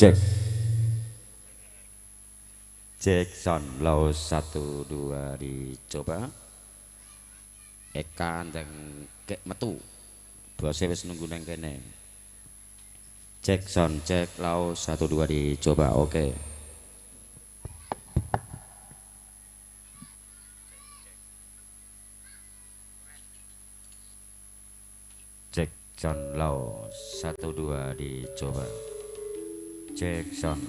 Cek. Cek sound low 1 2 dicoba. Eka ndang kek metu. Bose wis nunggu nang kene. Cek sound cek low 1 2 dicoba. Oke. Cek sound low 1 2 dicoba. Cek sound.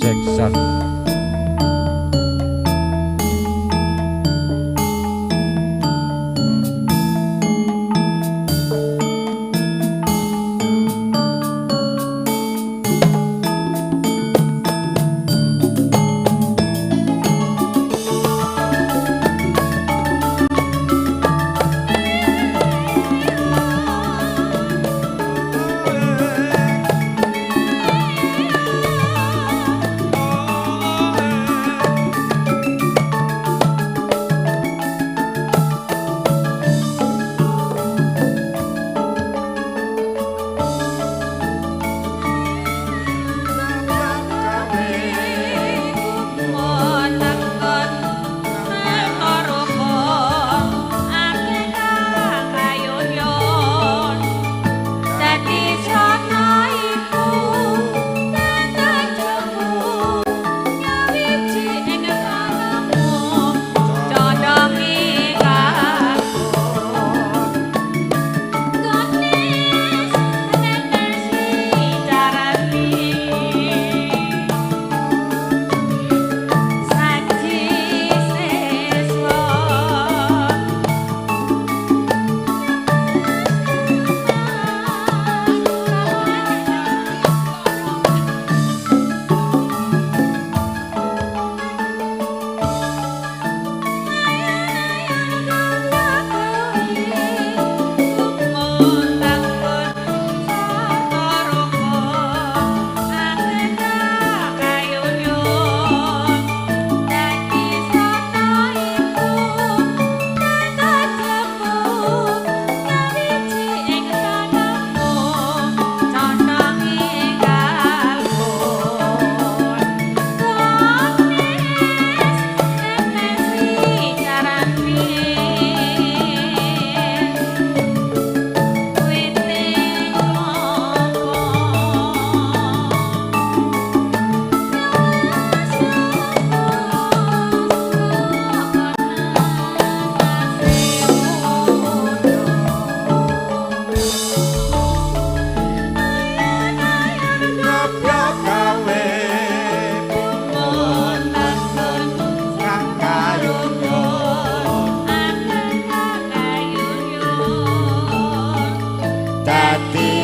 Cek sound.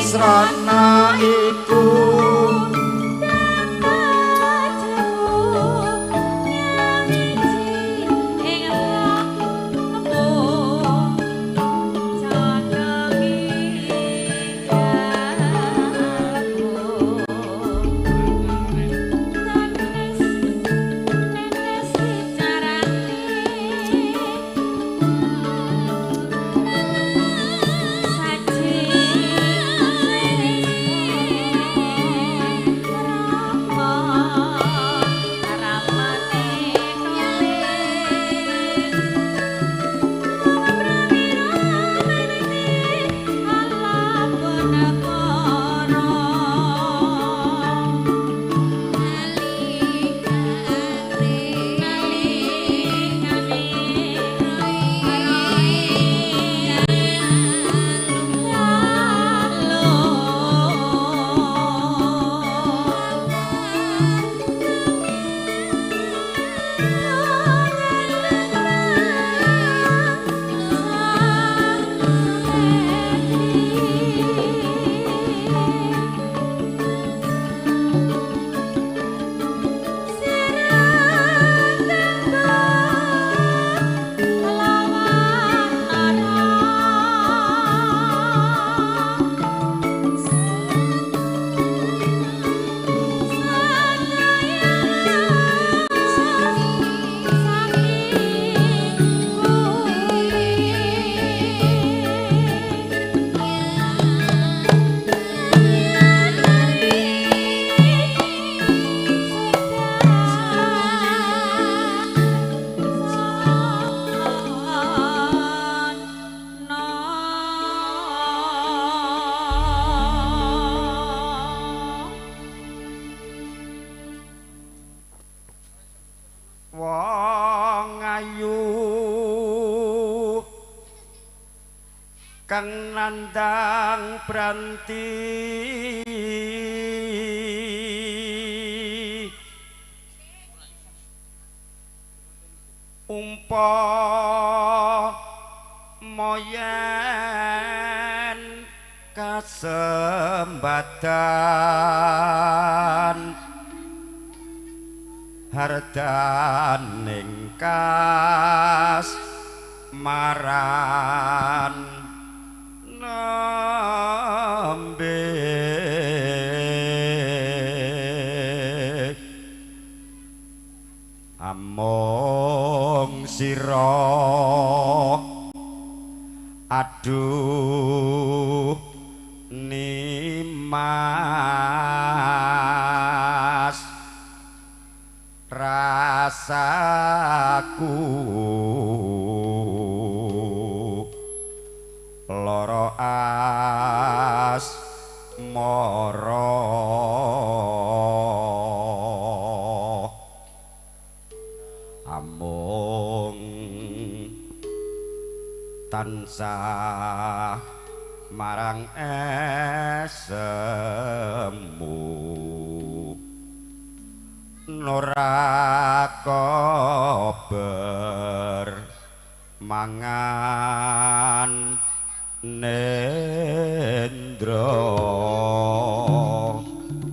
Srana iku ing Kang nandang branti umpama yen kasembatan hardaning kas maran nembe among sira aduh nimas rasaku lara asmara amung tansah marang esemu ora kober mangan nendra.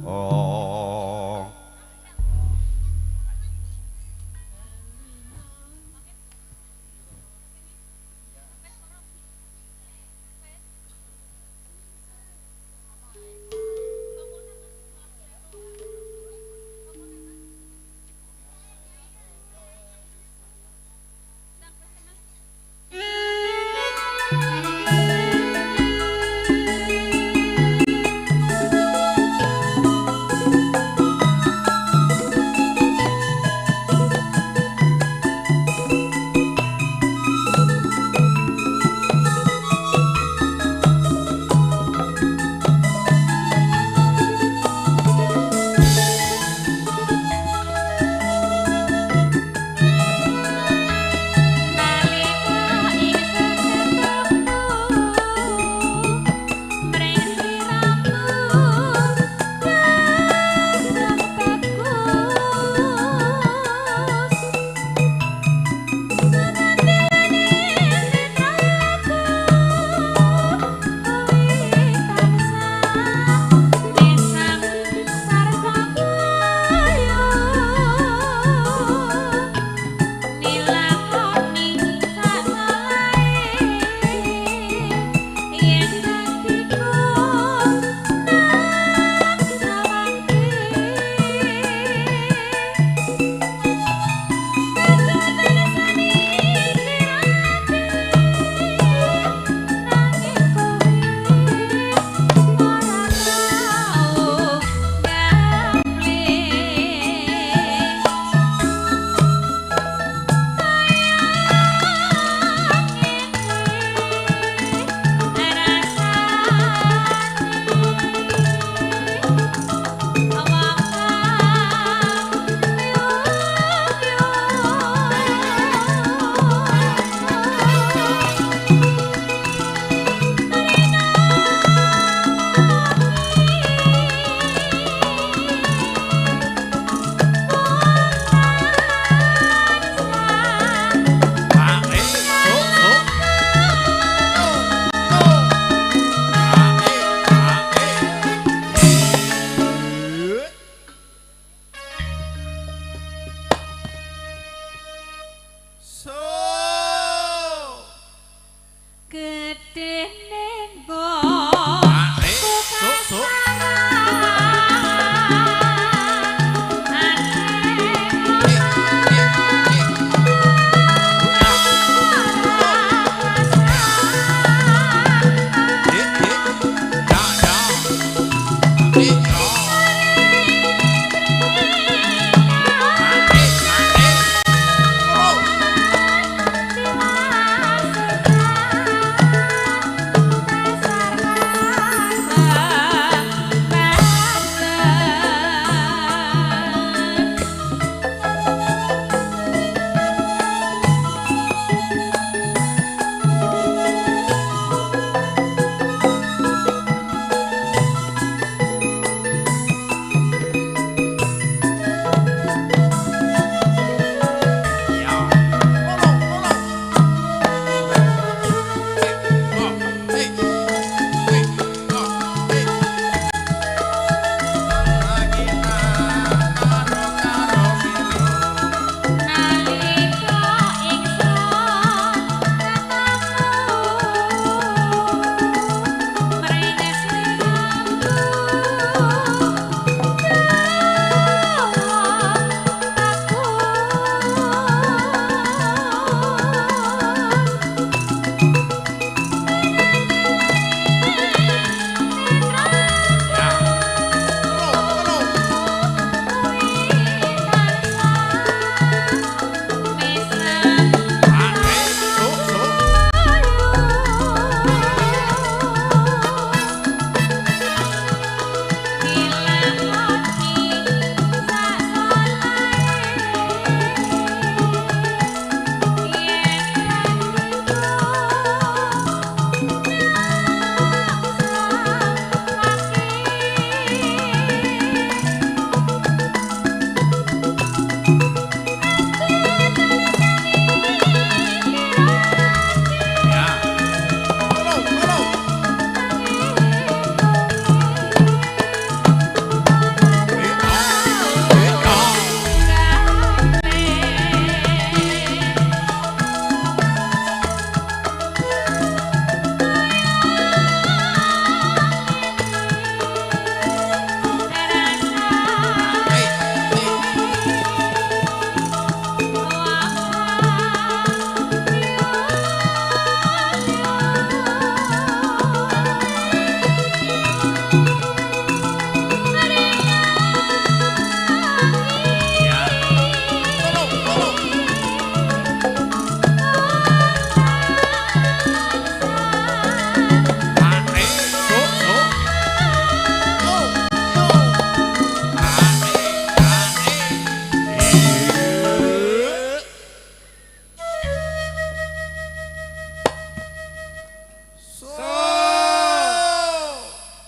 Oh.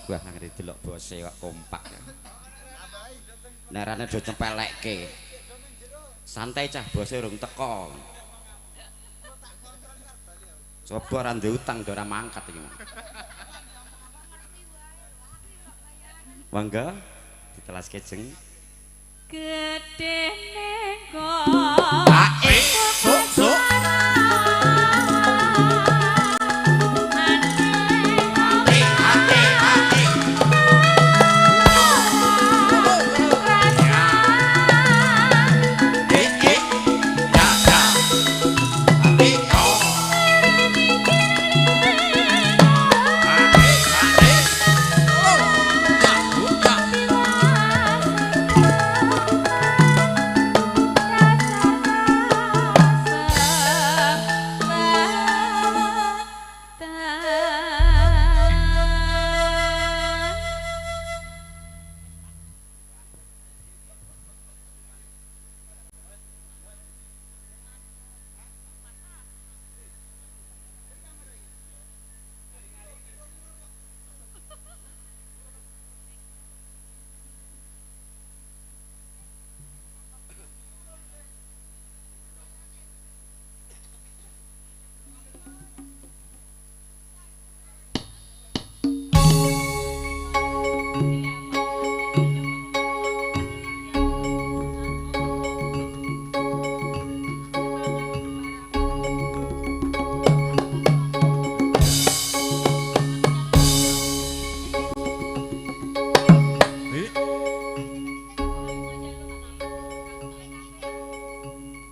Wah, ngene delok bose kok kompak. Nek rane do cempelekke. Santai cah, bose urung teko. Coba ora ndek utang do ora mangkat iki. Mangga ditelaske jeng. Gedene kok. Sok sok.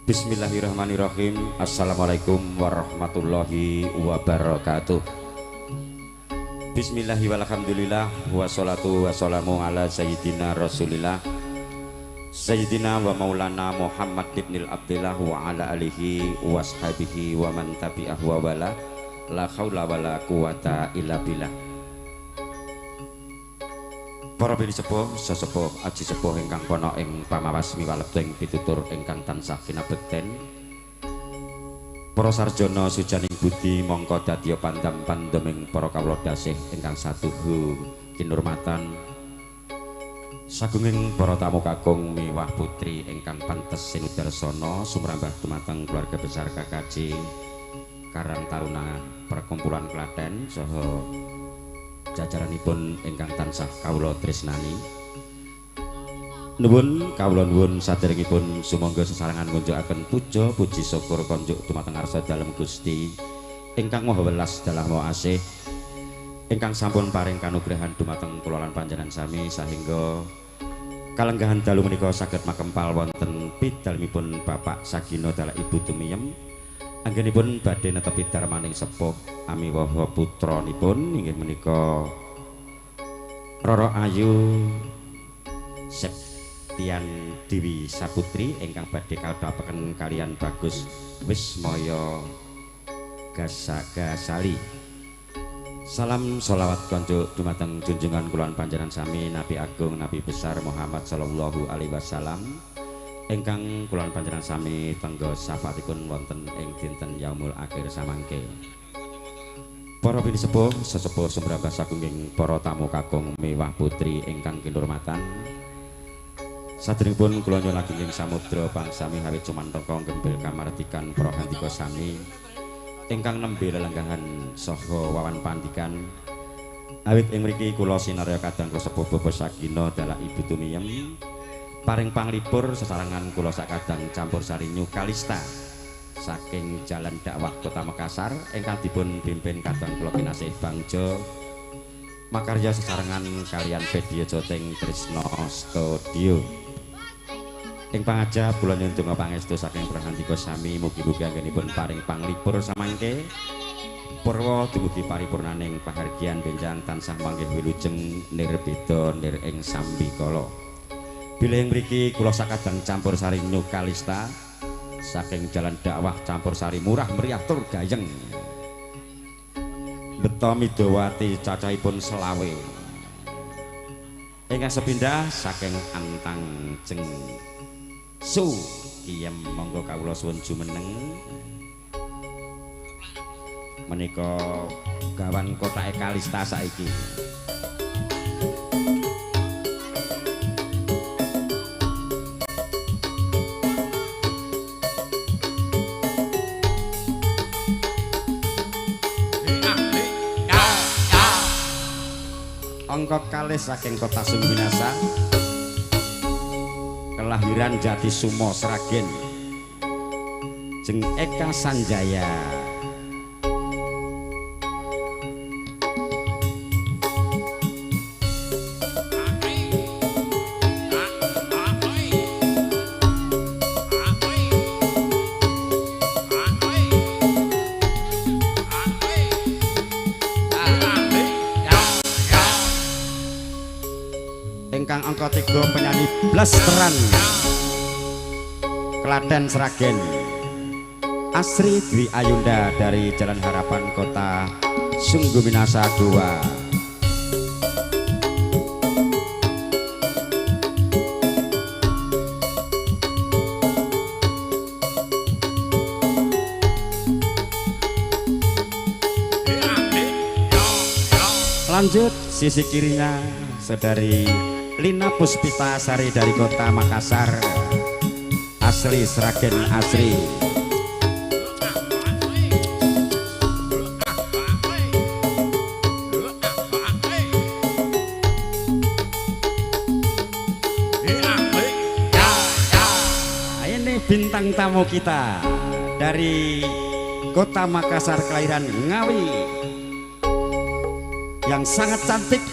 Bismillahirrahmanirrahim. Assalamualaikum warahmatullahi wabarakatuh. Bismillahirrahmanirrahim. Wassalatu wassalamu ala sayyidina rasulillah sayyidina wa maulana Muhammad ibnil Abdillah wa ala alihi washabihi wa man tabi'ah wa wala. La khawla wa la quwata illa billah. Para pinisepuh, sesepuh, aji sepuh ingkang ana ing pamawas miwalebda ing pitutur ingkang tansah kinabekten. Para sarjana sujaning budi mongko dadiya pandam pandeming para kawula dasih ingkang satuhu kinurmatan. Sagunging para tamu kakung miwah putri ingkang pantes sinudarsana sumrambah dumateng keluarga besar KKJ Karang Taruna Perkumpulan Klaten saha jajaranipun ingkang tansah kawula tresnani. Nuwun kawula nuwun saderengipun sumangga sesarengan ngunjukaken puja puji syukur konjuk dumateng ngarsa dalem Gusti ingkang Maha Welas dalah Maha Asih ingkang sampun paring kanugrahan dumateng kula lan panjenengan sami sahingga kalenggahan dalu menika saged makempal wonten pidalmipun Bapak Sagino dalah Ibu Tumiyem. Anggenipun badhe netepi darmaning sepuh amiwaha putranipun inggih menika Roro Ayu Septian Dewi Saputri ingkang badhe kaudhapaken kalian Bagus Wismaya Gasagasali. Salam sholawat konjuk dumateng junjungan kula lan panjenengan sami Nabi Agung Nabi Besar Muhammad sallallahu alaihi wasallam ingkang kula lan panjenengan sami tengga syafaatipun wonten ing dinten yaumul akhir samangke. Para pinisepuh, sesepuh sumrambah sagunging para tamu kakung mewah putri ingkang kinurmatan. Saderengipun kula nyuwun ing samudra pangsami hawit cumantaka gembil kamardikan para handika sami ingkang nembe lelenggahan saha wawan pandikan. Awit ing mriki kula sinarya kadang kula sepuh Bapak Sagino dalah Ibu Tumiyem paring panglipur sesarengan kula sakadang campur sari New Kalista saking Jalan Dakwah Kota Makassar ingkang dipun pimpin kadang kula kinasih Bangjo makarya sesarengan kalian Video Joteng Trisno Studio. Ing pangajap kula nyuwun donga pangestu saking Prahandika sami mugi-mugi anggenipun paring panglipur samangke purwa dumugi paripurnaning pahargyan benjang tansah manggih wilujeng nirbeda nir ing sambikala. Bilih mriki kula sakadang campur sari New Kalista saking Jalan Dakwah campur sari murah meriah tur gayeng. Beto midowati cacahipun selawe. Ingkang sepindah saking Antang Jeng Su Kiyem monggo kawula suwun jumeneng. Menika gawan kotake Kalista saiki. Angka kalih saking kota Sungguminasa, kelahiran Jatisumo Sragen, Jeng Eka Sanjaya. Ingkang angka 3 penyanyi Blasteran Klaten Sragen, Asri Dwi Ayunda dari Jalan Harapan Kota Sungguminasa 2. Lanjut sisi kirinya saudari Lina Puspita Sari dari kota Makassar, asli Sragen Asri. Ini bintang tamu kita dari kota Makassar, kelahiran Ngawi, yang sangat cantik,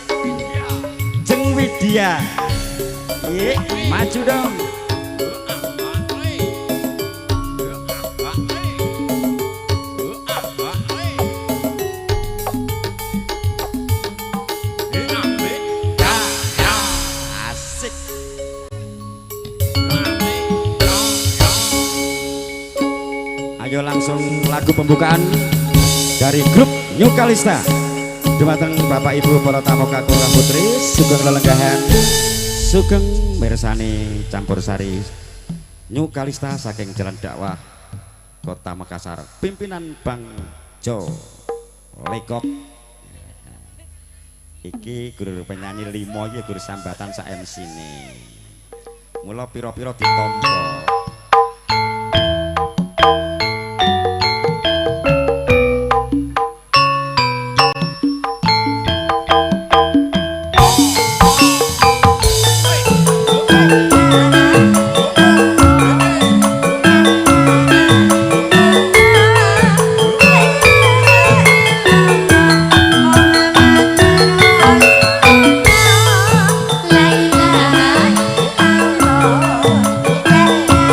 Jeng Widya. Maju dong. Asik. Ayo langsung lagu pembukaan dari grup New Kalista. Dumateng Bapak Ibu para tamu kakung putri, sugeng lelenggahan, sugeng mirsani campur sari New Kalista saking Jalan Dakwah Kota Makassar, pimpinan Bang Jo Lekok. Iki guru penyanyi limo iki guru sambatan sak MC ne. Mula pira-pira ditampa. La ilaha illallah.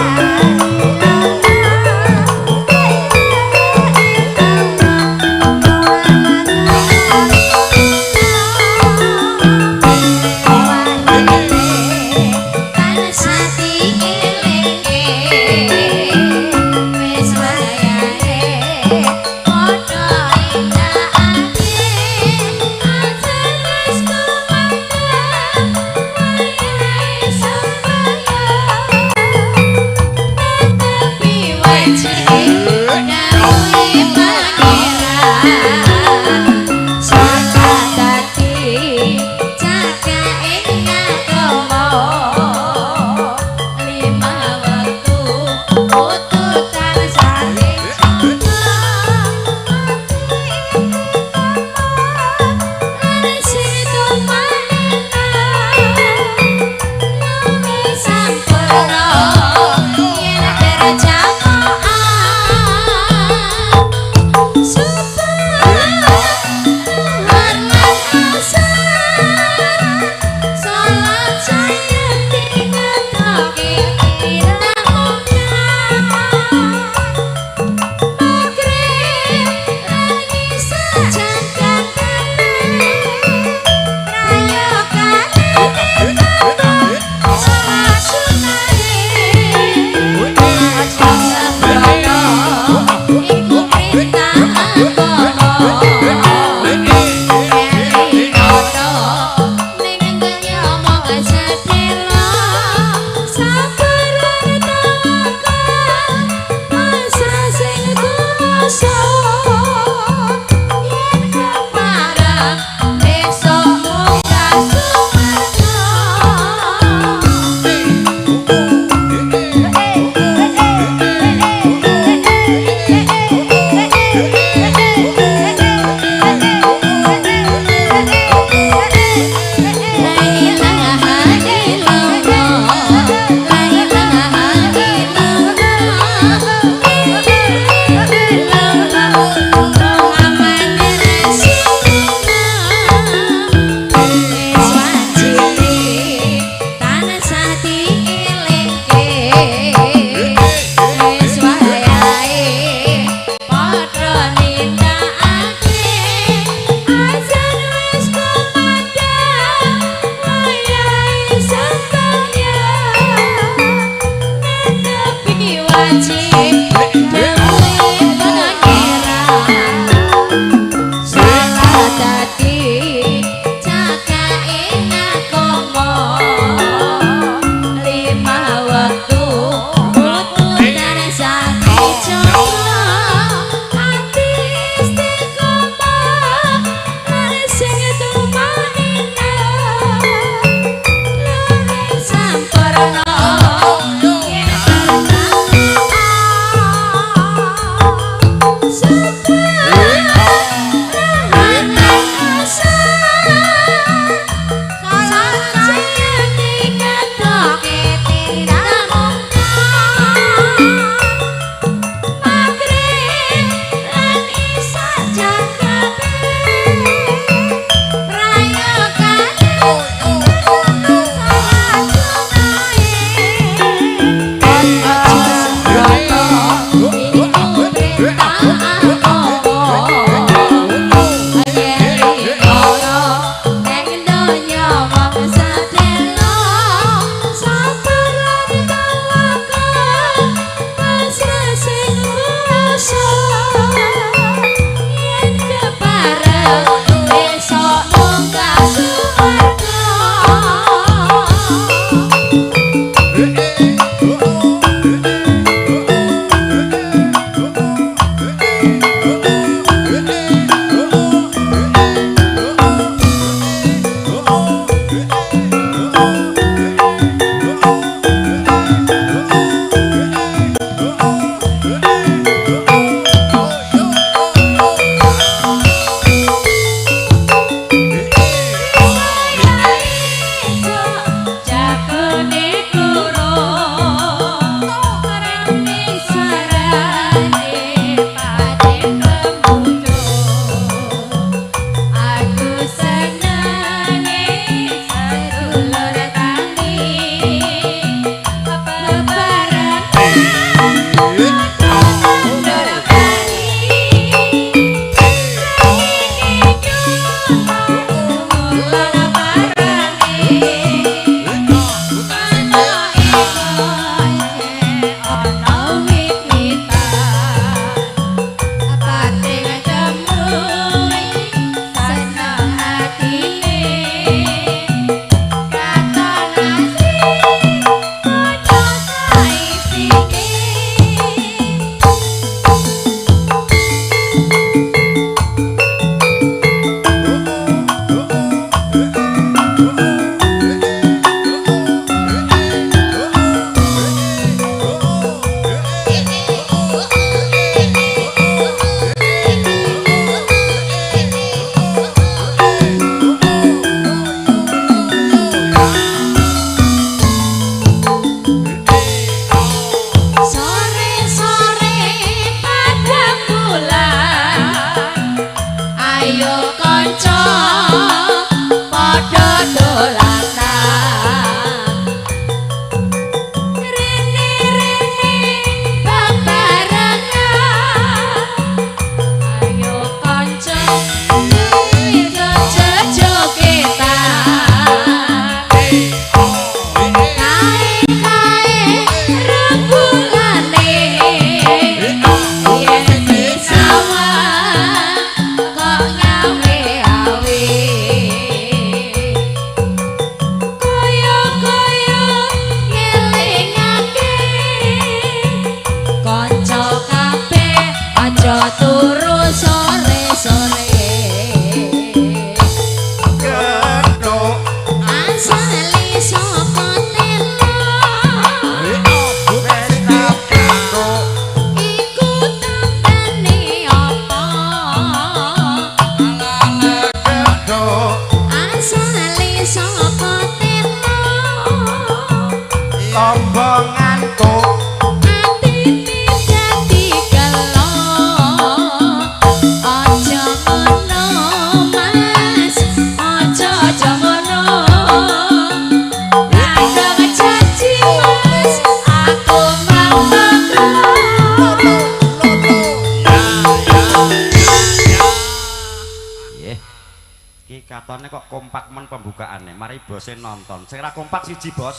Katone kok kompak men pembukaane. Mari bose nonton. Sing ra kompak siji, Bos.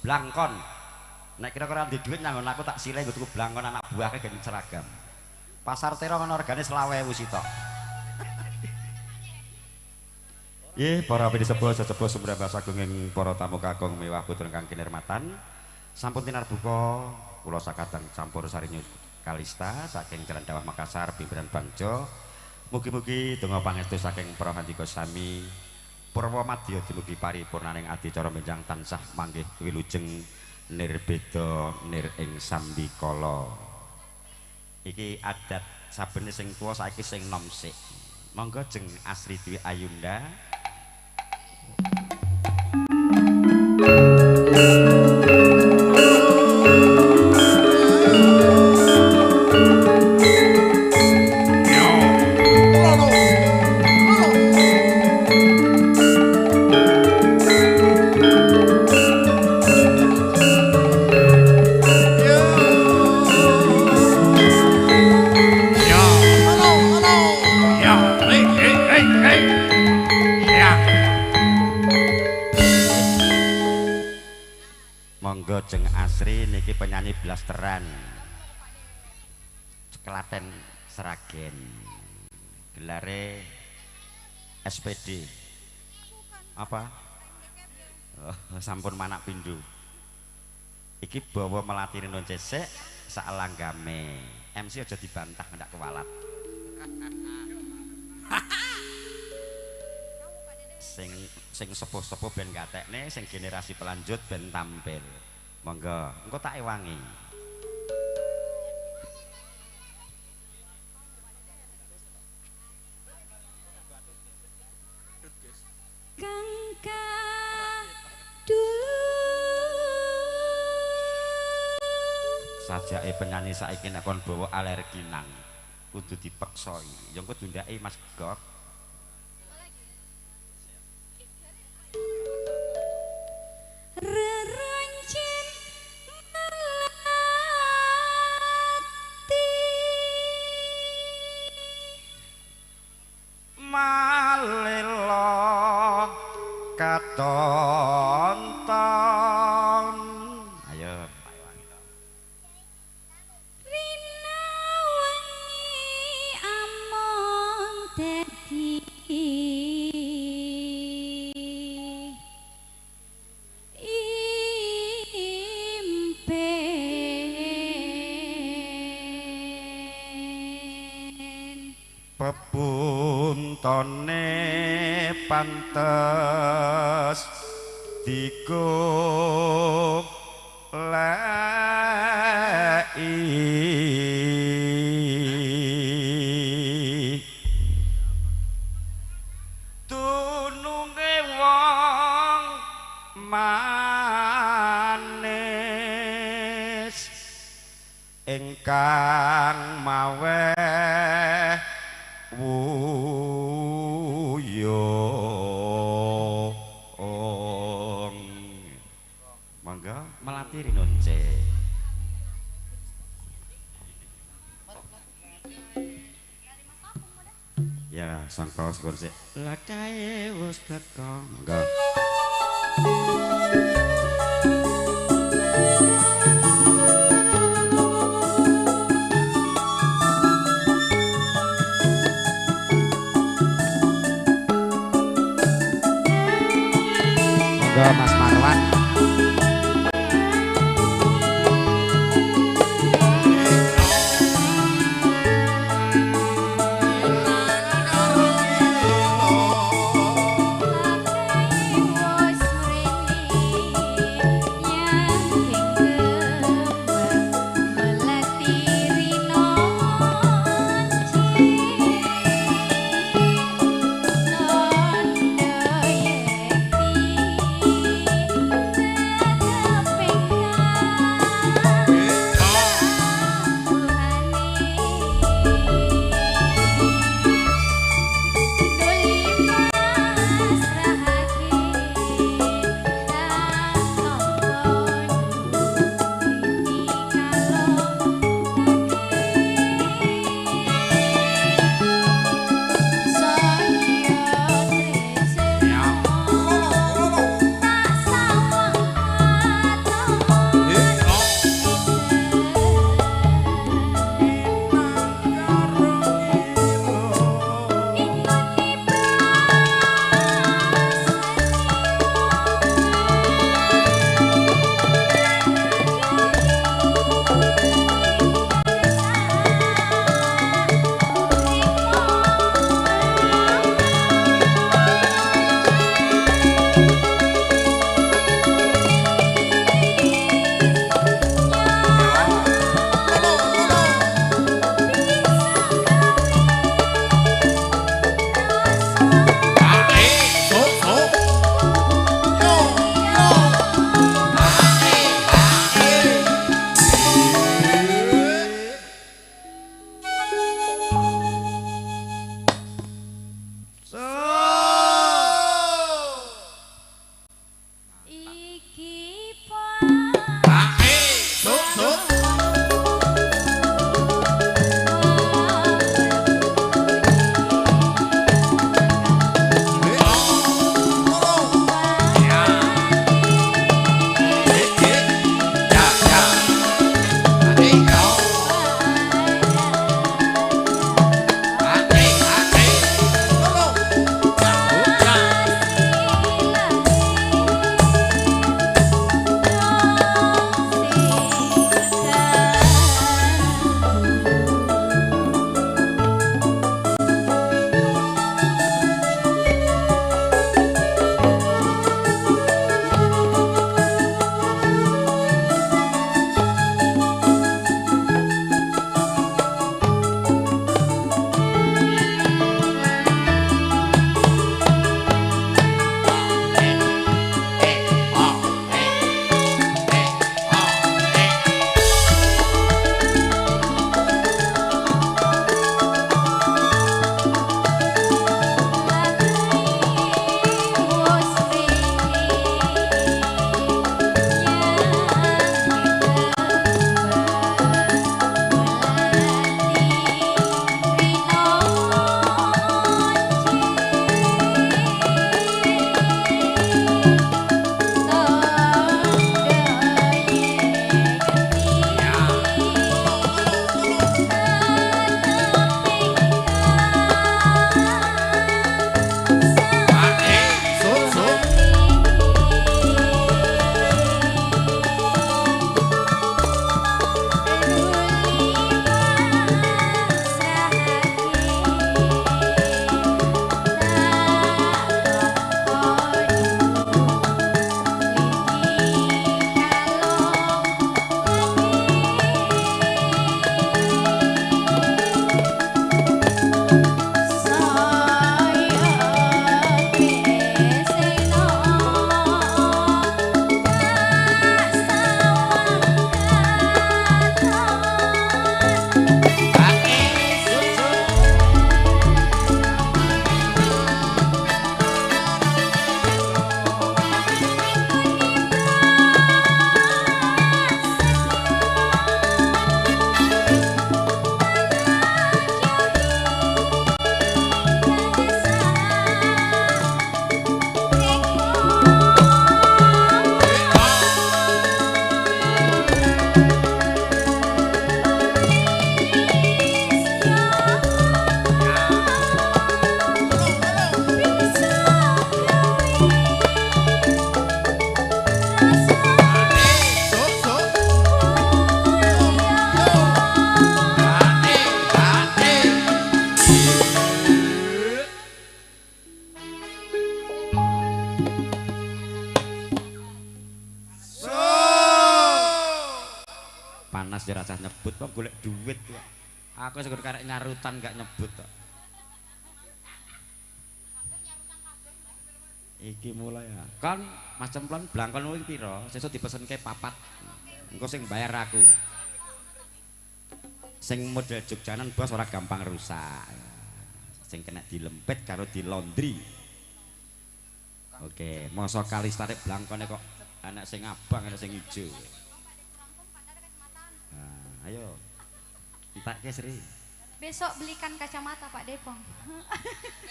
Blangkon. Nek kira-kira ndek dhuwit nyanggon aku tak silih nggo tuku blangkon anak buahke gen seragam. Pasar terong ana regane 25.000 sitok. Nggih, para pinisepuh sesepuh sumrambah sagunging para tamu kakung mewah putra kang kinirmatan. Sampun tinarbuka kula sakadang campur sari Kalista saking Jalan Dawah Makassar pimpinan Bangjo. Mugi-mugi donga pangestu saking para handika sami purwa madya dumugi paripurnaning adicara benjang tansah manggih wilujeng nirbeda nir ing sambikala. Iki adat sabene sing tuwa saiki sing nom sik. Monggo jeng Asri Dwi Ayunda. Monggo jeng Asri niki penyanyi blasteran Klaten Sragen, gelare SPD apa? Oh, sampun manak pindho. Iki bawa melati rinun cesek sak langgame. MC aja dibantah ndak kewalat. Sing sing sepuh-sepuh ben gatekne, sing generasi pelanjut ben tampil. Monggo, engko tak ewangi. Kangka dulu sajake penyanyi saiki nek kon bawa alergi nang kudu dipeksoi. Ya engko dundake Mas Gok. Rerencin melati malelo katonton. Ayo rina wengi among dadi pepuntone pantes digoleki dununge wong manis ingkang maweh wuyung. Mangga melati rinonce. Ya sangka syukur sik. Lah kae wis teko. Mangga. Monggo Mas Marwan. Melati rino. Panas ya rasah nyebut kok golek duit kok. Aku sing karek nyarutan gak nyebut kok. Iki mulai ya. Kon Mas Cemplon blangkon kuwi pira? Sesuk dipesenke 4. Engko sing bayar aku. Sing model Jogjanan bos ora gampang rusak. Sing kena dilempit karo dilondri. Oke, mosok Kalista rek blangkone kok anak sing abang, anak sing ijo. Nah, ayo. Entekke Sri. Besok belikan kacamata Pak Depong.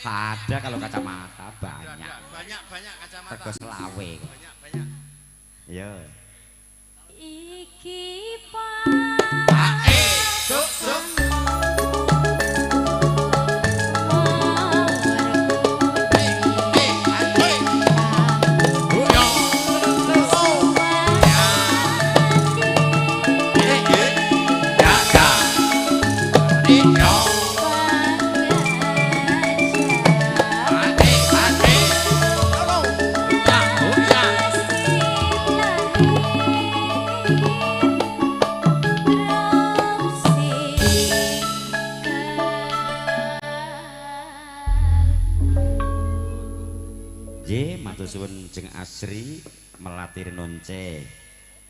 Ada kalau kacamata banyak. Banyak kacamata. Rego selawe. Banyak. Iya. Iki Pak. Sok sok. Suwun Jeng Asri Melati Renonce.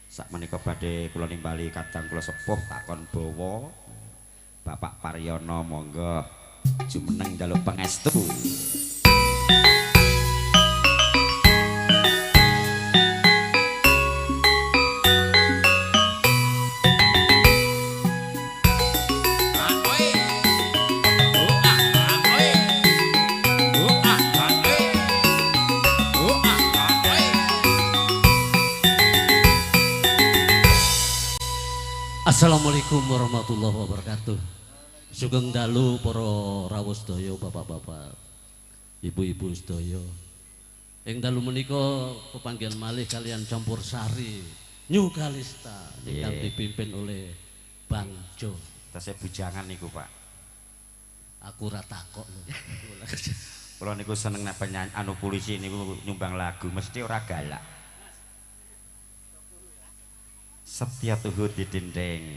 Sakmenika badhe kula nimbali kadang kula sepuh takon bawa Bapak Paryono monggo jumeneng njaluk pangestu. Assalamualaikum warahmatullahi wabarakatuh. Sugeng dalu para rawuh sedaya, bapak-bapak, ibu-ibu sedaya. Ing dalu menika pepanggihan malih kalian campur sari New Kalista ingkang dipimpin oleh Bang Jo. Tesih bujangan niku, Pak. Aku ora takok lho. Kula niku seneng nek penyanyi anu polisi niku nyumbang lagu mesti ora galak. Setia tuhu di dinding.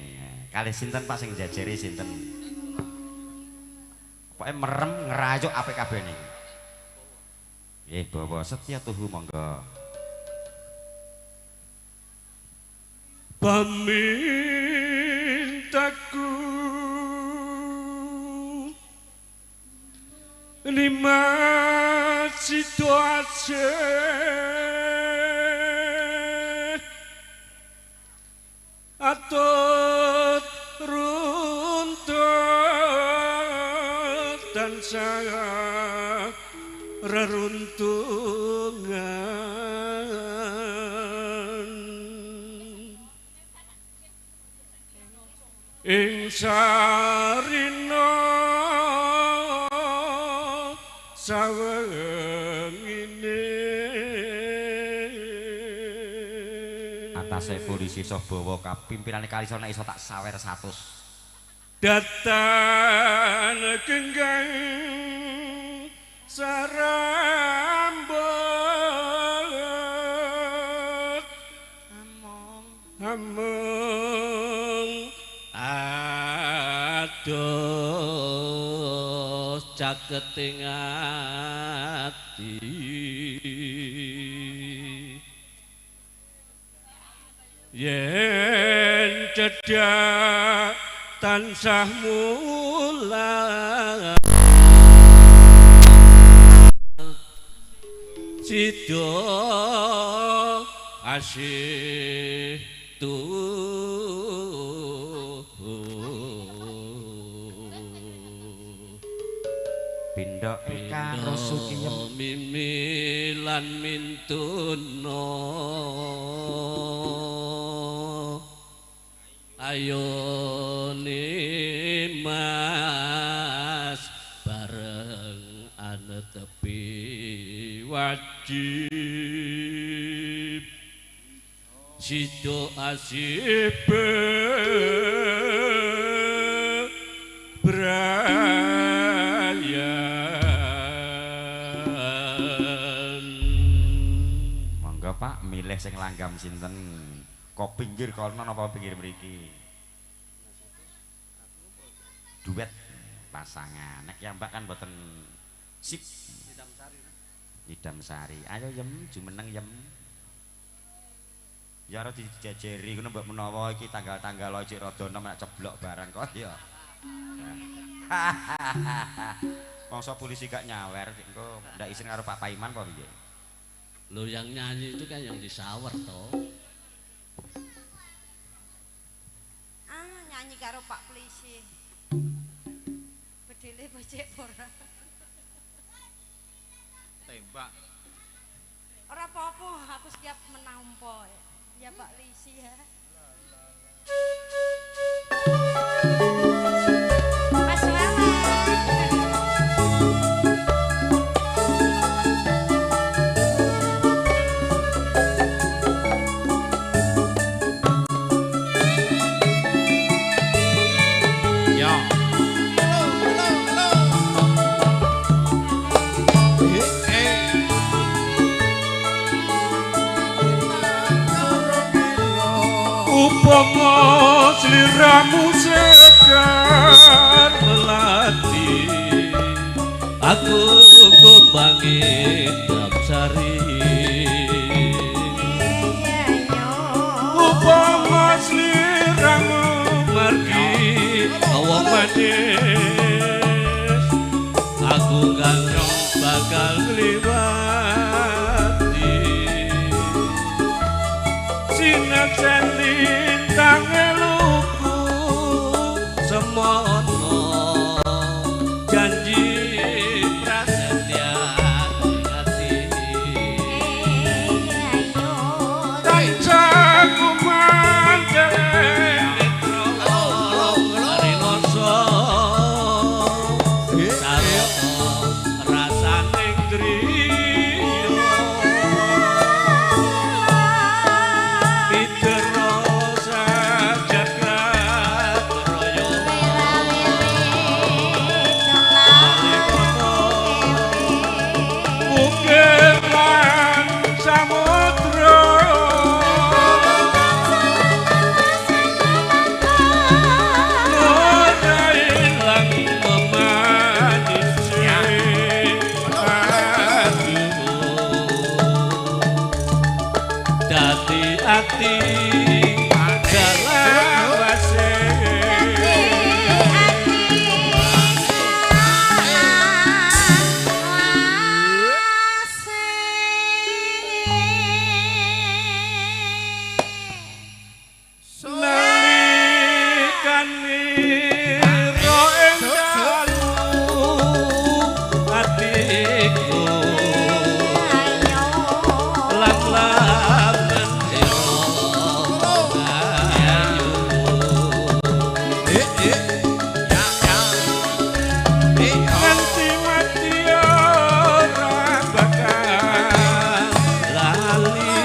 Kalih sinten Pak sing jajeri sinten? Pokoke merem ngerayuk apik kabeh niki. Nggih, bawa setia tuhu monggo. Pamintaku lima situasi atut runtut dan saya reruntungan ing sarina sawengine. Atase polisi iso bawa kapimpinane Kalisa nek iso tak sawer 100. Datan genggang sarambut among aduh caketing ati. Yen cedhak tansah mulang sida asih tuhu. Pindha karo sukiyem mimi lan mintuno ayo nimas bareng anetepi wajib sido asibe brayan. Monggo Pak milih sing langgam sinten? Kok pinggir kono napa pinggir mriki? Duet pasangan. Nek ya Mbak kan mboten sip. Nyidam sari. Ayo yem jumeneng yem. Ya ora dijejeri ngono mbok menawa iki tanggal-tanggal cek rada enom nek ceblok barang kok ya. Mongso polisi gak nyawer engko ndak isin karo Pak Paiman apa piye? Lho yang nyanyi itu kan yang disawer toh. Ah, nyanyi karo Pak polisi. Bedele bocek ora. Tembak. Ora apa-apa, aku siap menampa. Ya Pak Lisi ya. Mas Wawan. Ya. Halo, halo, halo. Upama sliramu sekar melati, aku kumbangi sari. Upama sliramu margi wong manis, aku kang bakal ngliwati. Sinaksen lintang eluku semono janji prasetya ati. Tancah kumandheng rinoso sarana rasaning griya pitero sajagat raya ukir lan samudra ora ilang memanise atiku. Dadi ati Selawase nalikanira ing dalu atiku lap-lapen ayu. Nganti mati ora bakal lali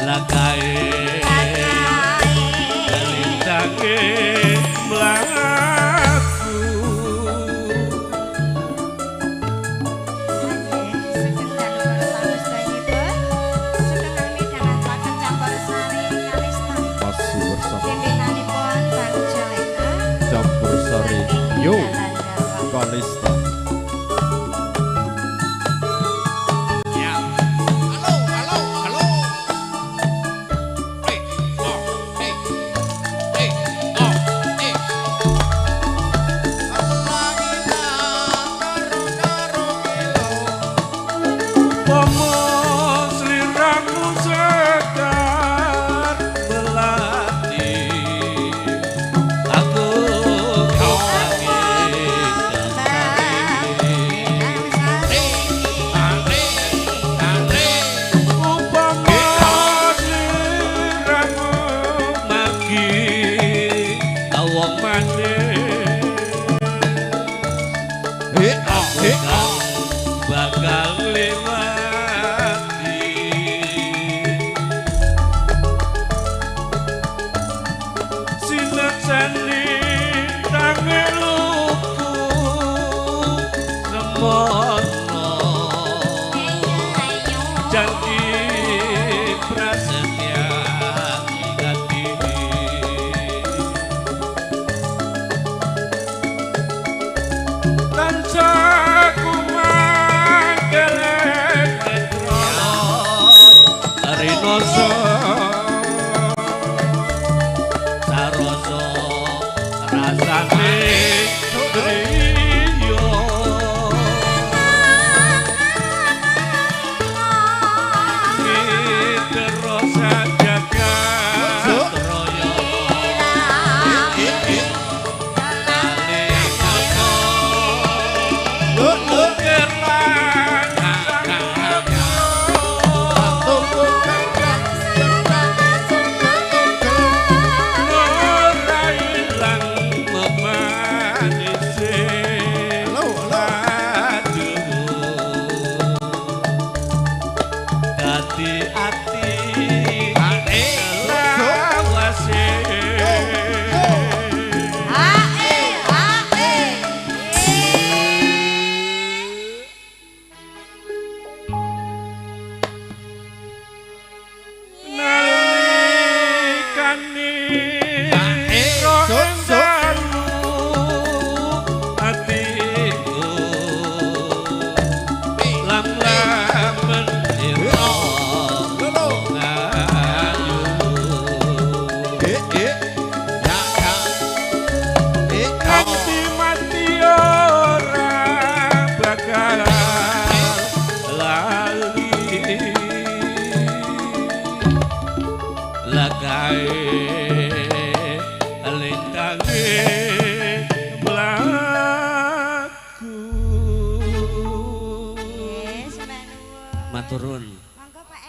lakae lintange mlaku. Campur sari yo Kalista. Ya. Halo, halo, halo. Eh, oh, eh. Eh, oh, eh. Upama sliramu sekar melati, aku kumbangi upama sliramu magi wong manis, aku kang bakal ngliwati. Sinaksen lintang eluku semono janji prasetya ati. Sarasa sarasa rasane driya terus jagat raya Maturun.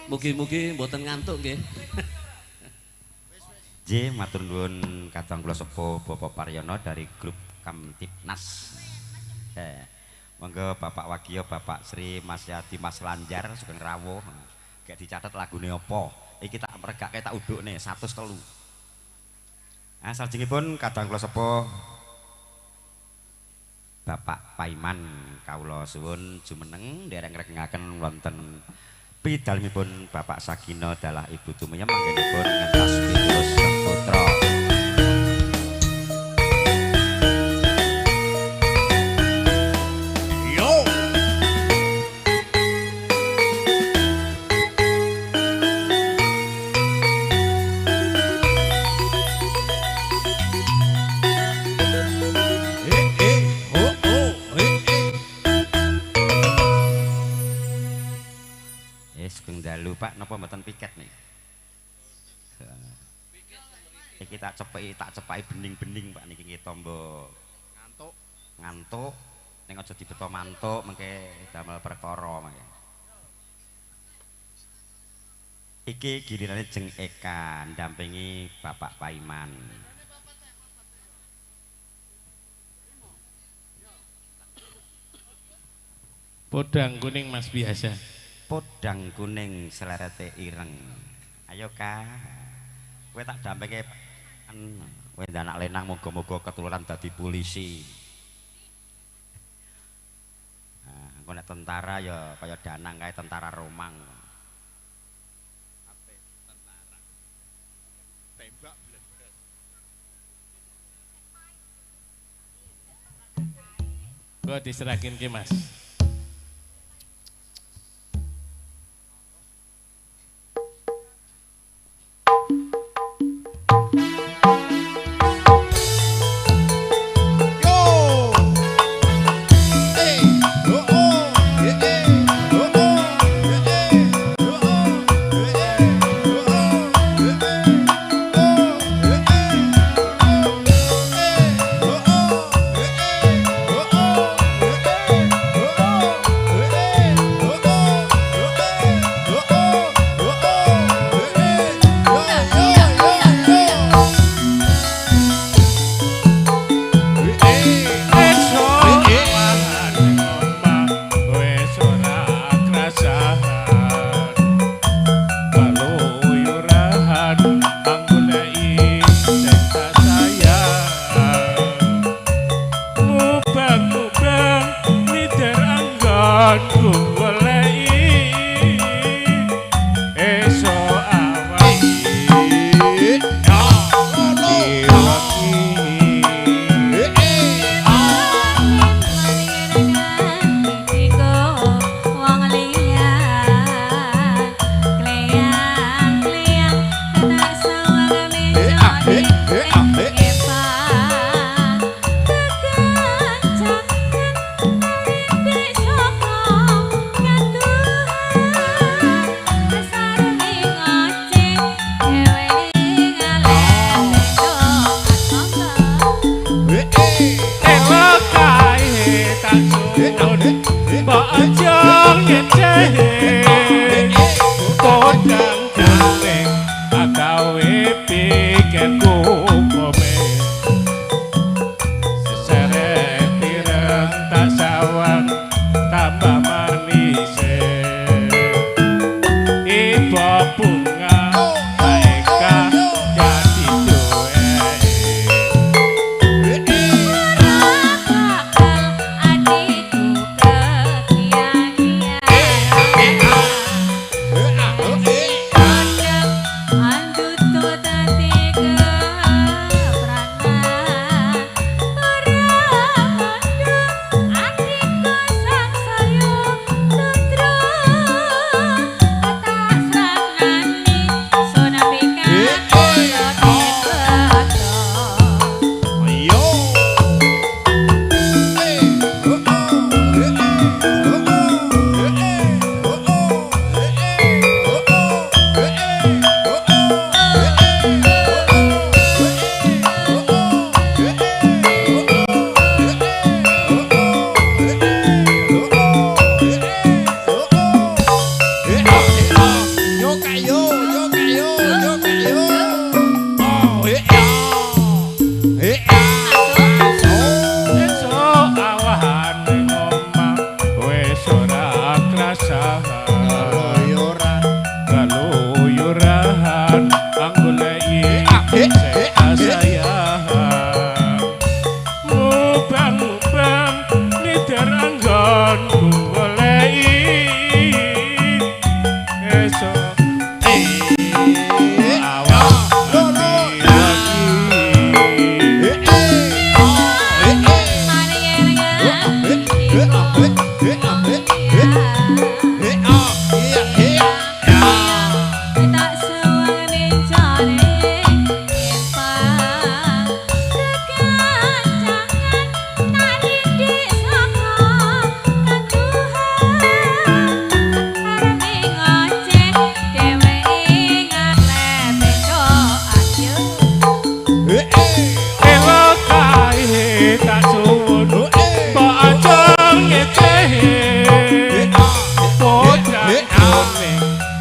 Mugi-mugi mboten ngantuk nggih. Nggih, matur nuwun kadang kula sepuh Bapak Paryono dari grup Kamtibnas. Monggo Bapak Wagiyo, Bapak Sri, Mas Yadi, Mas Lanjar sugeng rawuh. Gak dicatat lagune apa. Iki tak meregake tak udukne 103. Nah, salajengipun kadang kula sepuh Bapak Paiman kawula suwun jumeneng nderek ngregengaken wonten pidalmipun Bapak Sagino dalah Ibu Tumiyem anggenipun ngentas pitulas putra. Yo. Dalu Pak napa mboten piket nih? Iki tak cepeki bening-bening Pak niki nggih tombo. Ngantuk. Ngantuk ning aja dibeto mantuk mengke damel perkara mengke. Iki gilirane Jeng Eka ndampingi Bapak Paiman. Podang kuning Mas biasa. Podang kuning selerete ireng. Ayo Kak. Kowe tak dampingi kowe anak lenang moga-moga ketularan dadi polisi. Nah, engko nek tentara ya kaya Danang kae tentara Romang. Apik tentara. Tembak bledes. Gua diserahin ke Mas. Oh,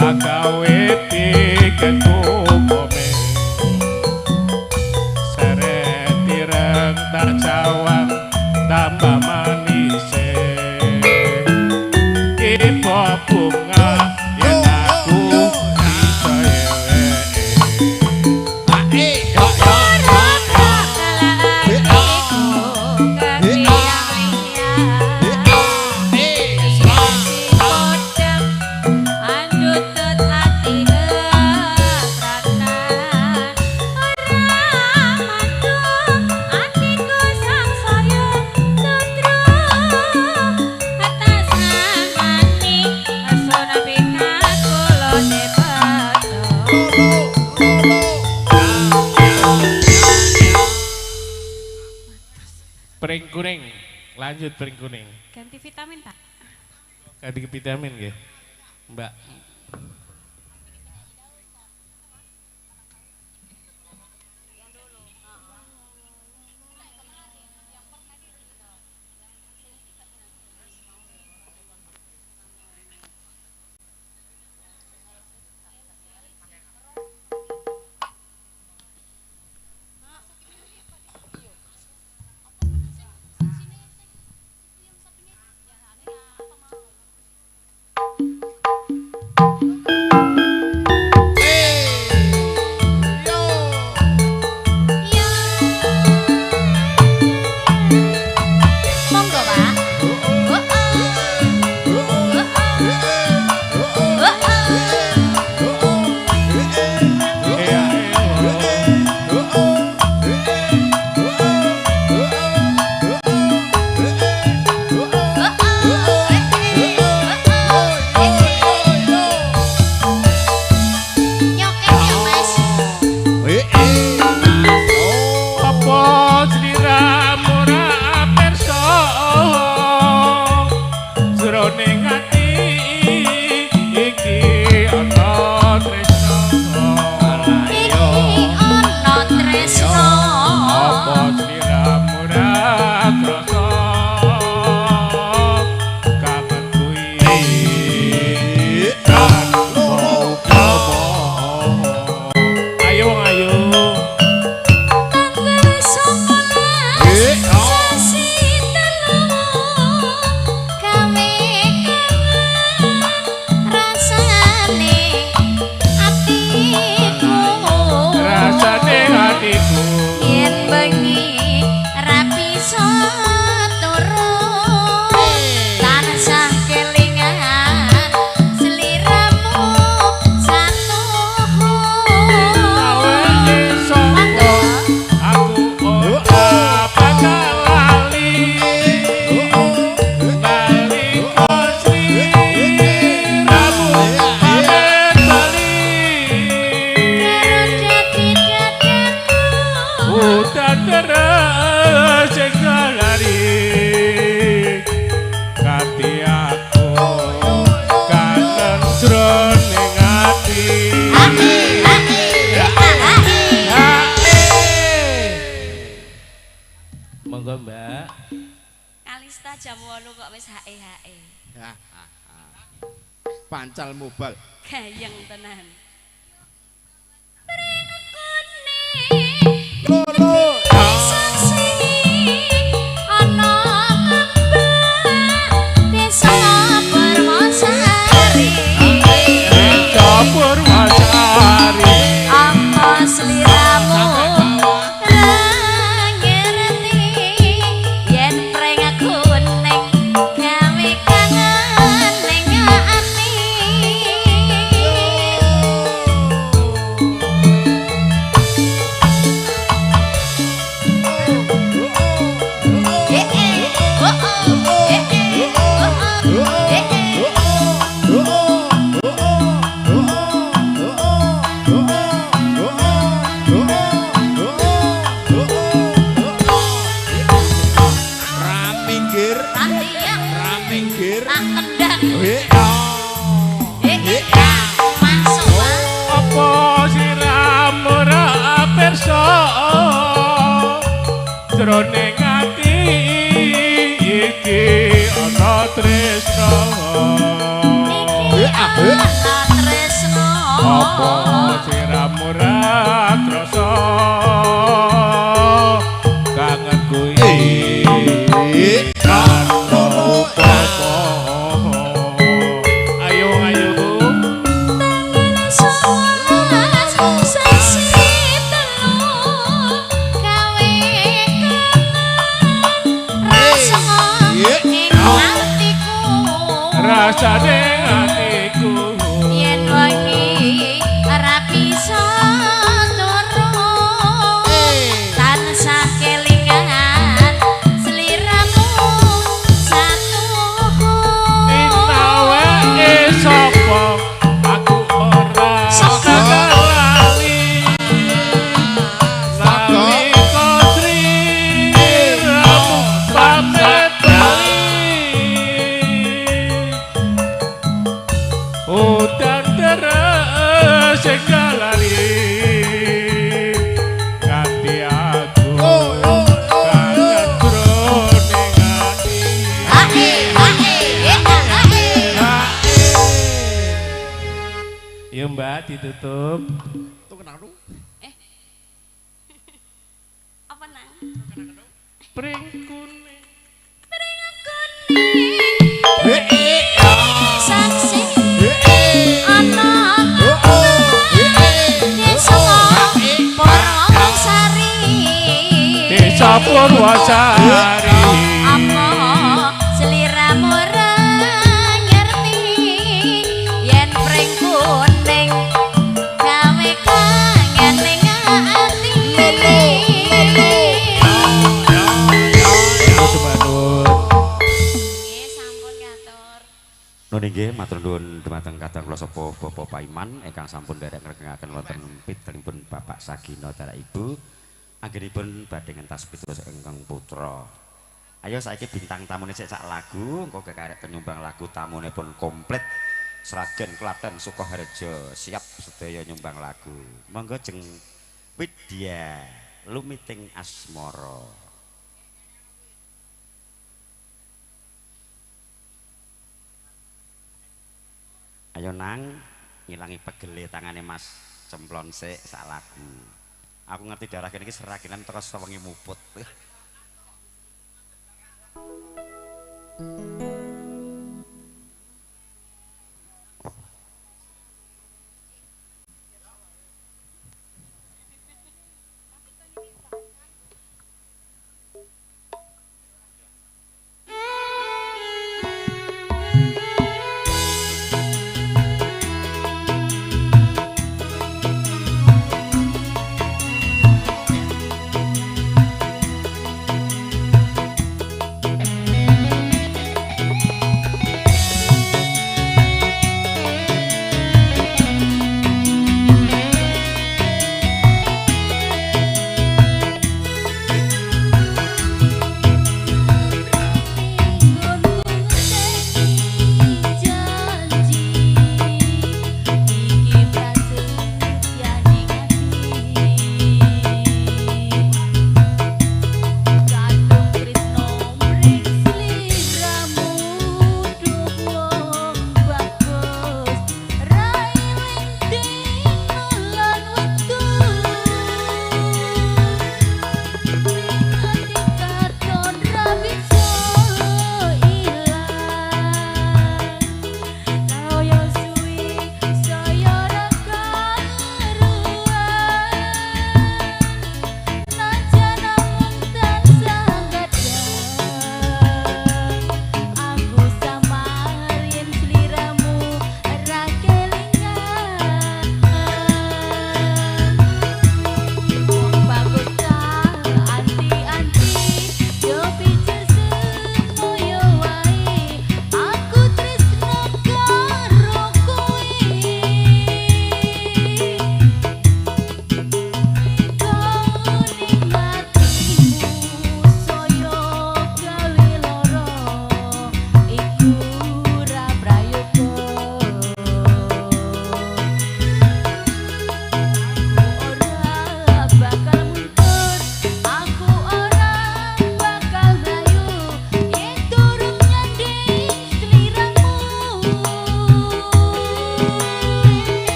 Agawe tiket kukome seret ireng tak jawang tambah manise ibu bunga yen aku iso Pring kuning, lanjut pring kuning. Ganti vitamin tak? Ganti vitamin nggih, Mbak. Kalista jam 8 kok wis hae-hae. Pancal mobile. Gayeng tenan. Apa sliramu ra ngerti yen preng kuning gawe kangen ning ati. Jroning ati iki ana tresna. Iki ana tresna. Deres sing lali ganti aku kangen jroning ati. Hae hae hae. Ya Mbak ditutup. Eh. Apa nang? Pring kuning. Pring kuning. Saksi ana desa Purwosari. Desa Purwosari. Apa sliramu ora ngerti yen pring kuning gawe kangen ning ati. Nggih, sampun katur. Nun inggih matur nuwun dumateng kadang kula sepuh Bapak Paiman ingkang sampun nderek ngregengaken wonten pitrenipun Bapak Sagino darak Ibu. Anggenipun badhe ngentas pitutur ingkang putra. Ayo saiki bintang tamune sik sak lagu, engko kekarek penyumbang lagu tamune pun komplit. Sragen, Klaten, Sukoharjo siap sedaya nyumbang lagu. Monggo jeng Widya Lumiting Asmara. Ayo nang ngilangi pegele tangane Mas Cemplon sik sak lagu. Aku ngerti darah kene iki seragenan terus sewengi muput.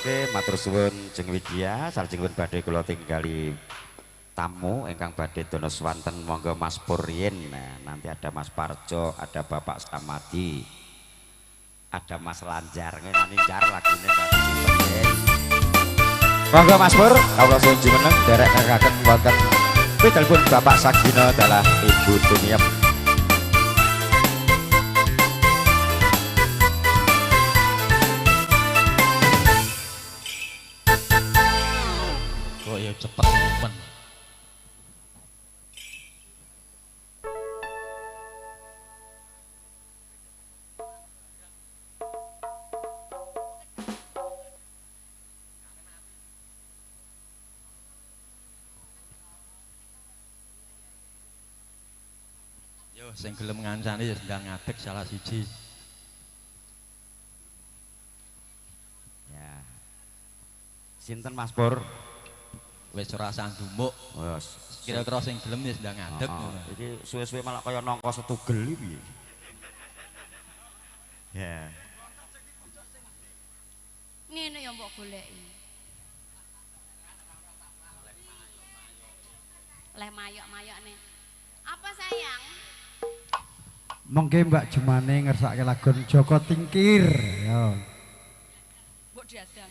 Oke, matur suwun Jeng Widya, salajengipun badhe kula tinggali tamu ingkang badhe dono swanten monggo Mas Puryin. Nah, nanti ada Mas Parjo, ada Bapak Samadi, ada Mas Lanjar, ngene jar lagune dadi sinten. Monggo Mas Pur, kawula suwun jumeneng derek kakaken wonten pitelpun Bapak Sagino dalah Ibu Tumiyem. Kok ya cepet men. Yo sing gelem ngancani ya ndang ngadeg salah siji. Ya. Sinten Mas Pur? Wis ora sandumuk. Wes, kira-kira sing gelem ya ndang ngadeg ngono. Iki suwe-suwe malah kaya nangka setugel iki piye. Ya. Ngene ya mbok goleki. Leh mayok-mayokne. Apa sayang? Mengke Mbak Jumane ngersake lagun Joko Tingkir. Ya. Mbok diadang.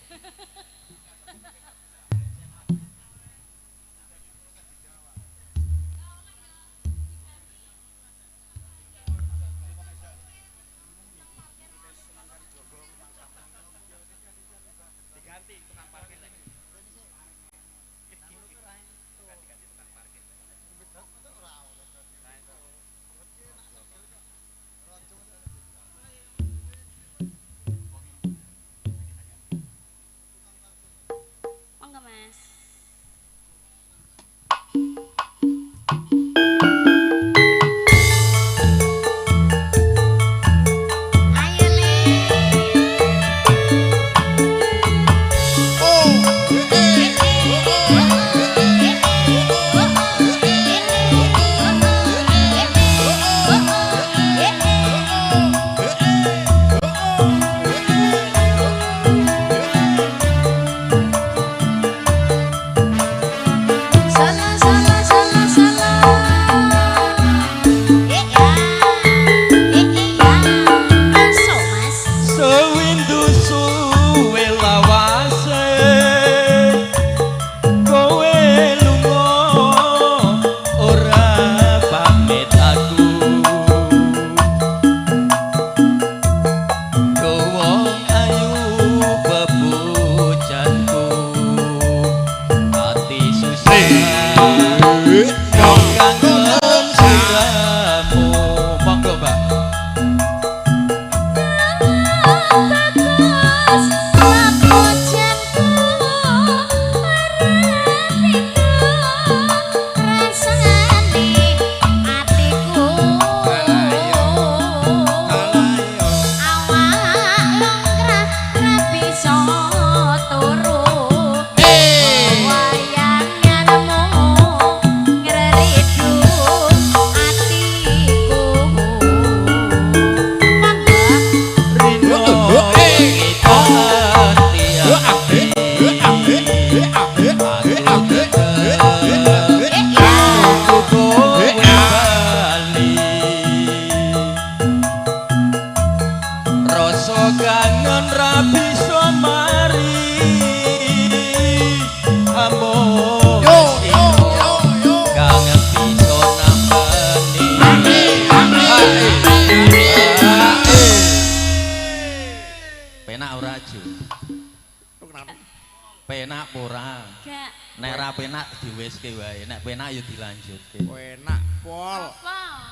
Penak ora? Gak. Nek ora penak diweske wae, nek penak ya dilanjutke. Penak pol. Apa?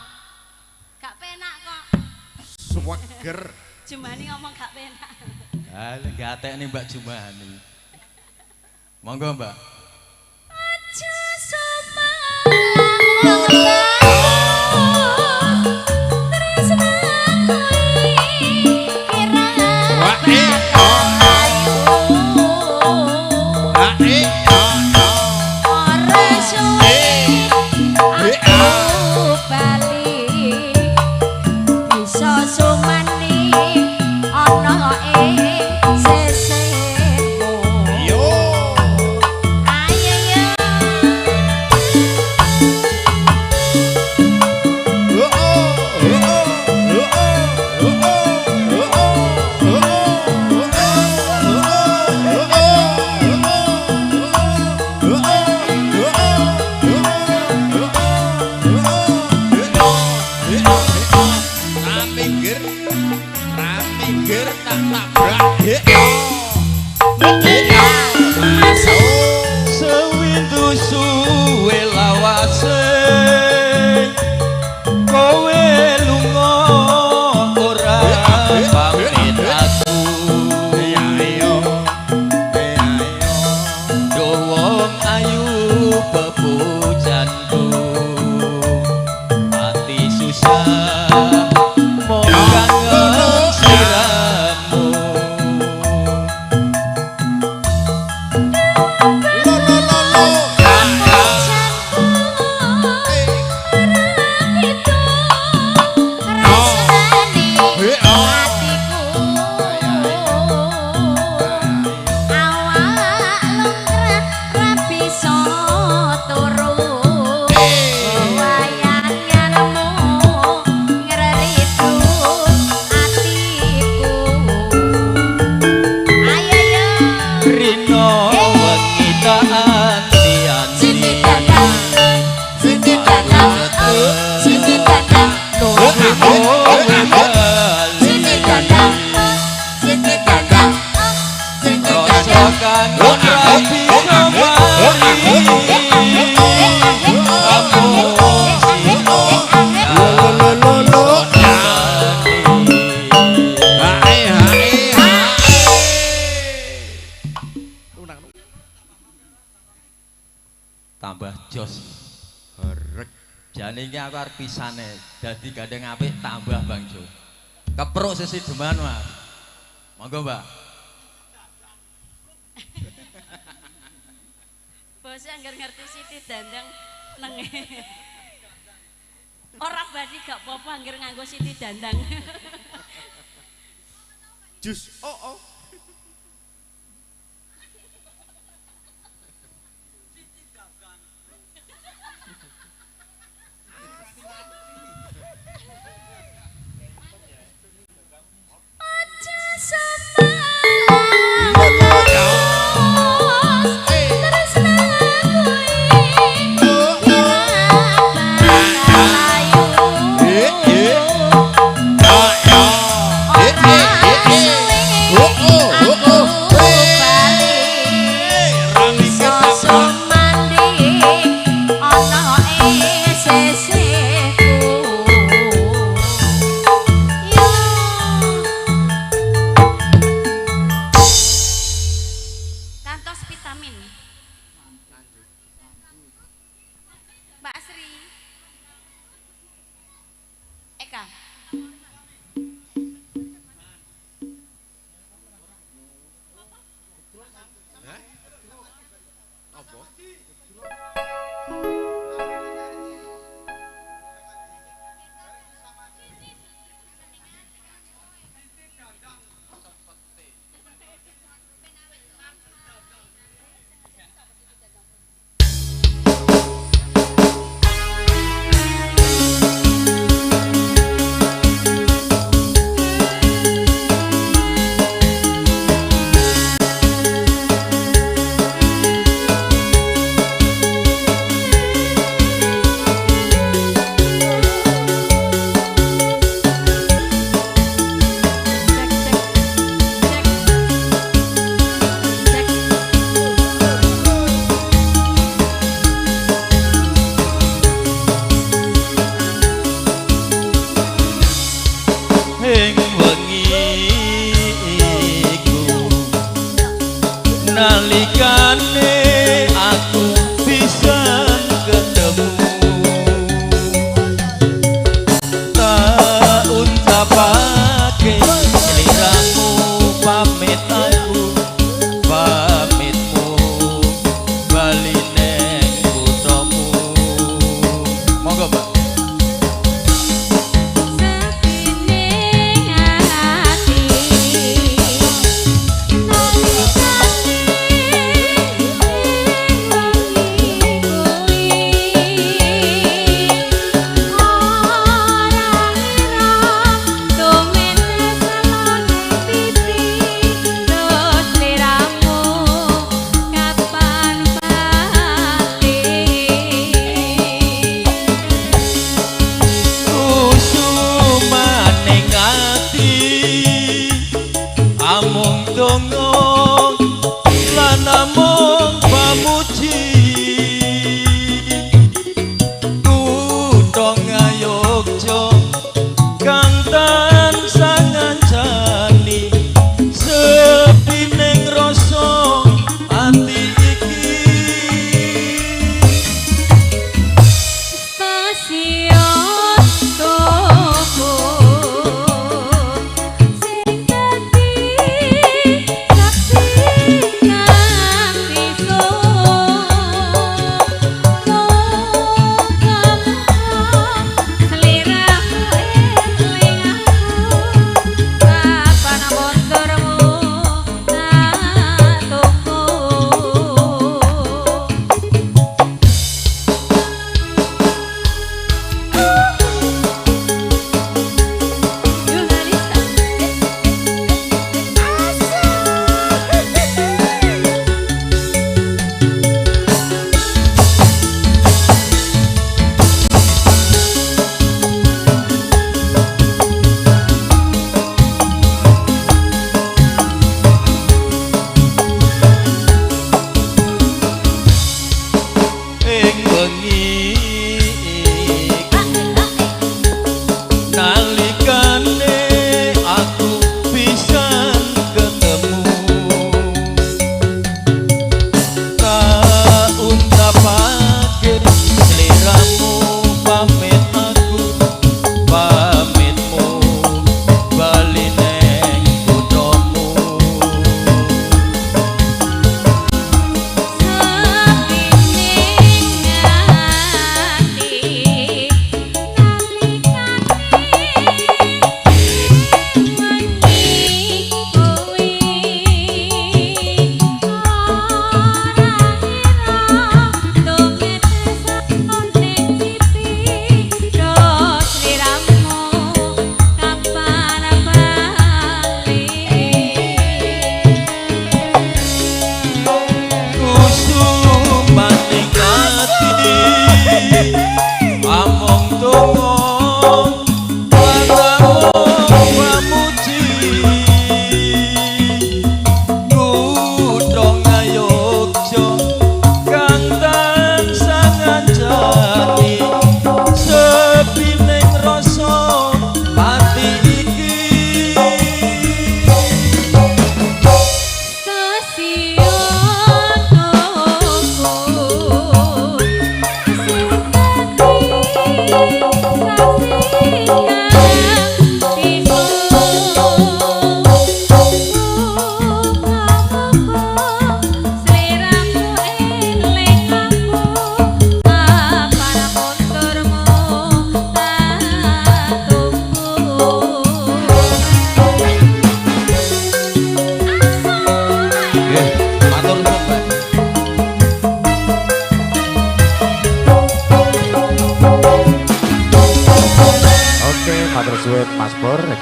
Gak penak kok. Sweger. Jumani ngomong gak penak. Ah, gatekne Mbak Jumani. Monggo, Mbak. Aja somalang. Bisa sumani ana ing sesehmu. Ra minggir tak tabrak. Sewindu suwe lawase kowe lunga ora pamit aku. Do wong ayu pepujanku ati susah mong kangen sliramu. Rino wengi tak anti-anti. Tambah jos. Horeg. Jane iki aku arep pisane, dadi gandeng apik tambah Bang Jo. Kepruk sisi deman, Mas. Monggo, Mbak. Bose anggar ngerti Siti Dandang nenge. Ora badi gak apa-apa anggar nganggo Siti Dandang. Jus oh oh. Oh,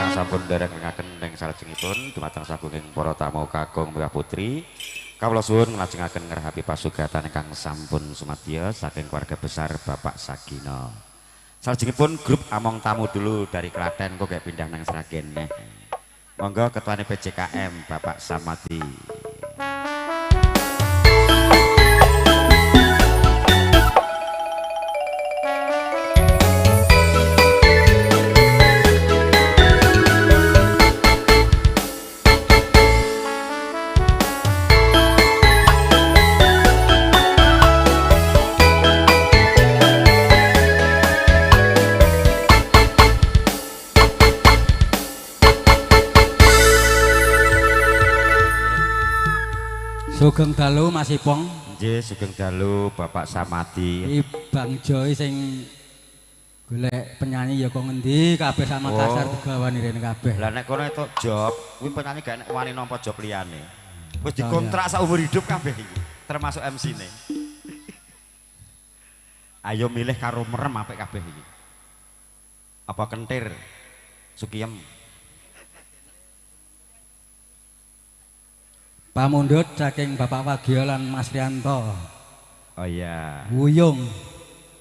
ingkang sampun nderekaken ing salajengipun dumateng sagunging para tamu kakung miwah putri. Kawula suwun nglajengaken ngrahapi pasugatan ingkang sampun sumadya saking keluarga besar Bapak Sagino. Salajengipun grup Among Tamu dulu dari Klaten kok gak pindah nang Sragen neh. Monggo ketuane PJKM Bapak Samadi. Sugeng dalu Mas Ipong. Nggih, sugeng dalu Bapak Samadi. Iki Bang Joy sing golek penyanyi ya kok ngendi kabeh sama kasar digawani rene kabeh. Lah nek kono entuk job, kuwi penyanyi gak nek wani nampa job liyane. Wis dikontrak sak umur hidup kabeh iki, termasuk MC-ne. Ayo milih karo merem apik kabeh iki. Apa kentir? Sukiem. Pamundhut saking Bapak Wagio lan Mas Rianto. Oh iya. Wuyung.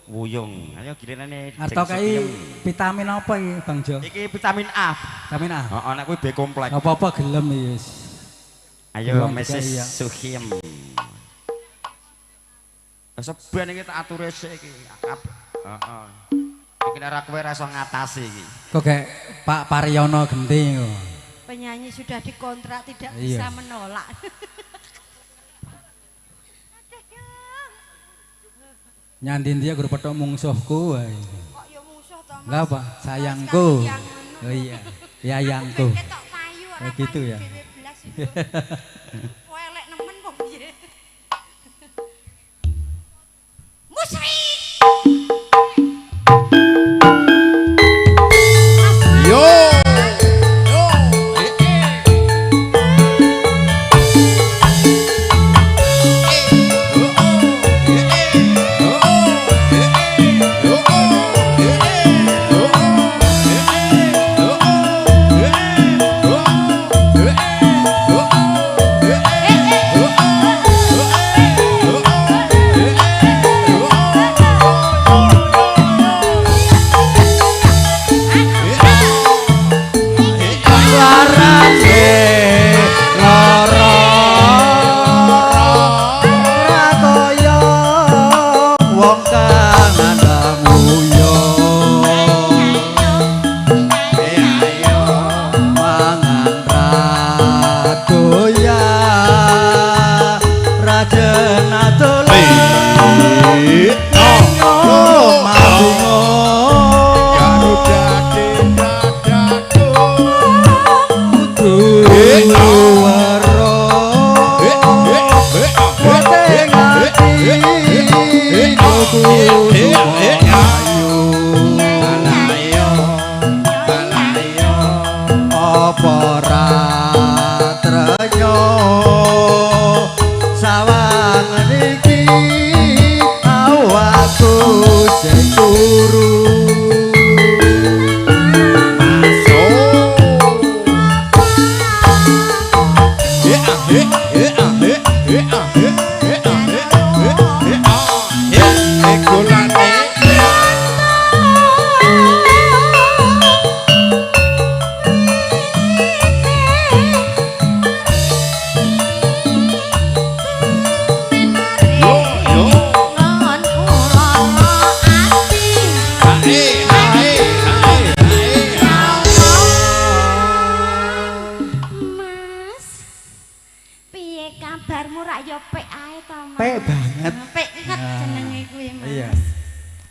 Wuyung. Ayo gilirane. Arto kai vitamin apa iki Bang Jo? Iki vitamin A. Vitamin A. Heeh, nek kuwi B kompleks. Apa-apa gelem iki wis. Ayo Mrs. Sukiem. Seben iki tak ature sik iki. Heeh. Iki nek ora kowe ora iso ngatasi iki. Kok kayak Pak Paryono genti kok. Penyanyi sudah dikontrak tidak bisa menolak. Nyandi dia guru petok mungsuhku wae. Kok ya mungsuh to Mas? Lah apa? Sayangku. Oh iya, yayangku. Ketok payu ora gitu ya. Elek nemen kok piye. Musrik. Yo.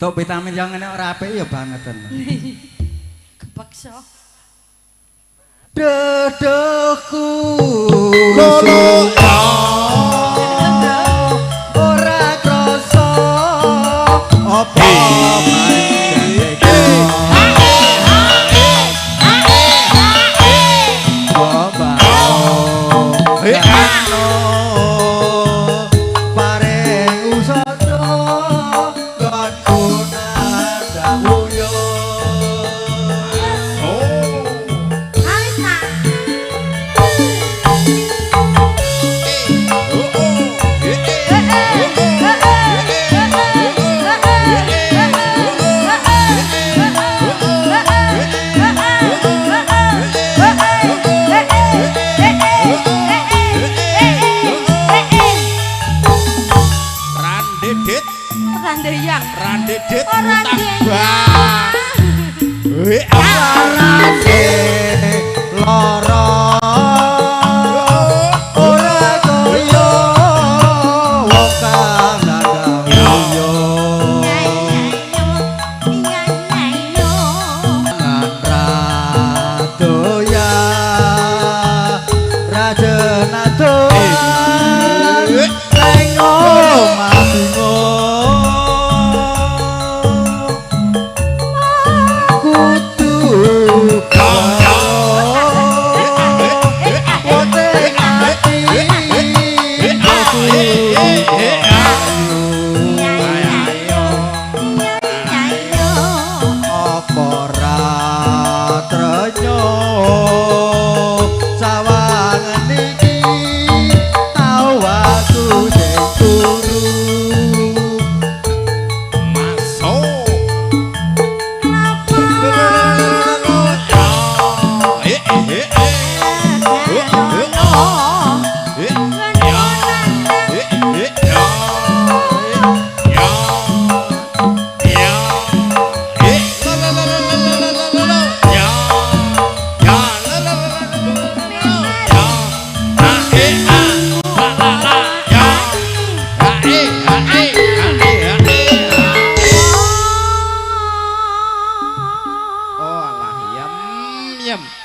Tok vitamin yang ngene ora apik ya bangeten. Kepeksa. Dedeku lolo ora krasa apa Bosen adoan neng omah bingung kudu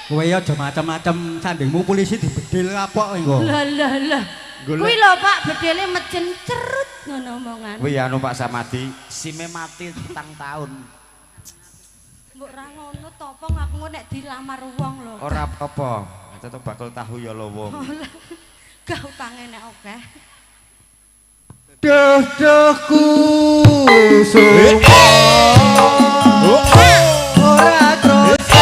Kowe aja macem-macem sandingmu polisi dibedil kapok engko. Lah lah lah. Kuwi lho Pak, bedile mejen cerut ngono omongan. Kuwi anu Pak Samadi, sime mati petang tahun. Mbok ra ngono to, Pong, aku nek dilamar wong lho. Ora apa-apa, tetep bakul tahu ya lho wong. Gak utange nek akeh. Duh duhku ora kroso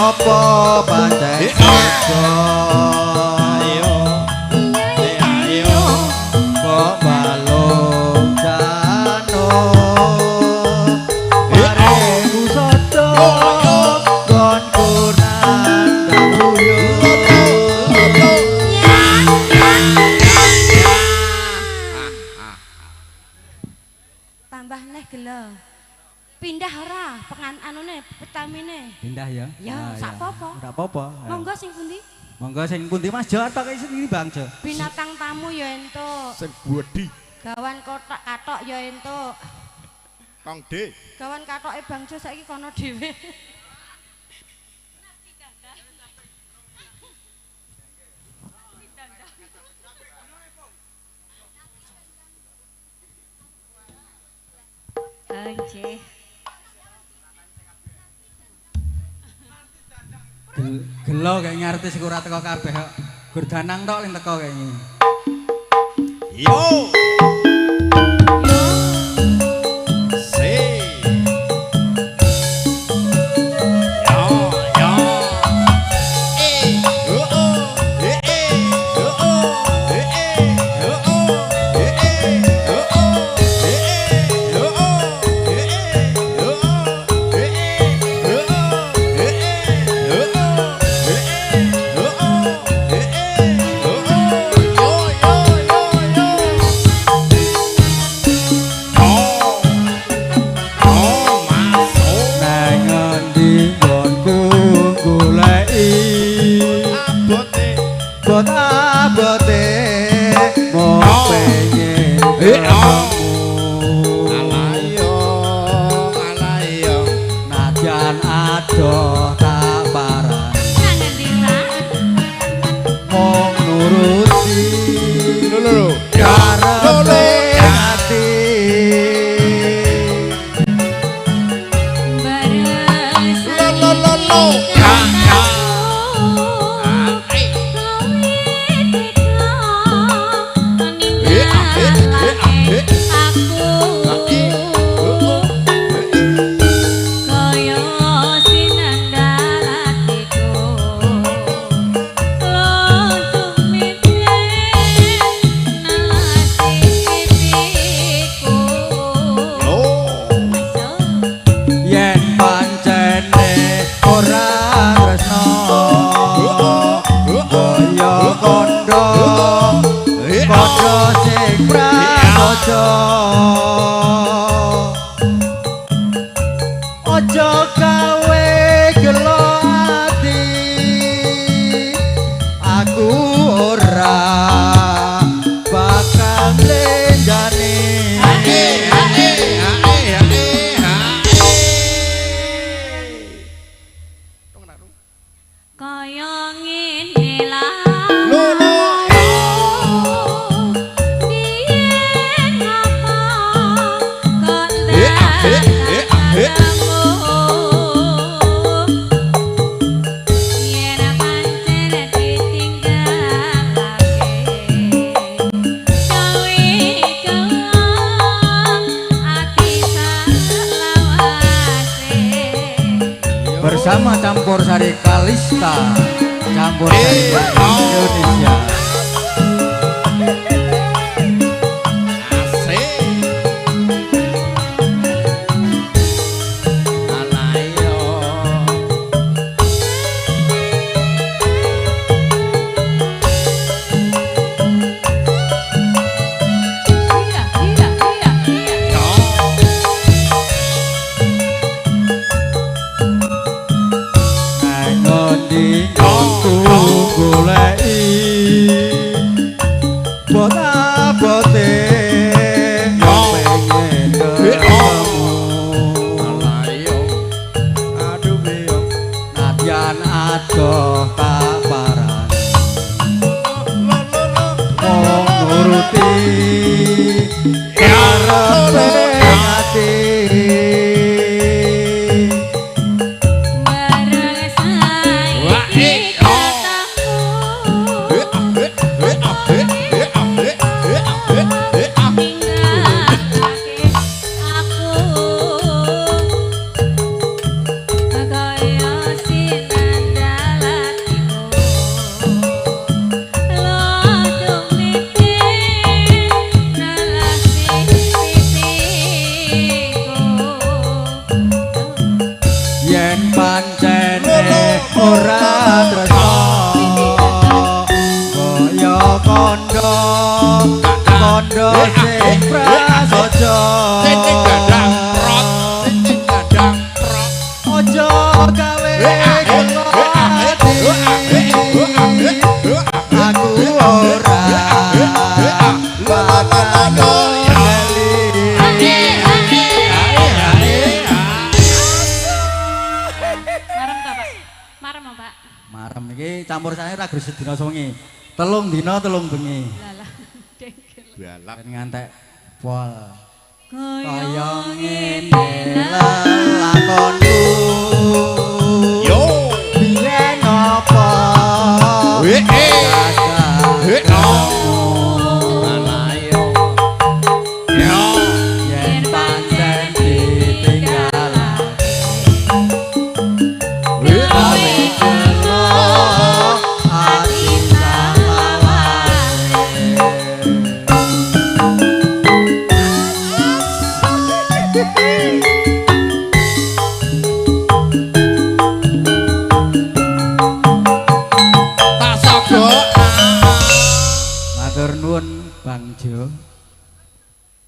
apa pancen sejo ayo ayo kok balung jano parengku soto gonku nandang tambah neh gelo. Pindah ora pengan anune petamine. Pindah ya? Ya, sak apa-apa. Ora apa-apa. Monggo sing pundi? Monggo sing pundi Mas Jo atau kayak sendiri Bang Jo? Binatang tamu ya entuk. Sing bodi. Gawan kotak katok ya entuk. Kang D. Gawan katoke Bang Jo saiki kono dhewe. Nggih. Gelo kayaknya artis ora teko kabeh kok. Gur Danang tok sing teko kayaknya. Yo. Se. Yo yo. Eh oh oh eh eh oh oh eh eh oh oh eh eh oh oh eh eh oh oh eh eh oh oh eh eh oh oh eh eh oh oh eh eh oh oh eh eh oh oh yo yo yo yo. Oh oh masuk nang ngendi nggonku goleki abote bot abote mung pengen ketemu alayo alayo nadyan adoh tak parani Nang ngendi Pak? mung nuruti lho lho karepe ati. Lo lo lo lo ya ya Yen pancene ora tresno kaya kandha kandha sing prasaja aja gawe gelo ati aku ora bakal lenjani. Kaya ngene lah. Kalista campur Indonesia. Sedina sewengi, telung dina telung bengi. Lalah, dengkel. Ben ngantek pol. Kaya ngene lelakonku. Yo. Biyen apa? Yen pancen ditinggal.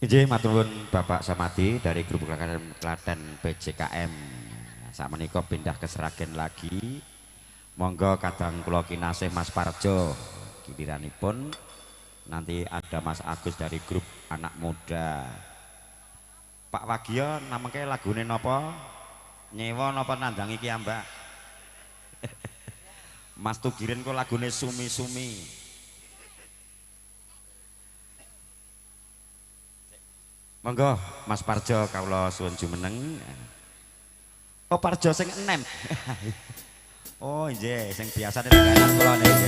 Inggih, matur nuwun Bapak Samadi dari grup Klaten PJKM. Sakmenika pindah ke Sragen lagi. Monggo kadang kula kinasih Mas Parjo giliranipun. Nanti ada Mas Agus dari grup Anak Muda. Pak Wagio namengke lagune napa? Nyewa napa nandangi ki Mbak? Mas Tugirin kok lagune sumi-sumi. Monggo Mas Parjo kawula suwun jumeneng. Oh Parjo sing enem. Oh nggih, sing biasane teganan kula niki.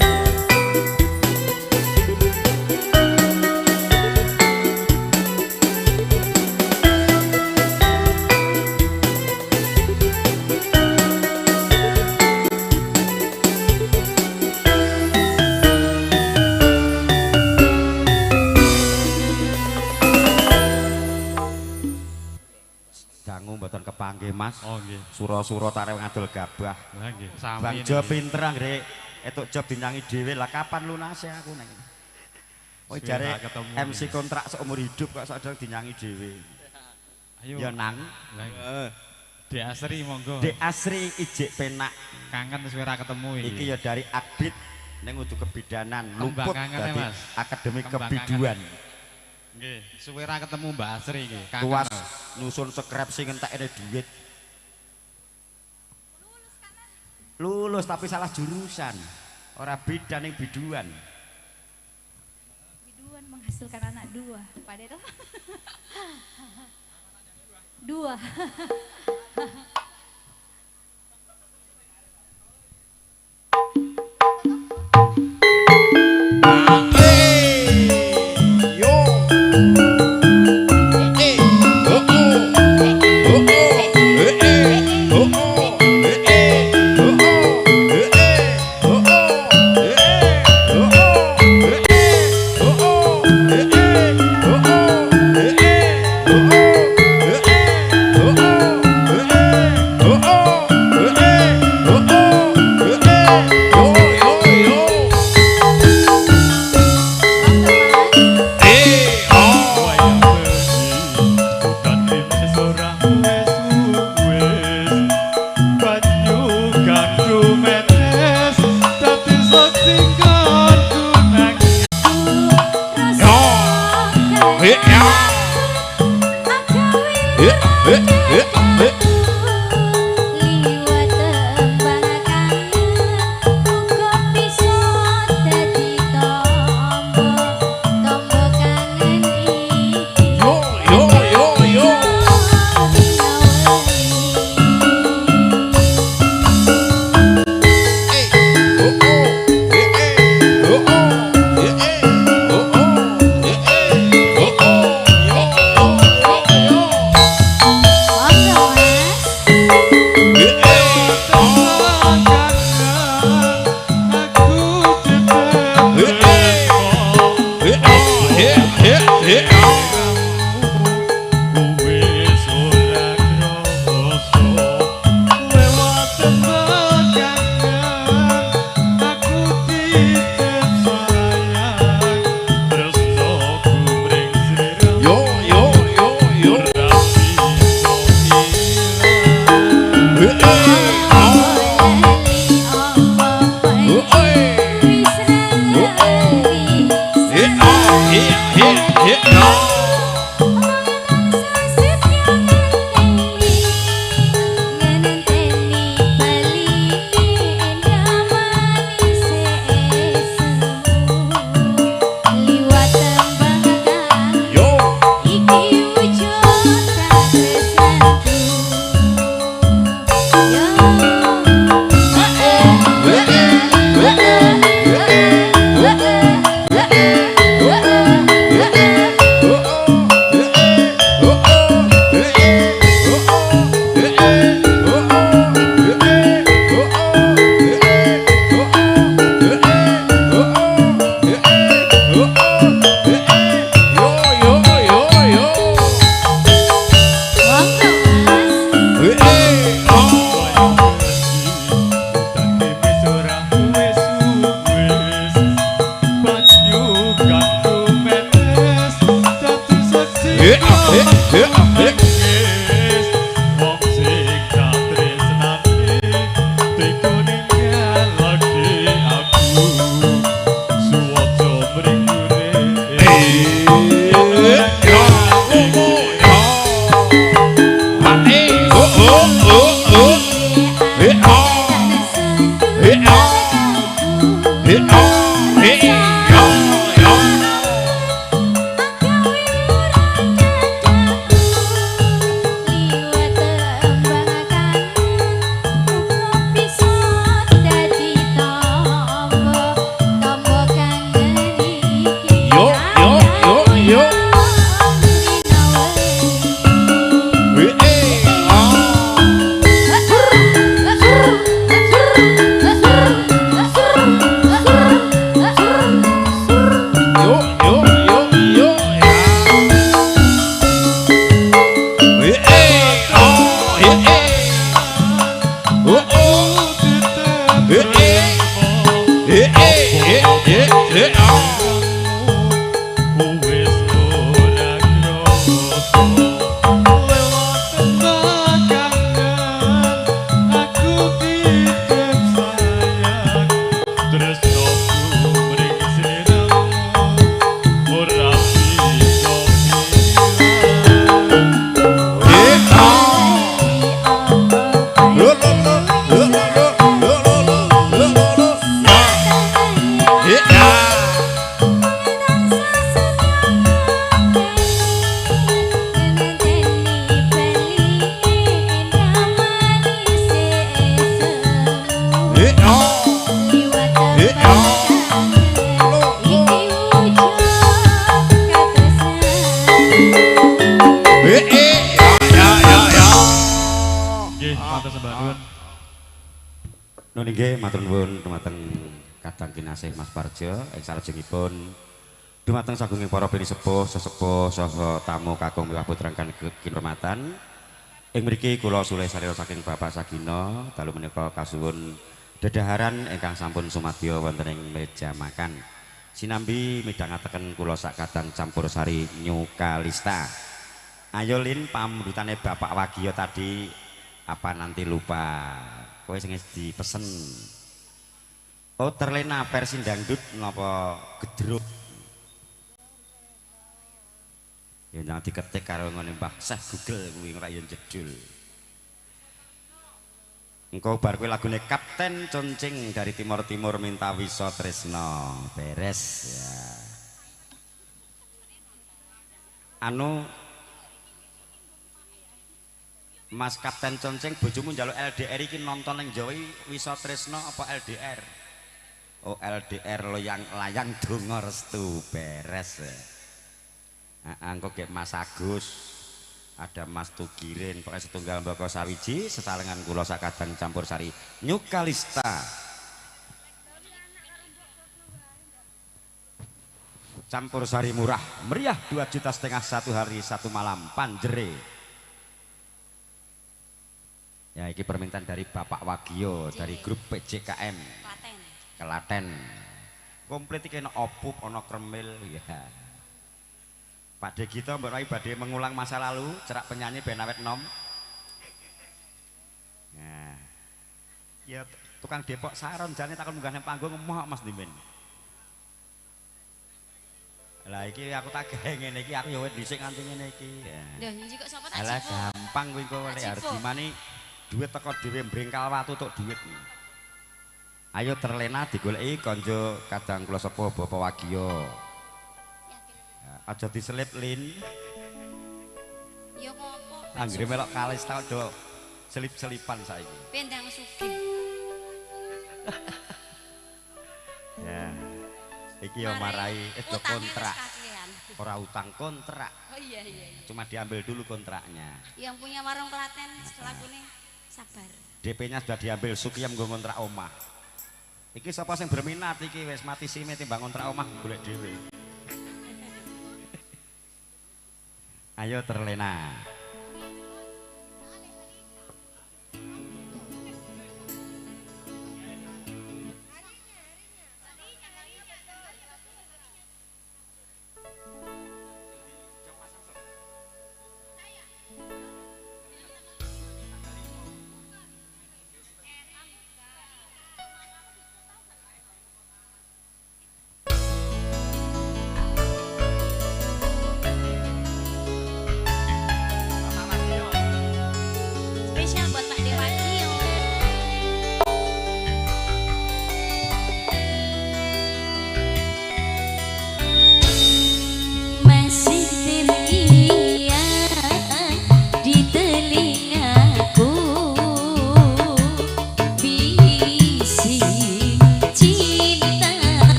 Mboten kepanggih Mas. Oh nggih. Sura-sura tarew ngadol gabah. Lah nggih, sami. Bang Jo pinter anggere etuk job dinyangi dhewe. Lah kapan lunase aku neng. Oh jare MC kontrak seumur hidup kok sok dinyangi dhewe. Ayo. Ya nang. Heeh. Dek Asri monggo. Dek Asri ijik penak. Kangen wis ora ketemu iki. Iki ya dari Akbit ning udu kebidanan luput dadi akademi kebiduan. Nggih, suwe ra ketemu Mbak Asri iki. Tuas nyusun skripsi ngentekne duit. Lulus tapi salah jurusan. Ora bidan ning biduan. Biduan menghasilkan anak dua. Pak Deto. Dua. Oh, oh, eh, oh, oh, eh, oh, oh. Wong sing katresnane teko ninggalake aku suwaca mring Mas Parjo ing salajengipun dumateng sagunging para pinisepuh sesepuh saha tamu kakung miwah putra kang kinurmatan ing mriki kula sulih sarira saking Bapak Sagino dalu menika kasuwun dedaharan ingkang sampun sumadya wonten ing meja makan sinambi midhangetaken kula sak kadang campur sari Nyukalista. Ayo Lin, pamundhutane Bapak Wagiyo tadi apa nanti lupa kowe sing dipesen. Oh, terlena versi dangdut napa gedruk. Ya jangan diketik karo ngene Mbah Seh Google kuwi ora yen jedul. Engko bar kuwi lagune Kapten Concing dari Timur Timur minta Wiso Tresno. Beres ya. Anu Mas Kapten Concing bojomu njaluk LDR iki nonton ning Jawa Wiso Tresno apa LDR? Oh LDR loyang layang donga restu beres. Engko gek Mas Agus, ada Mas Tugirin, pokoke setunggal mbaka sawiji sesarengan kula sakadang campur sari Nyukalista. Campur sari murah meriah 2,5 juta satu hari satu malam panjere. Ya iki permintaan dari Bapak Wagiyo dari grup PJKM Klaten. Komplit iki ana opup, ana kremil ya. Pak Degito mbok rai badhe mengulang masa lalu, cerak penyanyi ben awet nom. Nah. Ya tukang Depok saron jane takon munggah nang panggung emoh Mas Dimin. Lah iki aku tak gawe ngene iki, aku ya wis dhisik nganti ngene iki. Lho, nyuci kok sapa tak Alah jipuk? gampang kuwi kok lek arep dimani duit teko dhewe brengkal watu tok duit. Ayo terlena digoleki konjo kadang kula sepuh Bapak Wagiyo. Aja diselip Lin. Ya ngopo? Anggere melok Kalista do selip-selipan saiki. Pendang sugih. Ya. Iki yo marai do kontrak. Ora utang kontrak. Oh iya iya iya. Cuma diambil dulu kontraknya. Yang punya warung Klaten selakune sabar. DP-nya sudah diambil Sukiyem nggo ngontrak omah. Iki sapa sing berminat iki wis mati sime timbang ngontrak omah golek dhewe. Ayo terlena.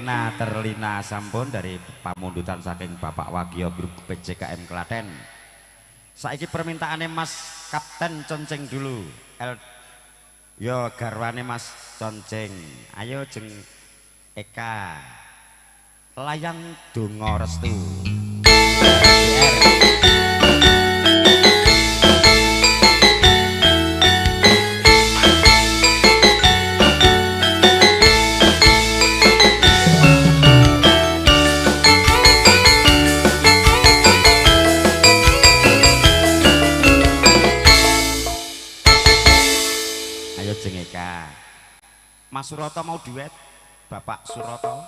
Terlena Terlina sampun dari pamundutan saking Bapak Wagio Grup PCKM Klaten. Saiki permintaane Mas Kapten Conceng dulu. L yo garwane Mas Conceng. Ayo jeng Eka. Layang Donga Restu. Ayo jeng Eka. Mas Suroto mau duet, Bapak Suroto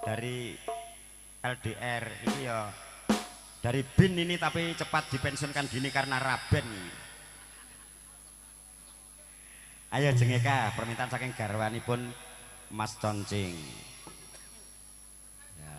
dari LDR ini ya, dari BIN ini tapi cepat dipensiunkan gini karena raben. Ayo jeng Eka, permintaan saking garwanipun Mas Concing. Ya.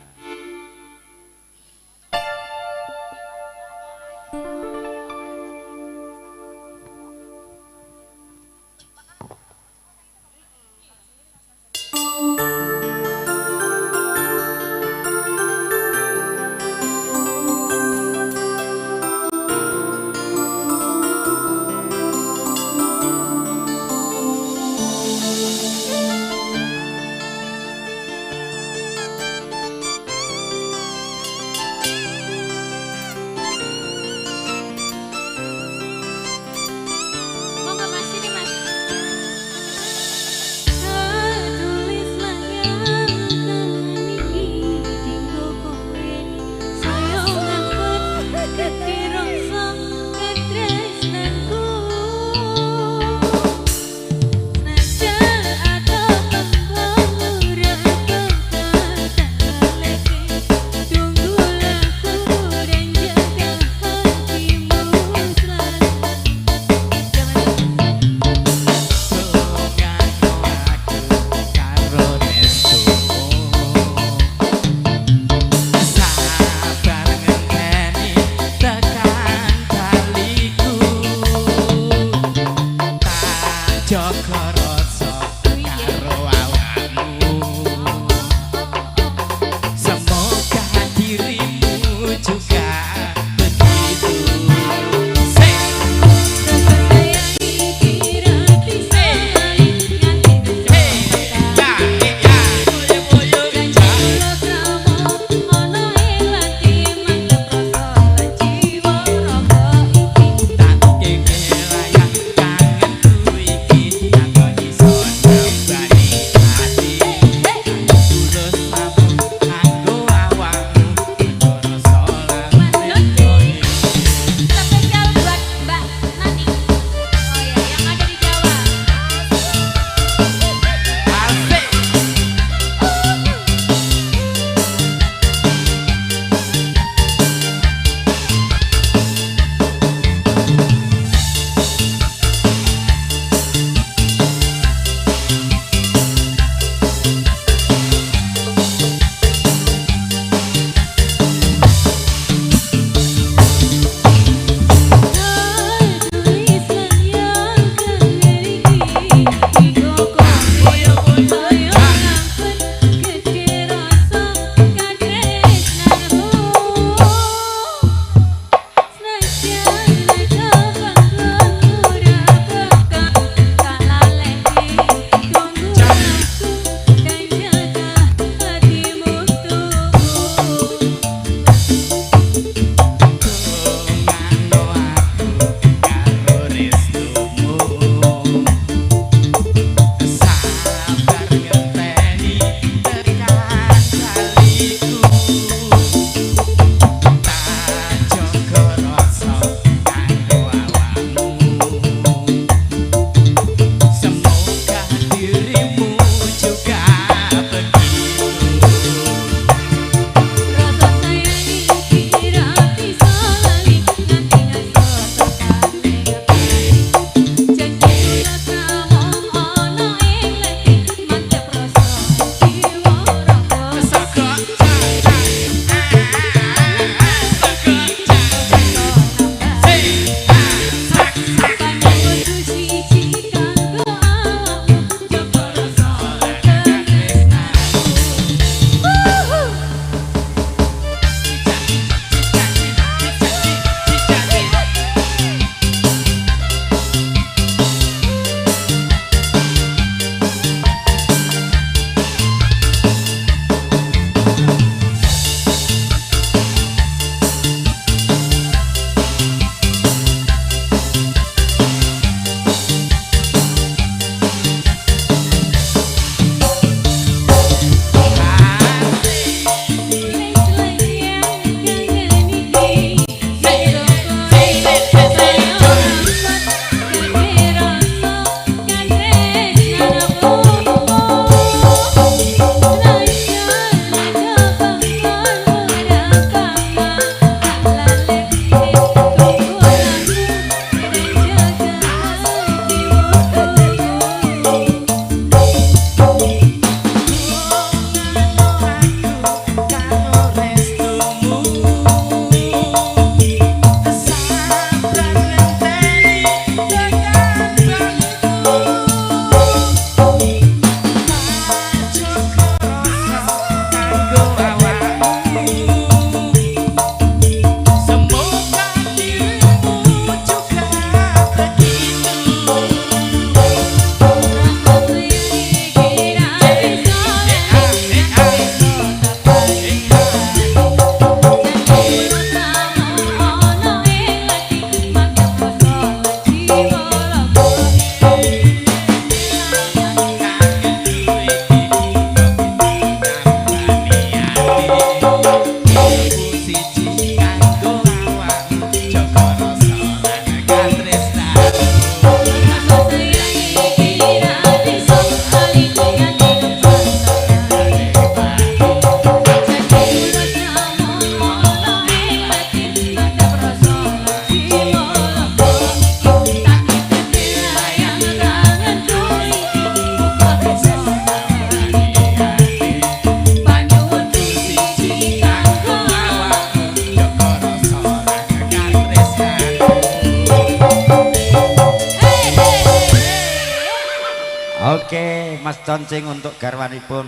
Mas Concing untuk garwanipun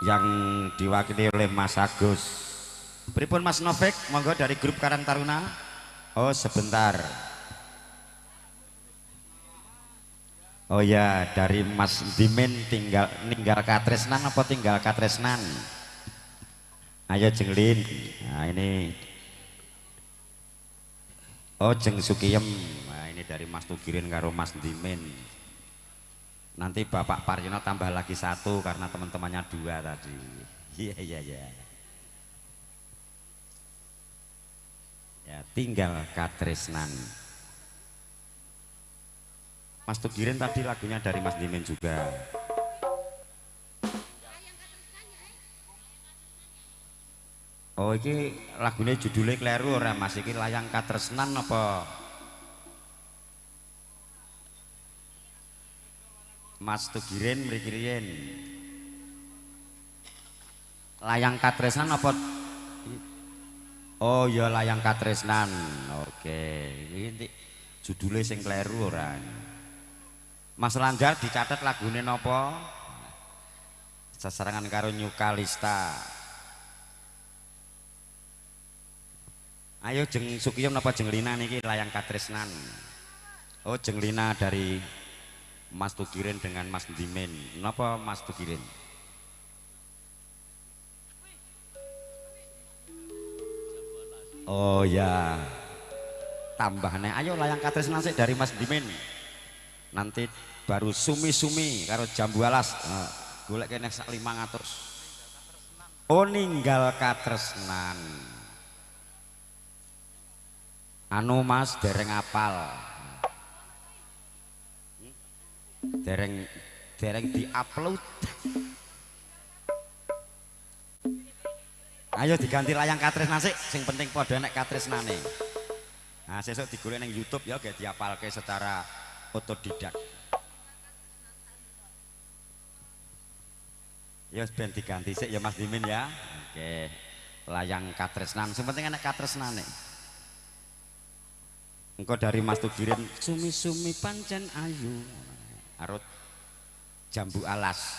yang diwakili oleh Mas Agus. Pripun Mas Novek, monggo dari grup Karang Taruna. Oh sebentar. Oh ya, dari Mas Dimin tinggal ninggal katresnan apa tinggal katresnan? Ayo Jenglin. Nah ini. Oh Jeng Sukiyem. Nah ini dari Mas Tugirin karo Mas Dimin. Nanti Bapak Paryono tambah lagi satu karena teman-temannya dua tadi. Iya iya iya. Ya tinggal katresnan. Mas Tugirin tadi lagunya dari Mas Dimin juga. Oh iki lagunya judulnya kleru ora Mas, iki layang katresnan apa? Mas Tugirin mriki riyen. Layang katresnan apa? Oh ya layang katresnan. Oke, iki judulnya sing kleru ora. Mas Langgar dicatat lagune napa? Sesarengan karo Nyukalista. Ayo Jeng Sukiyem napa Jeng Lina niki layang katresnan. Oh Jeng Lina dari Mas Tugirin dengan Mas Dimin. Napa Mas Tugirin? Oh ya. Tambahane ayo layang katresnan sik dari Mas Dimin. Nanti baru sumi-sumi karo jambu alas. Nah, golek kene sak 500. Oh ninggal katresnan. Anu Mas dereng apal. Dereng dereng diupload. Ayo diganti layang katresnan sik, sing penting padha nek katresnane. Nah, sesuk digolek ning YouTube ya gek diapalke secara otodidak. Ya ben diganti sik ya Mas Dimin ya. Oke. Layang katresnan, sing penting enek katresnane. Engko dari Mas Tugirin sumi-sumi pancen ayu. Arut jambu alas.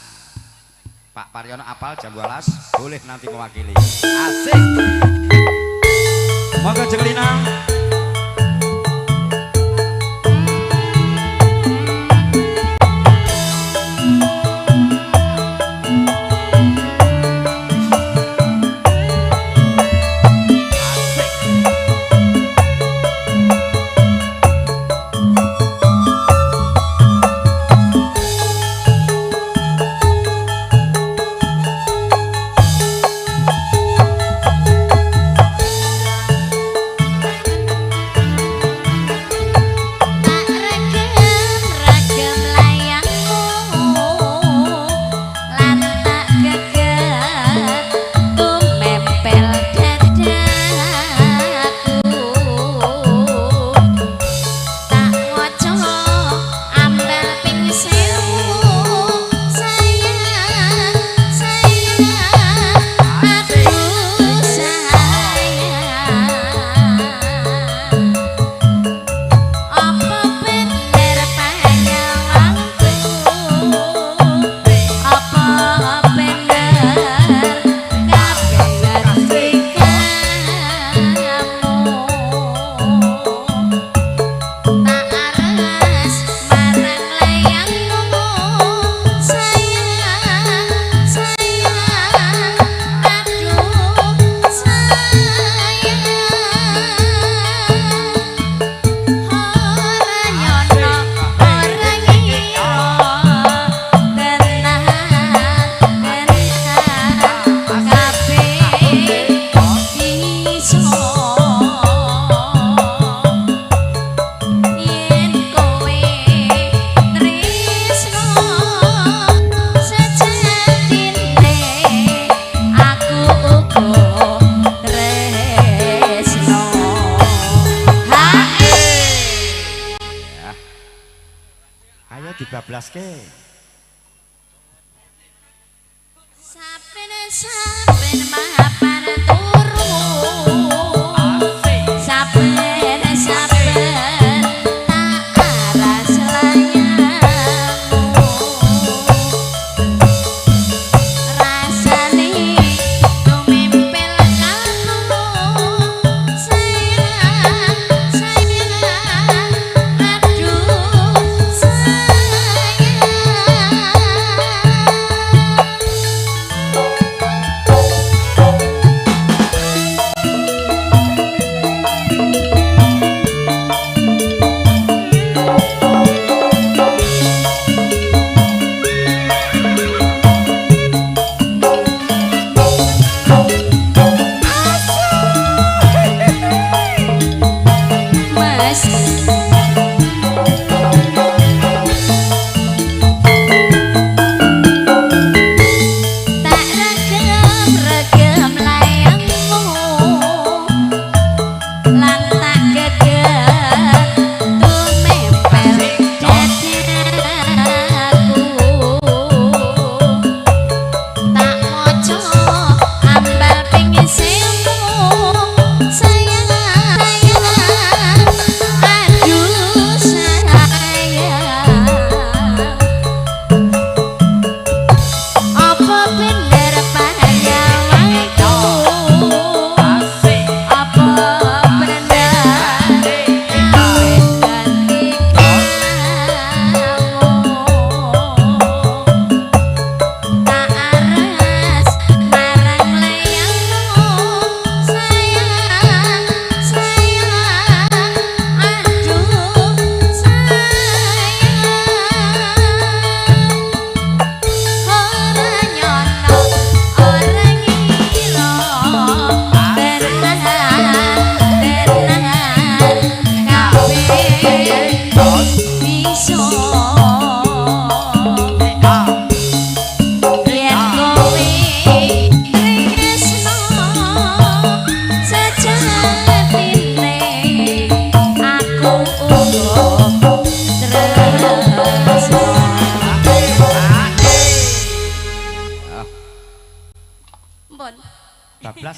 Pak Paryono apal jambu alas, boleh nanti mewakili. Asik. Monggo Jeng Lina. Saben-saben mapan turu, saben-saben tak aras layangmu.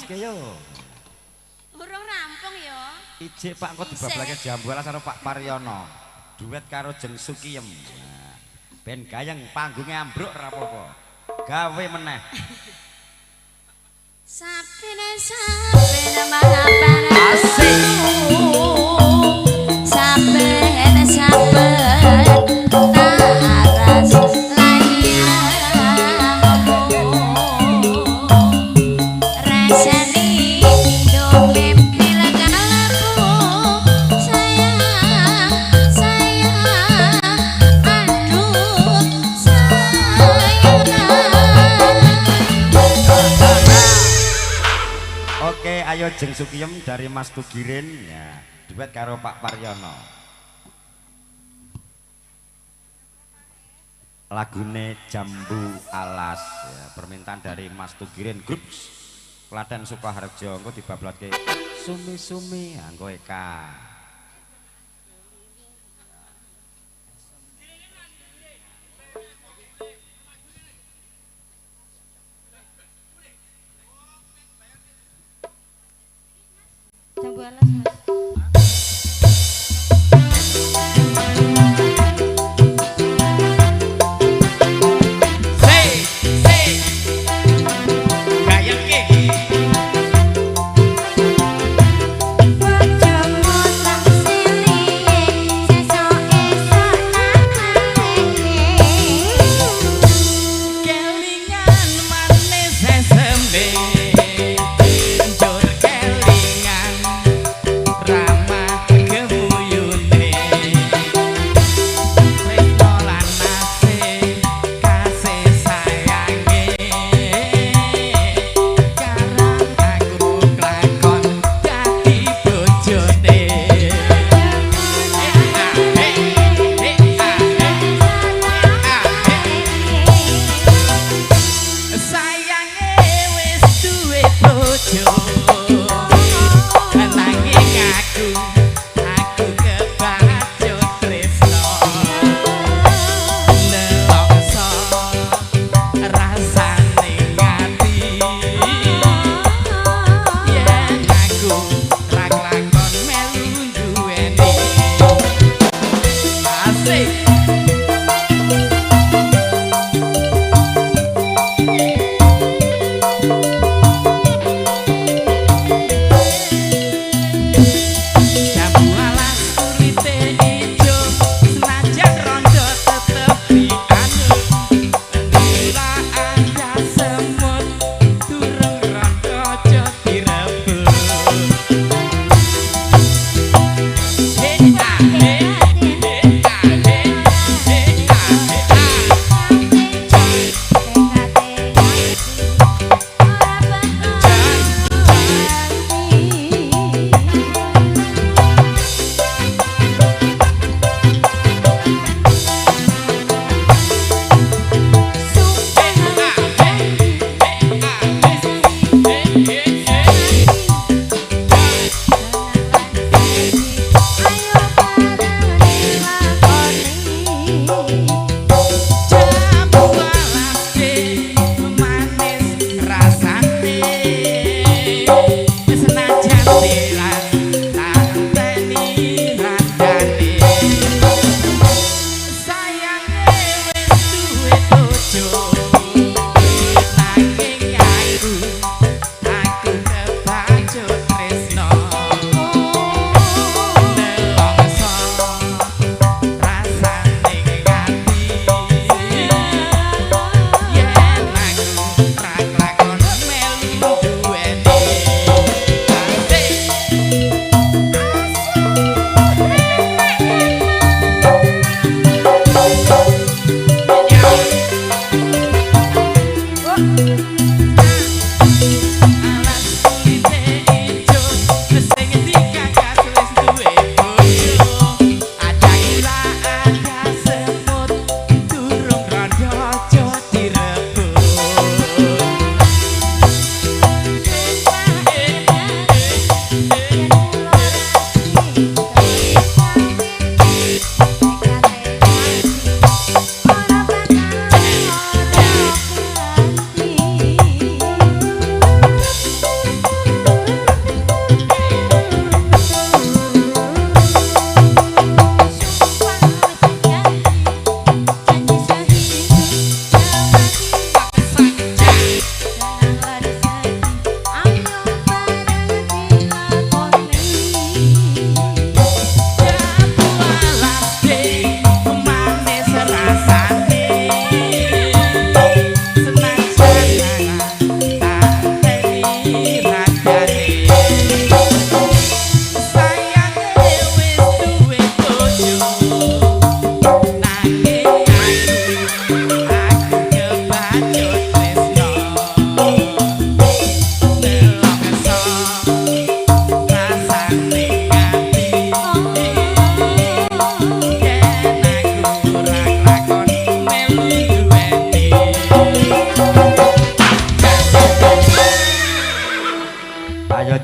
Teruske yo. Urung rampung yo. Ijik Pak engko dibablake jambu alas karo Pak Paryono. Duet karo Jeng Sukiyem. Nah, ben gayeng panggunge ambruk ora apa-apa. Gawe meneh. Sapine sapine mapan Asik. Saben saben taras layangmu rasane hidup kalbu sayang sayang aduh sayang. Oke, ayo Jeng Sukiyem dari Mas Tugirin ya, duet karo Pak Paryono. Lagune Jambu Alas ya, permintaan dari Mas Tugirin Grup Klaten Sukoharjo engko dibablatke sumi-sumi anggo Eka. Jambu alas Mas. Say, say. Gayengke. Bojomu tak silihe sesuk esuk tak Kelingan manis esembe. Njur kelingan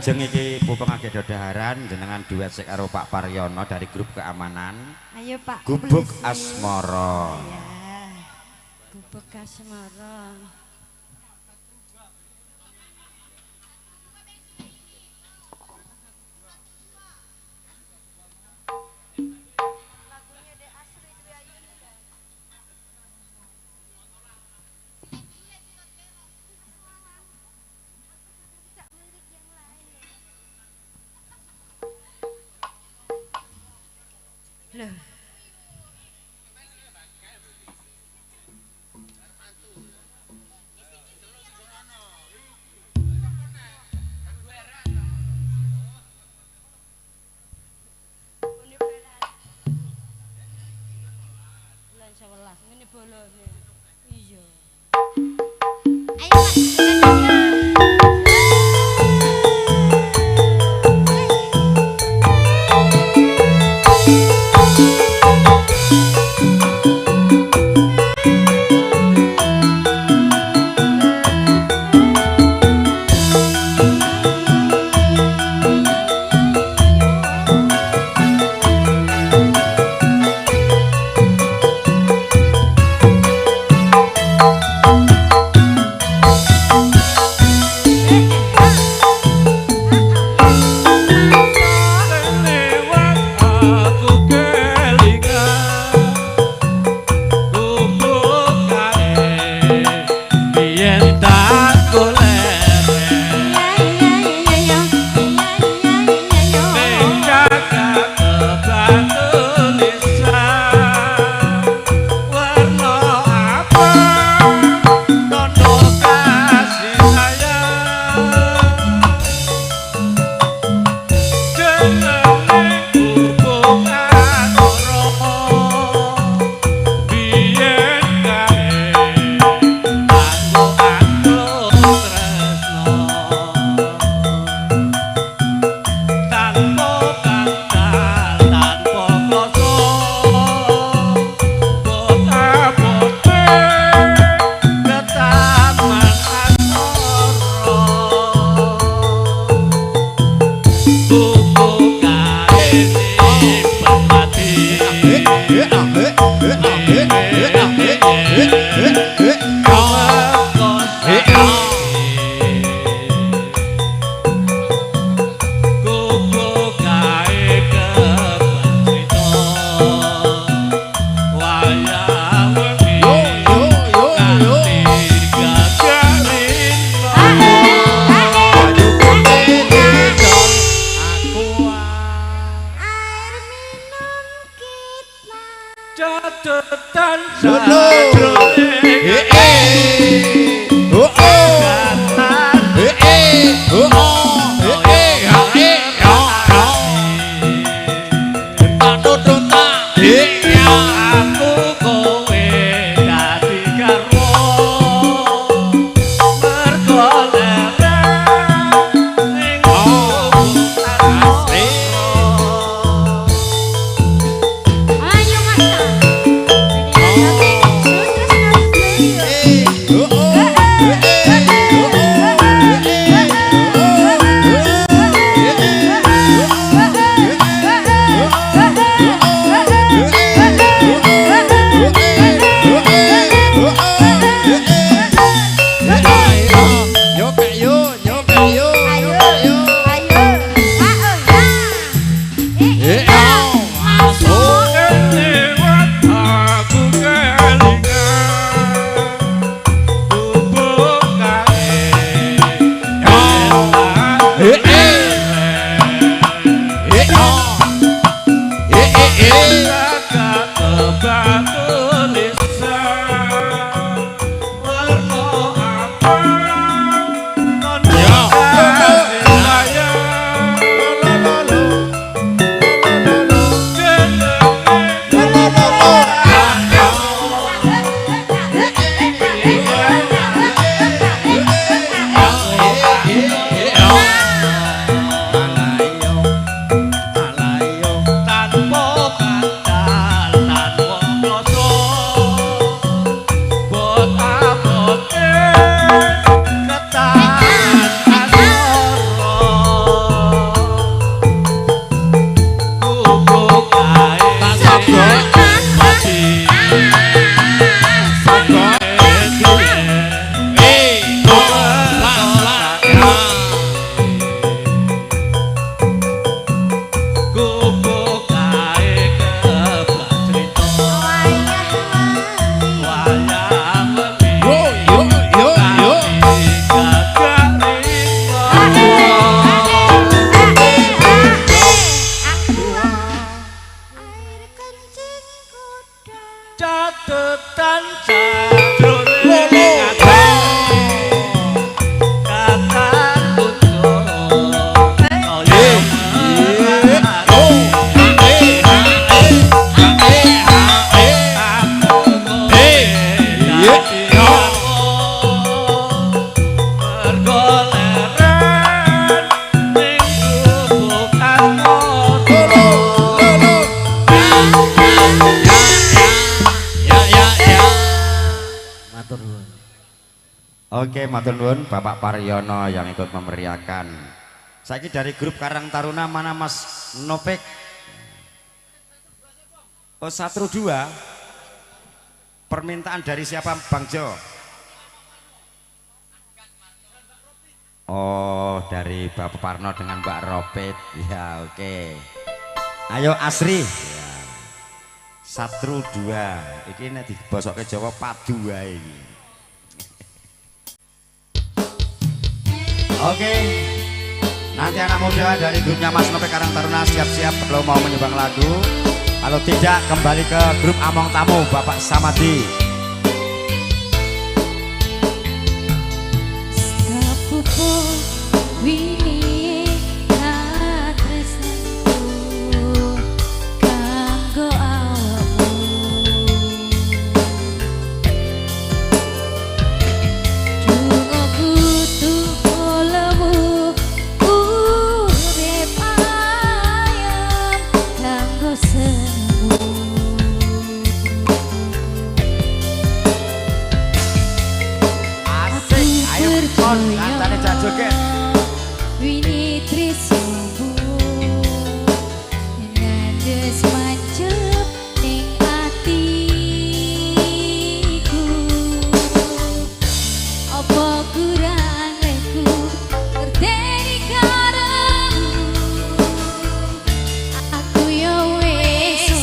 Lajeng iki pupung agek dodaharan jenengan duet sik karo Pak Paryono dari grup keamanan. Ayo Pak. Gubuk Asmara. Ya. Gubuk Asmara. Loh. Bulan 11 ngene bolone. Iya. Ayo Mas. Alayo, Gubuk kae kebak crita wayah wengi. Yo yo yo yo. Gagak rima. Air kencing kuda. Catetan jroning ati kata tutur kaya mergo leren ning gubukan moro. Ya ya ya. Matur nuwun. Oke, matur nuwun Bapak Paryono yang ikut memeriahkan. Saiki dari grup Karang Taruna mana Mas Nopek? Oh, 1 2. Permintaan dari siapa Bang Jo? Oh, dari Bapak Parno dengan Mbak Ropit. Ya, oke. Ayo Asri. Ya. 1 2. Iki nek dibosokke Jawa padu wae iki. Oke. Nanti anak muda dari grupnya Mas Nopek Karang Taruna siap-siap kalau mau menyumbang lagu. Kalau tidak kembali ke grup Among Tamu Bapak Samadi. Sapupu wingi katresnanku kanggo awakmu. Dungoku tuku lewu urip ayem kanggo senengmu. Asik, ayo kon kancane jak joget. Wingi tresnomu ngandes mancep ning atiku. Apa kurang leku ngerteni karepmu. Aku yo wis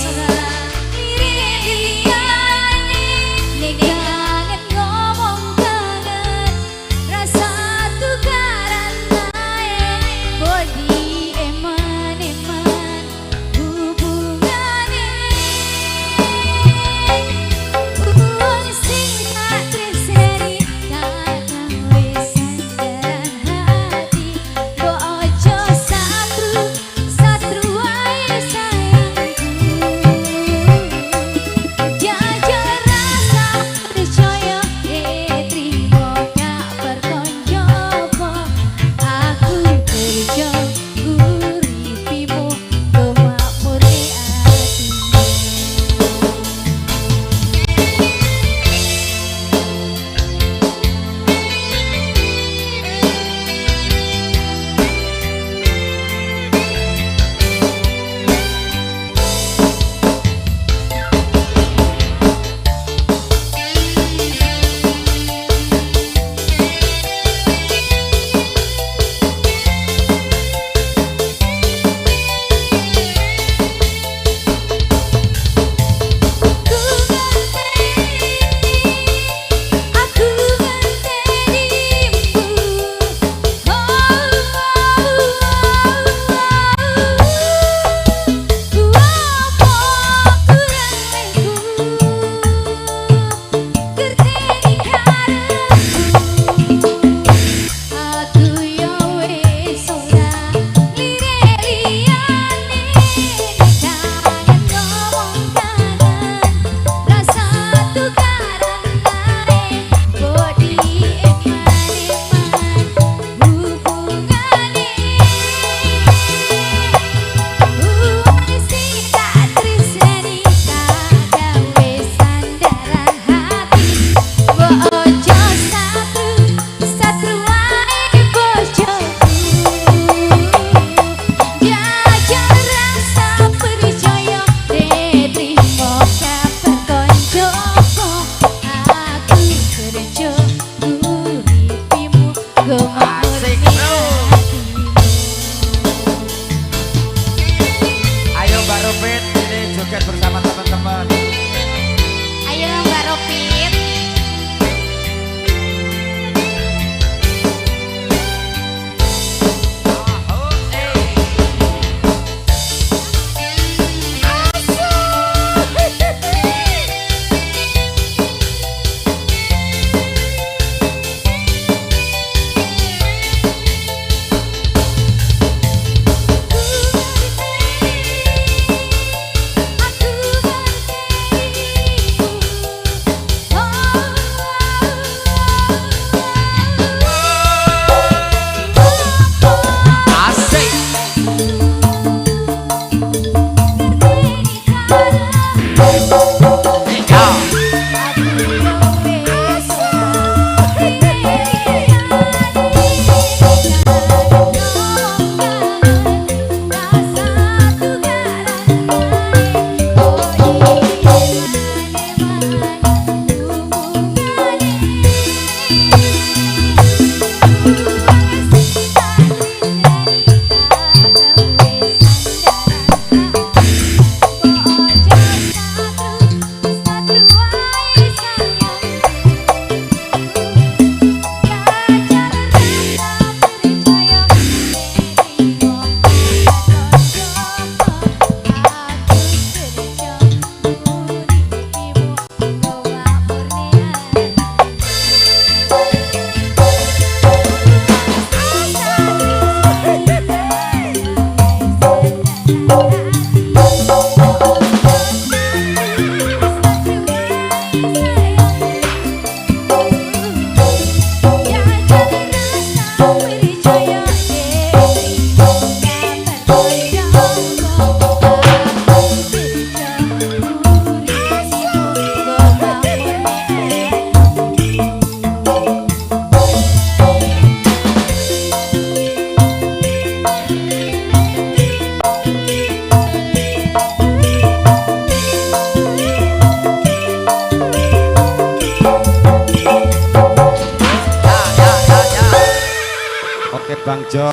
Jo.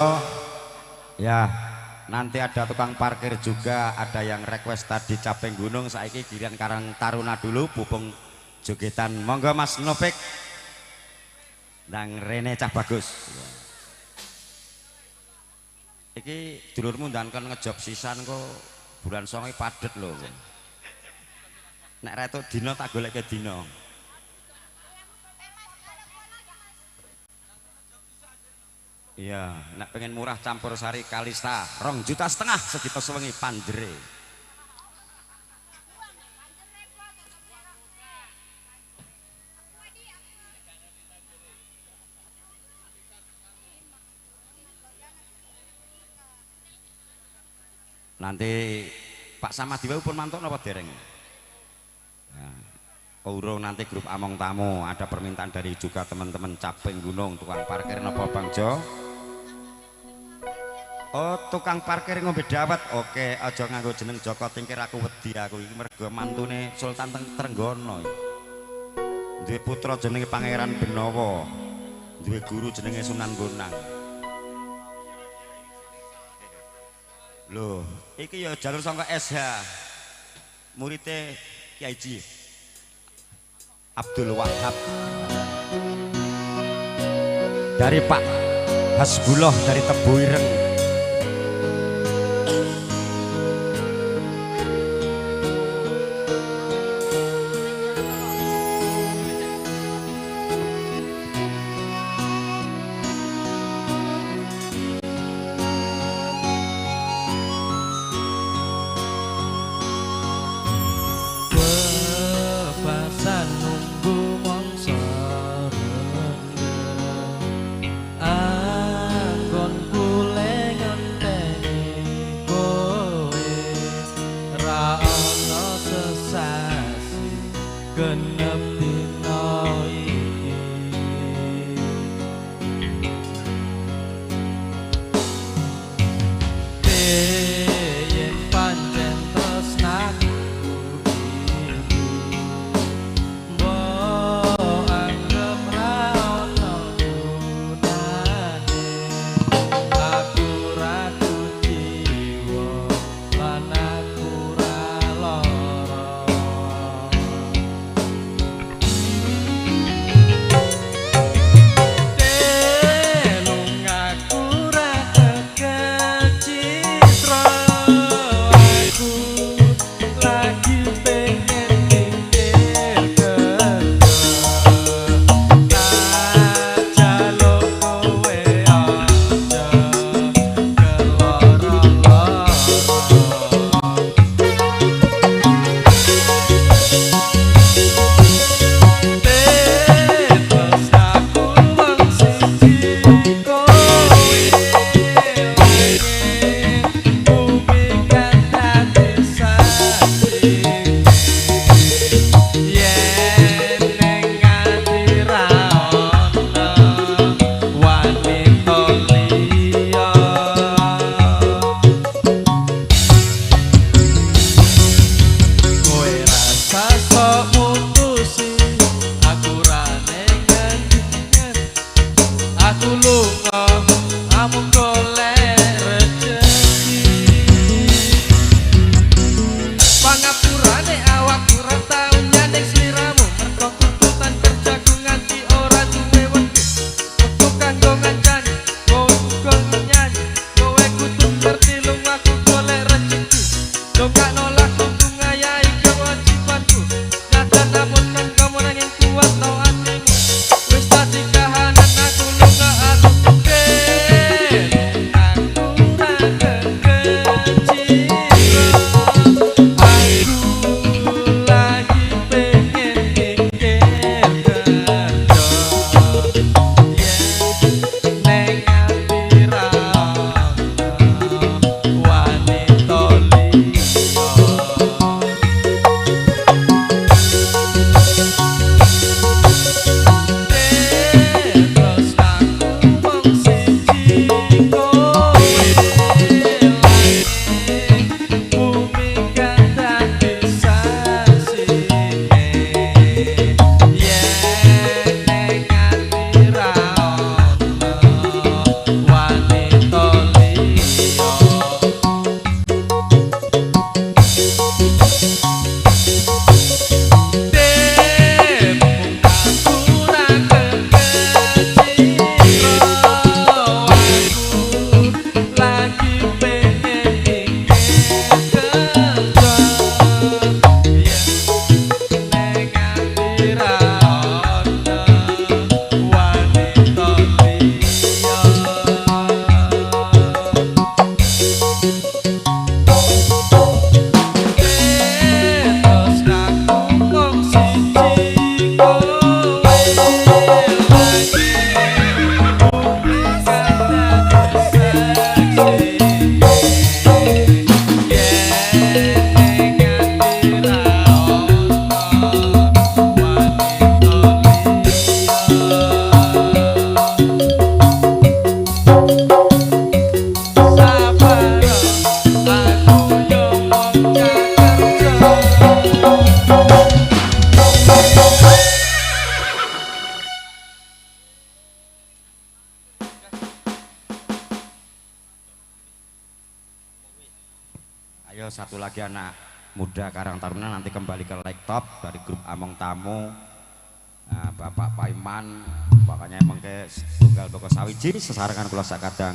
Ya, nanti ada tukang parkir juga, ada yang request tadi Caping Gunung, saiki giliran Karang Taruna dulu pupung jogetan. Monggo Mas Novik. Nang rene cah bagus. Iki dulurmu ndan kon ngejob sisan kok bulan 9 padet lho. Nek retuk dina tak goleke dina. Iya, nek pengen murah campur sari Kalista, 2,5 juta sedita sewengi panjere. Nanti Pak Samadi wau pun mantuk napa dereng? Nah, urung nanti grup Among Tamu ada permintaan dari juga teman-teman Caping Gunung tukang parkir napa Bang Jo? Oh, tukang parkir ngombe dawet. Oke, aja nganggo jeneng Joko Tingkir, aku wedi aku iki mergo mantune Sultan Trenggono. Duwe putra jenenge Pangeran Benowo. Duwe guru jenenge Sunan Bonang. Loh, iki ya jalur sangka SH. Murite Kiai Ji Abdul Wahab. Dari Pak Hasbullah dari Tebu Ireng. Bebasan nunggu mongso rengge anggonku. Satu lagi anak muda Karang Taruna nanti kembali ke laptop dari grup Among Tamu. Nah, Bapak Paiman, makanya emang ke tunggal boko sawiji sesarengan kula sakadang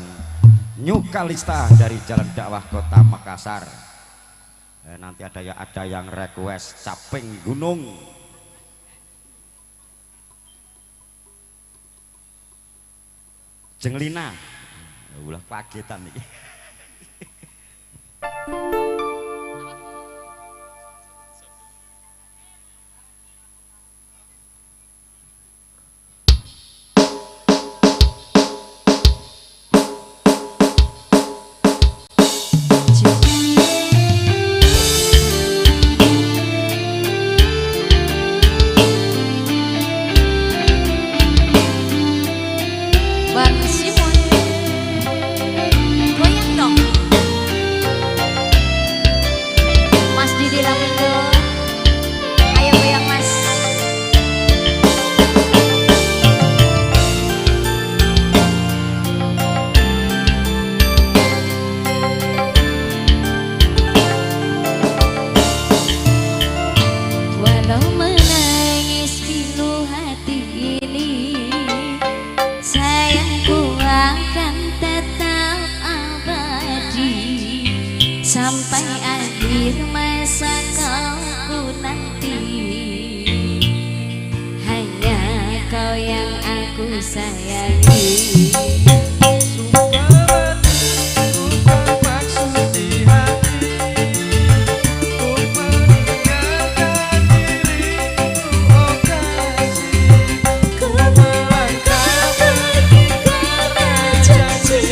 New Kalista dari Jalan Dakwah Kota Makassar. Nanti ada yang request Caping Gunung. Jenglina. Ulah kagetan iki. Bang Simon, goyang dong. Mas Didi Lamindo, ayo goyang Mas. Walau menangis pilu hati ini, sayangku akan tetap abadi sampai akhir masa kau nanti. Hanya kau yang aku sayangi. Ku melangkah pergi karena janji.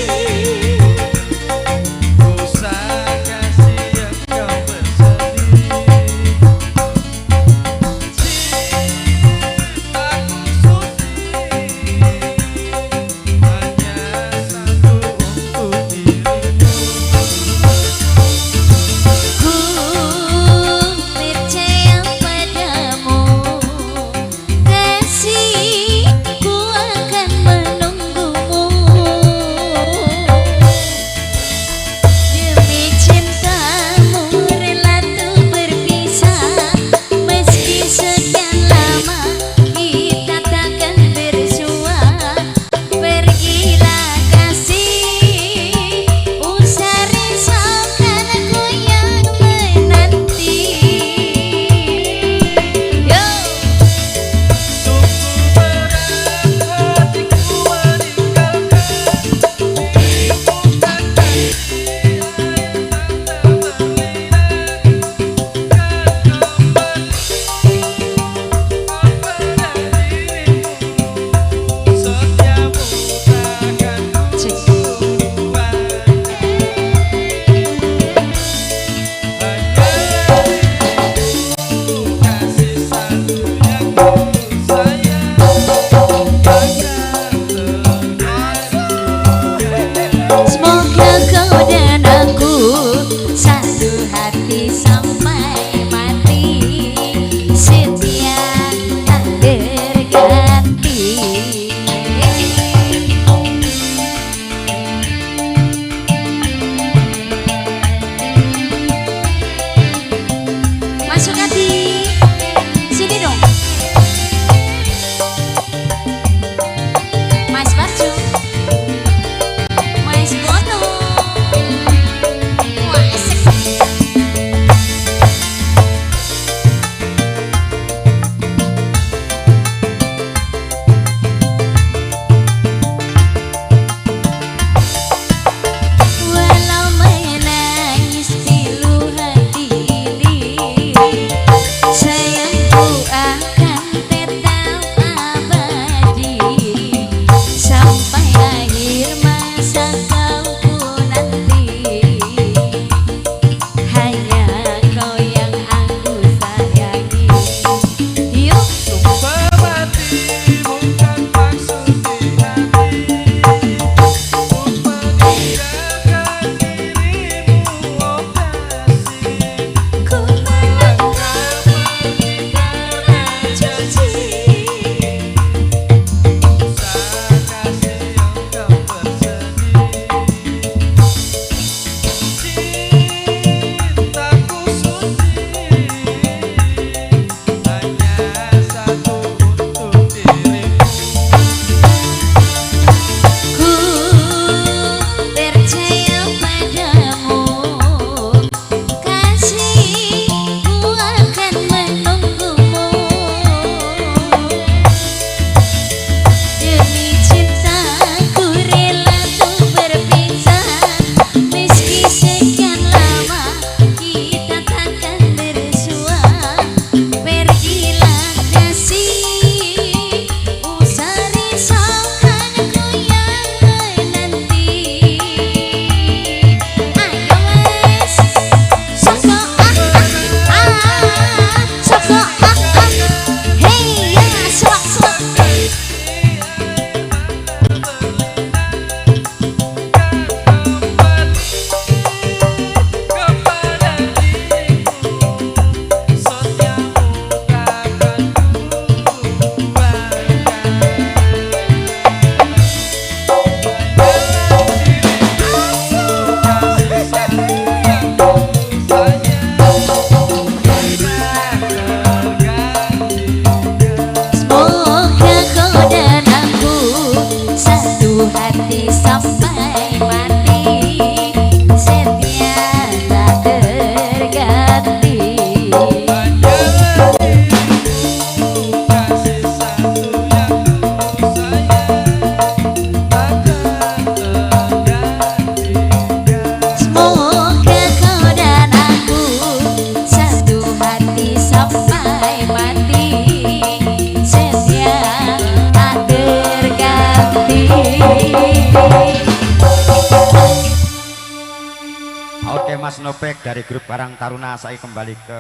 Mas Nopek dari grup Karang Taruna. Saya kembali ke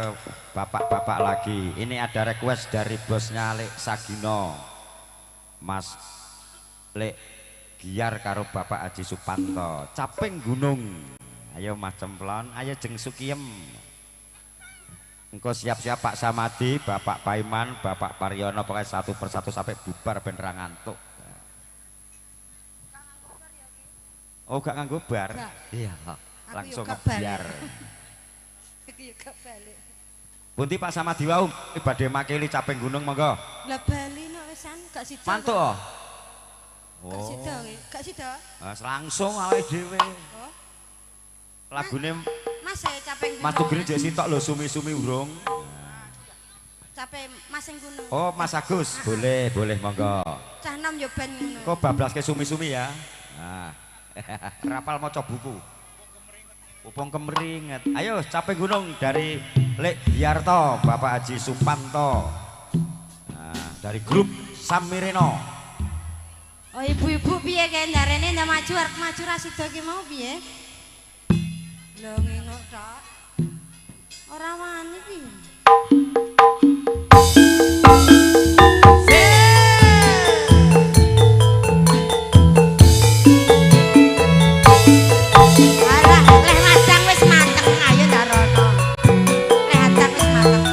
bapak-bapak lagi. Ini ada request dari bosnya Lek Sagino, Mas Lek Giar karo Bapak Haji Supanto. Caping Gunung. Ayo Mas Cemplon, ayo Jeng Sukiem. Engko siap-siap Pak Samadi, Bapak Paiman, Bapak Paryono, pokoknya satu persatu sampai bubar ben ra ngantuk. Oh, gak nganggo bar? Iya, langsung ngebiar. Iki yo gak balik. Pundi Pak Samadi wau badhe makili Caping Gunung monggo. Lah bali nek wisan gak sida. Mantuk oh. Gak sida kowe, gak sida. Langsung awake dhewe. Oh. Lagune Mas saya Caping Gunung. Mas Tugine jek sitok lho sumi-sumi urung. Caping Mas sing gunung. Oh, Mas Agus, boleh, boleh monggo. Cah nom yo ben ngono. Kok bablaske sumi-sumi ya. Nah. Rapal maca buku. Upong kemeringet. Ayo Caping Gunung dari Lek Giarto, Bapak Haji Supanto. Nah, dari grup Samireno. Oh, ibu-ibu piye kae ndarene ndak maju arep maju ra sida ki mau piye? Lho ngene tok. Ora wani piye? Alah, leh madang wis mateng, ayo ndarono. Leh madang wis mateng.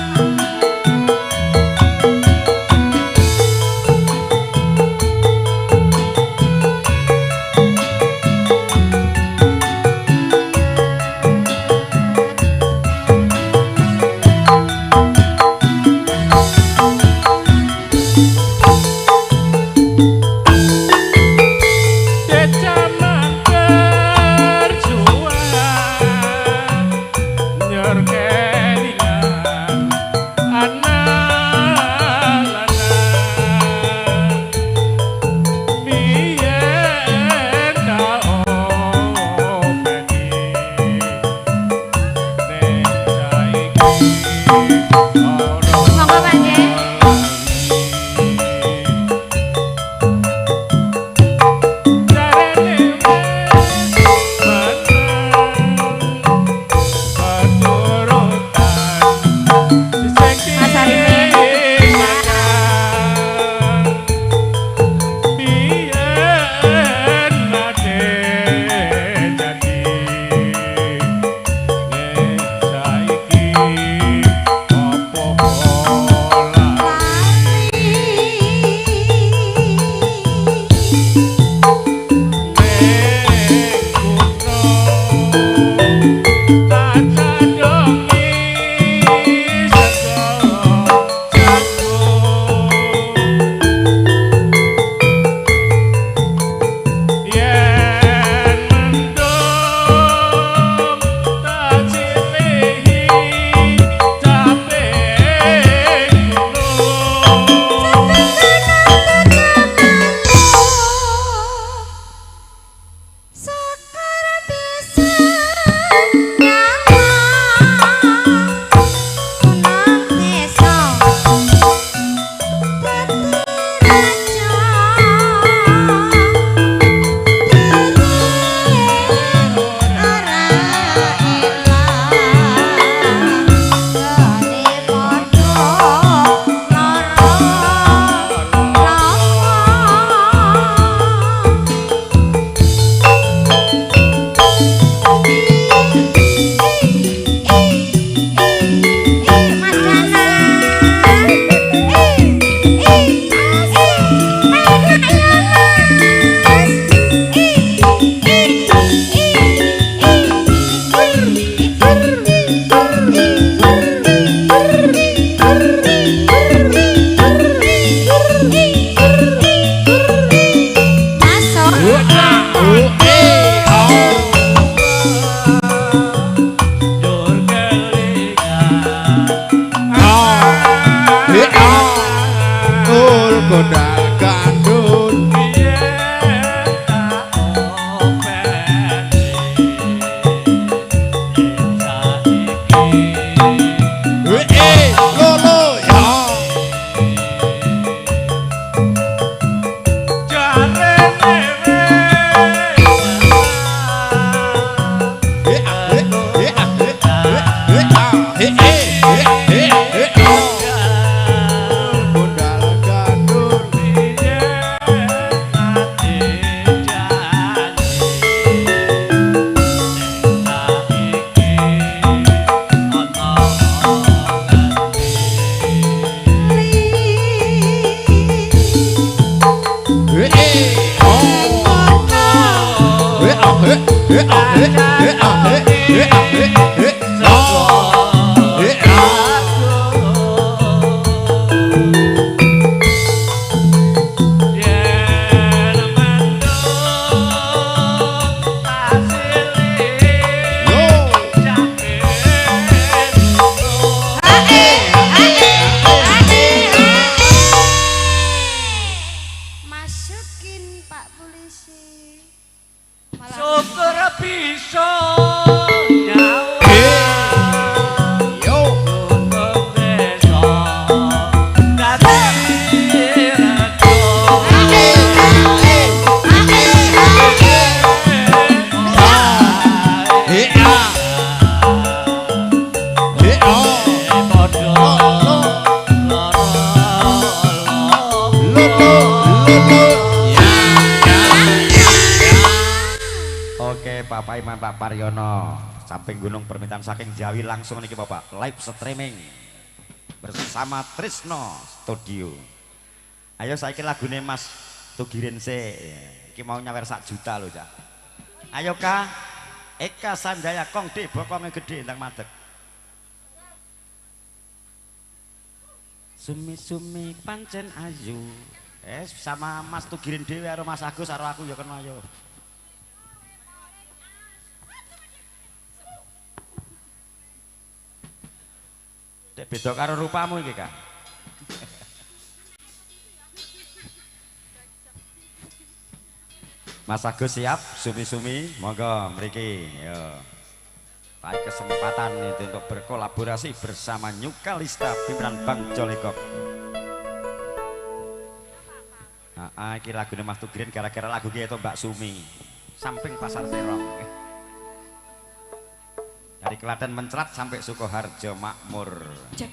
He eh he he oh. Gondal gandul He eh oh. He ah he he ah he he ah he he ah he he oh. He ah. Yo. Masukin Pak Polisi. Malah Syukur bisa nyawa. Yo. He ah. He oh. Lo lo lo lo. Oke, Bapak Iman, Pak Paryono, samping gunung permintaan saking Jawi langsung niki Bapak, live streaming bersama Trisno Studio. Ayo saiki lagune Mas Tugirin se. Iki mau nyawer sak juta lho, Cak. Ayo Ka, Eka Sanjaya Kong D bokonge gede ndang madeg. Sumi-sumi pancen ayu. Sama Mas Tugirin dhewe karo Mas Agus karo aku ya kena ayo. Dek beda karo rupamu iki, Kak. Mas Agus siap, sumi-sumi, monggo mriki. Yo. Baik, kesempatan itu untuk berkolaborasi bersama New Kalista pimpinan Bang Jolekok. Nah, iki lagune Mas Tugirin gara-gara lagu ki itu Mbak Sumi. Samping Pasar Terong. Dari Klaten mencelat sampai Sukoharjo Makmur. Cek.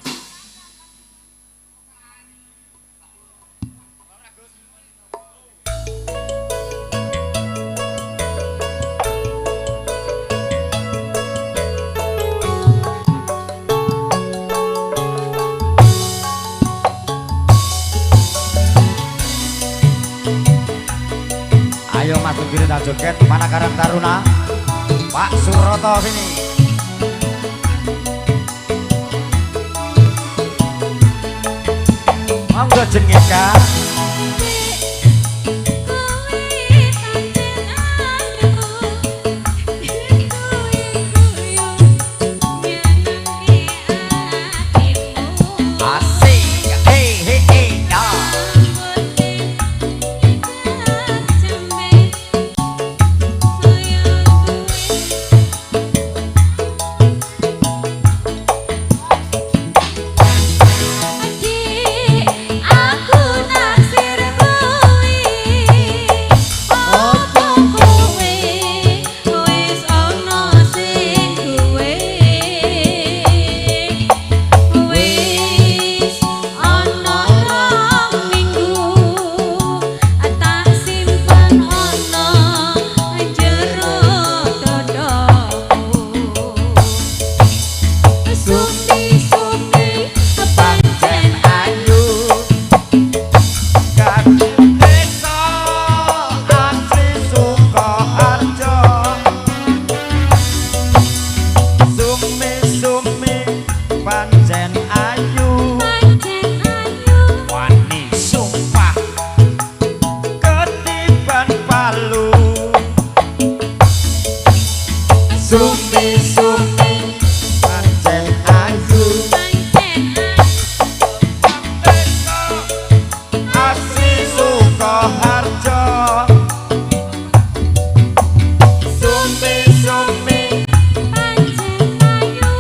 Ayo Mas Tugirin tak joget, mana Karang Taruna? Pak Suroto sini. Monggo jenenge Kak. Asik. Hey hey hey. Ah. Aku naksir kowe, opo kowe wis ana sing duwe, wis ana rong minggu tak simpen ana jero dadaku. Sumi-sumi pancen ayu. Desa asli Sukoharjo. Sumi-sumi pancen ayu. Pancen ayu. Wani sumpah ketiban palu. Sumi-sumi pancen ayu. Pancen Desa asli Sukoharjo. Sumi-sumi pancen ayu.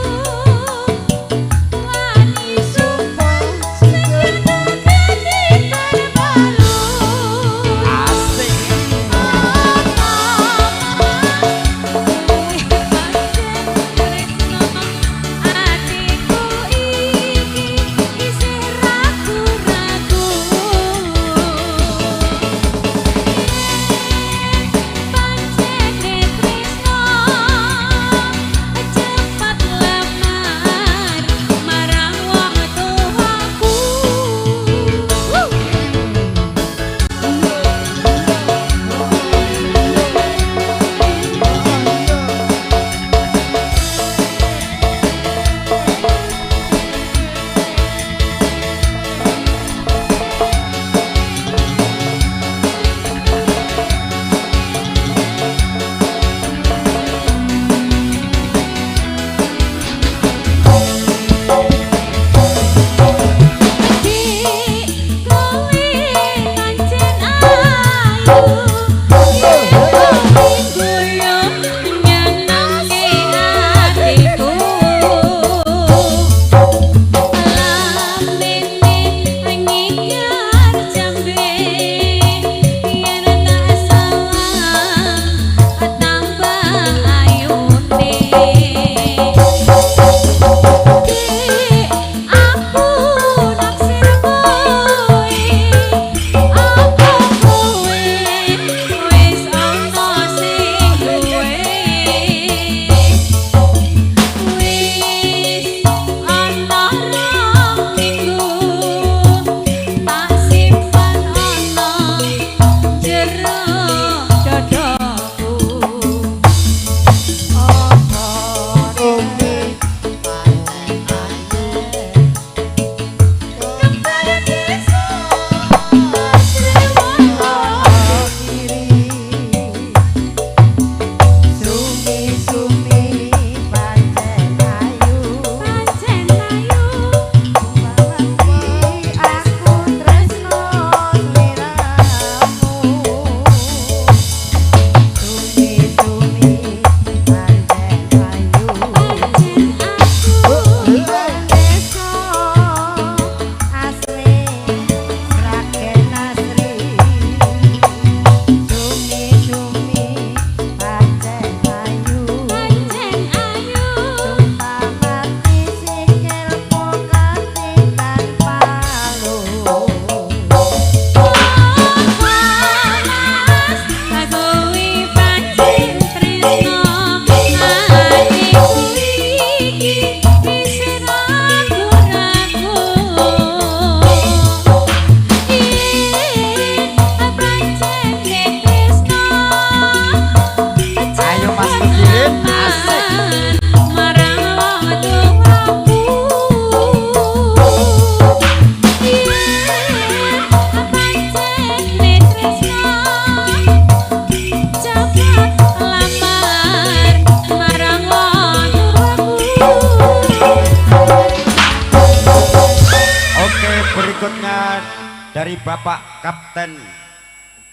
dari Bapak Kapten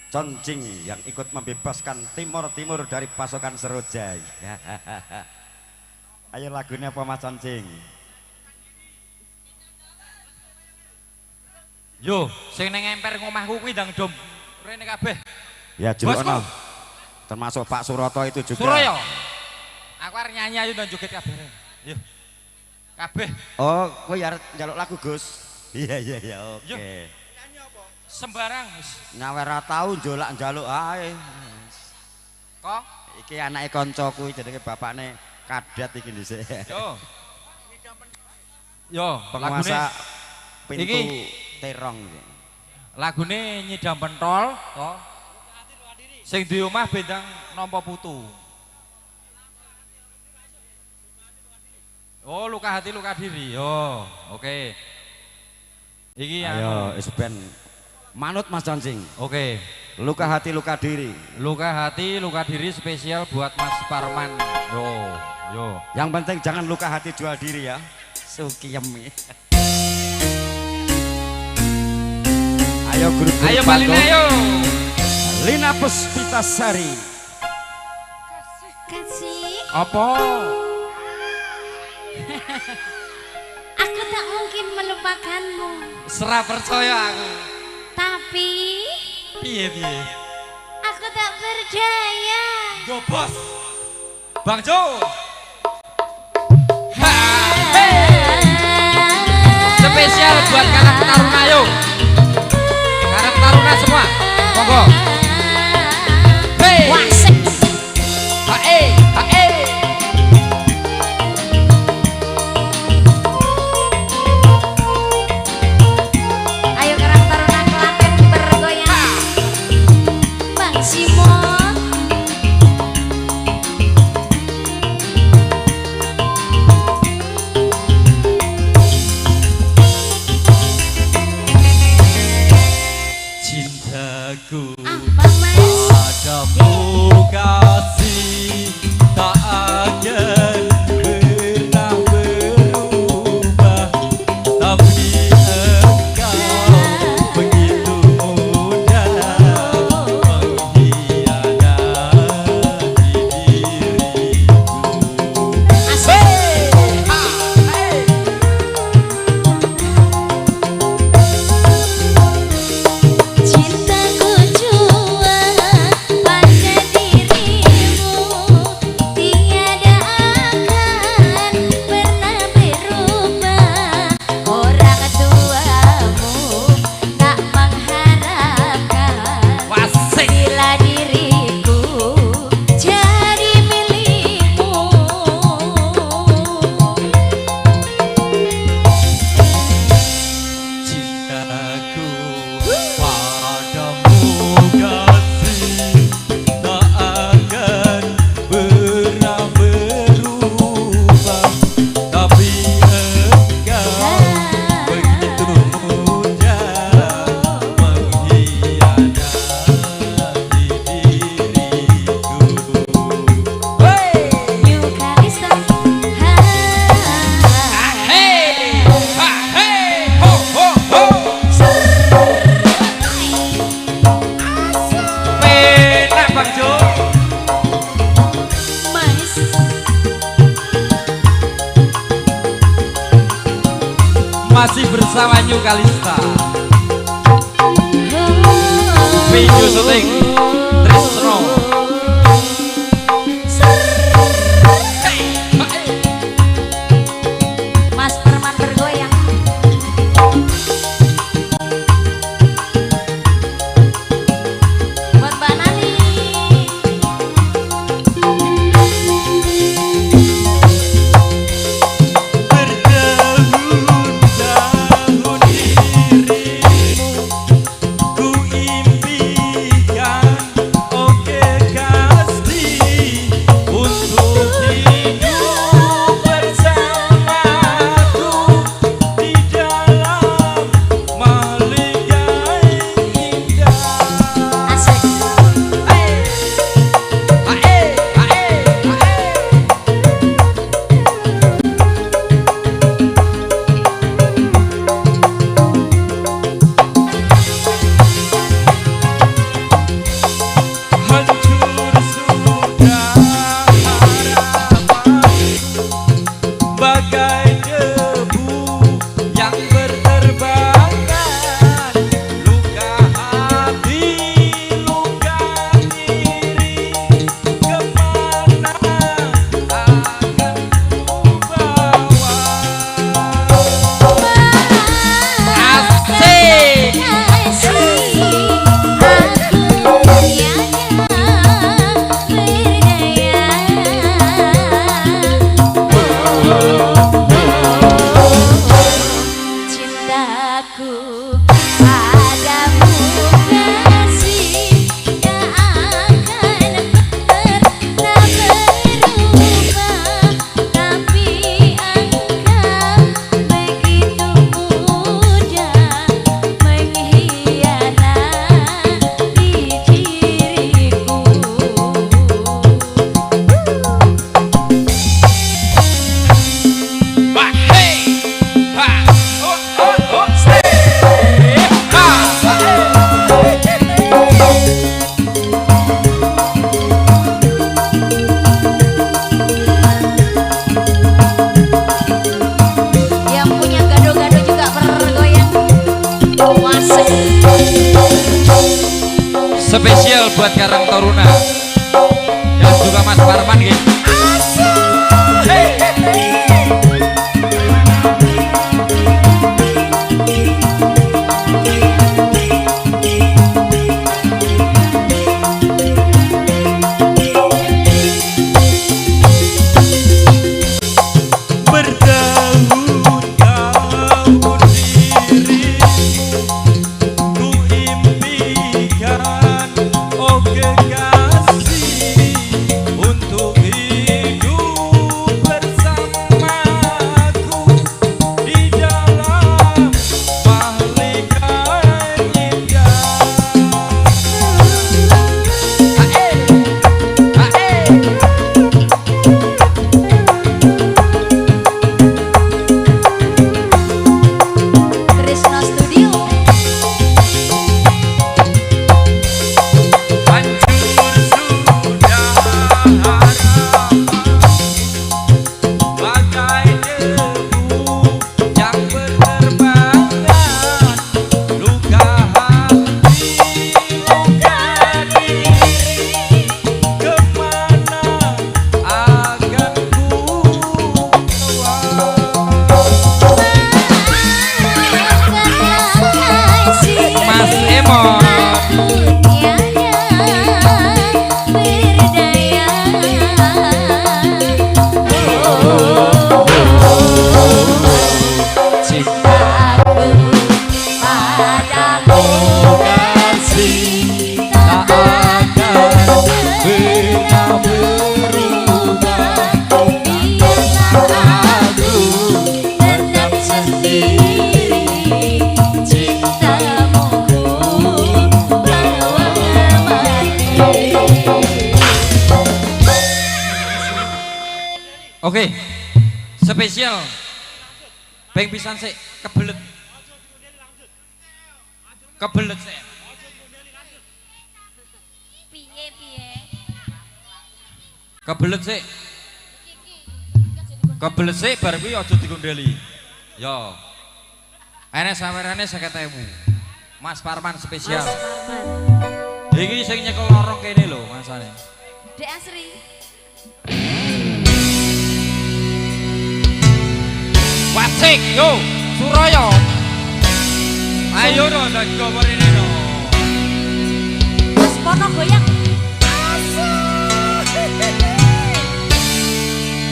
Concing yang ikut membebaskan Timur Timur dari pasukan Seroja. Ayo lagunya apa Mas Concing? Yo, sing neng emper ngomahku kuwi ndang dom. Rene kabeh. Ya jelono. Termasuk Pak Suroto itu juga. Suroyo. Aku arep nyanyi ayo ndang joget kabeh. Yo. Kabeh. Oh, kowe arep njaluk lagu, Gus. Iya iya iya, oke. Nyanyi apa? Sembarang wis. Nyawer ra tau njolak njaluk ae. Kok? Iki anake kancaku jenenge bapakne Kadet iki dhisik. Yo. Yo, penguasa pintu iki terong iki. Lagune nyidam pentol to. Sing di omah bendang nampa putu. Oh, luka hati luka diri. Yo, oke. Iki ayo wis ben manut Mas Concing. Oke. Luka hati luka diri. Luka hati luka diri spesial buat Mas Parman. Yo, yo. Yang penting jangan luka hati jual diri ya. Sukiyem. Ayo grup. Ayo Mbak Lina ayo. Lina Puspitasari. Kasih. Apa? Aku tak mungkin melupakanmu. Serah percaya aku. Tapi piye piye? Aku tak berdaya. Yo bos. Bang Jo. Spesial buat Karang Taruna yo. Karang Taruna semua. Monggo. Hey. Hae, hae. Ayo Karang Taruna Klaten bergoyang. Bang Simon. Cintaku apa Mas? Padamu kasih tak akan pernah berubah, tapi engkau begitu mudah mengkhianati diriku. Asik. Cintaku jua pada dirimu tiada akan pernah berubah. Orang tuamu tak mengharapkan Wasik. bila diriku jadi milikmu. Cintaku padamu kasih tak akan pernah berubah, tapi engkau begitu mudah mengkhianati diriku. New Kalista. Hey, ha, hey, ho, ho, ho. Penak Bang Jo. Mas. Masih bersama New Kalista. Video syuting Trisno. Mas Perman bergoyang. Buat Mbak Nani. Bertahun-tahun dirimu ku impikan. Asik. Spesial buat Karang Taruna dan juga Mas Parman gitu. Bertahun-tahun diri ku impikan, oh kekasih, untuk hidup bersamaku di dalam mahligai indah. Trisno Studio. Hancur sudah harapan, bagai debu yang berterbangan, luka hati, luka diri, kemana akan ku Mas Emo. Cintaku padamu kasih tak akan pernah berubah. Biarlah aku tetap sendiri, cintamu ku bawa mati. Oke, spesial. Peng pisan sik kebelet. Kebelet sik. Piye piye? Kebelet sik. Kebelet sik bar kuwi aja digondeli. Yo. Enek sawerane 50.000. Mas Parman spesial. Mas Parman. Iki sing nyekel lorong kene lho masane. Dek Asri. Wasik yo Suraya. Ayo no ndak gowo rene no. Mas Pono goyang.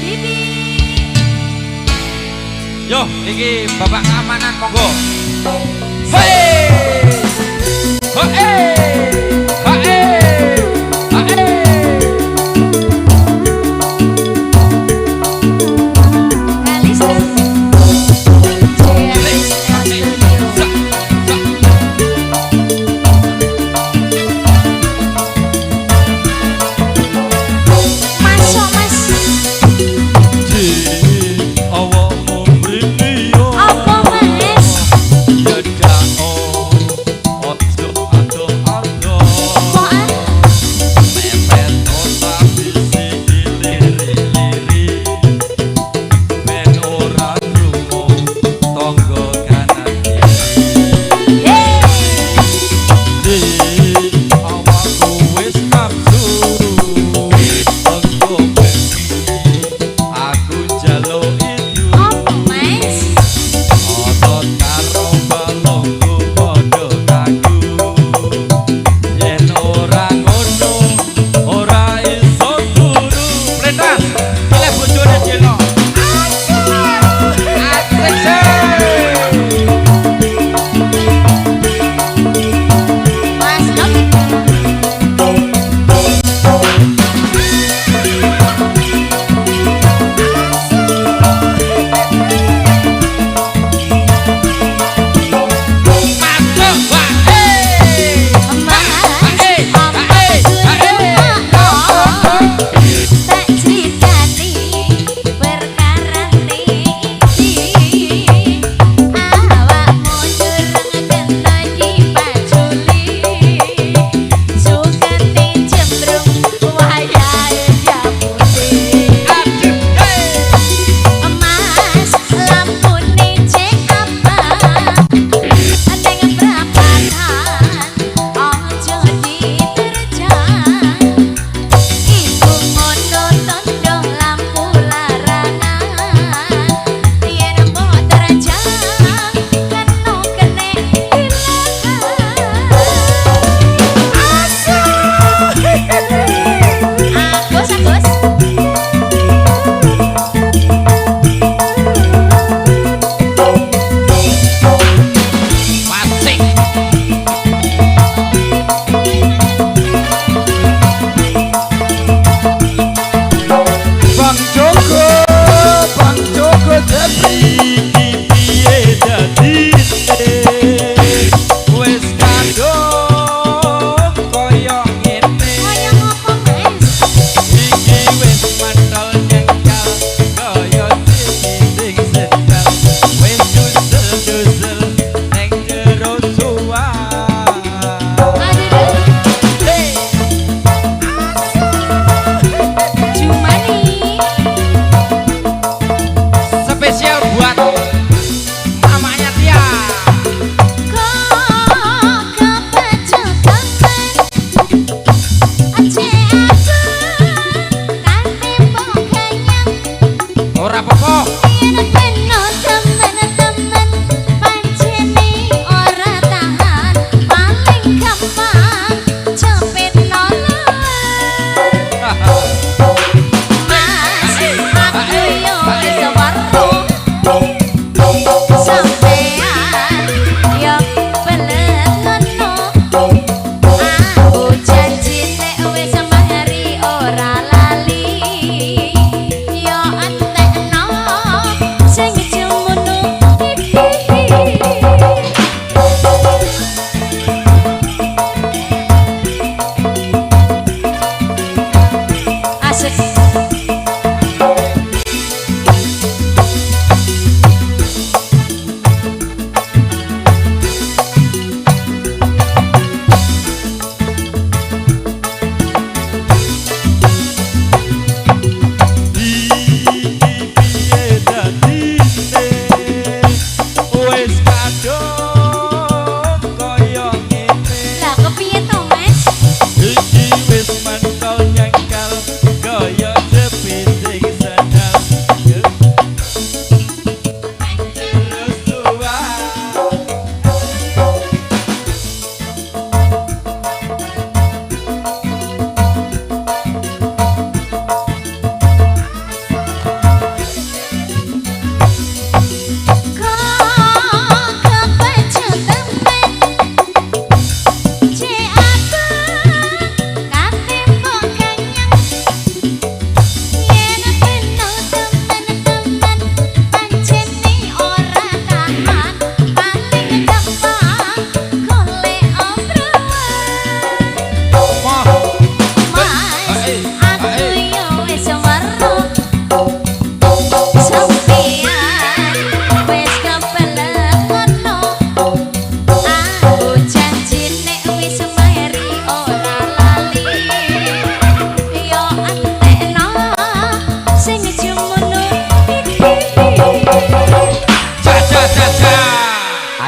Bibi. Yo, iki bapak keamanan monggo. Hei! Hei! Hei! Hei! Kalista. Kalista Studio. Masuk Mas. Awakmu Apa Mas? Ya dak ojo ado-ado.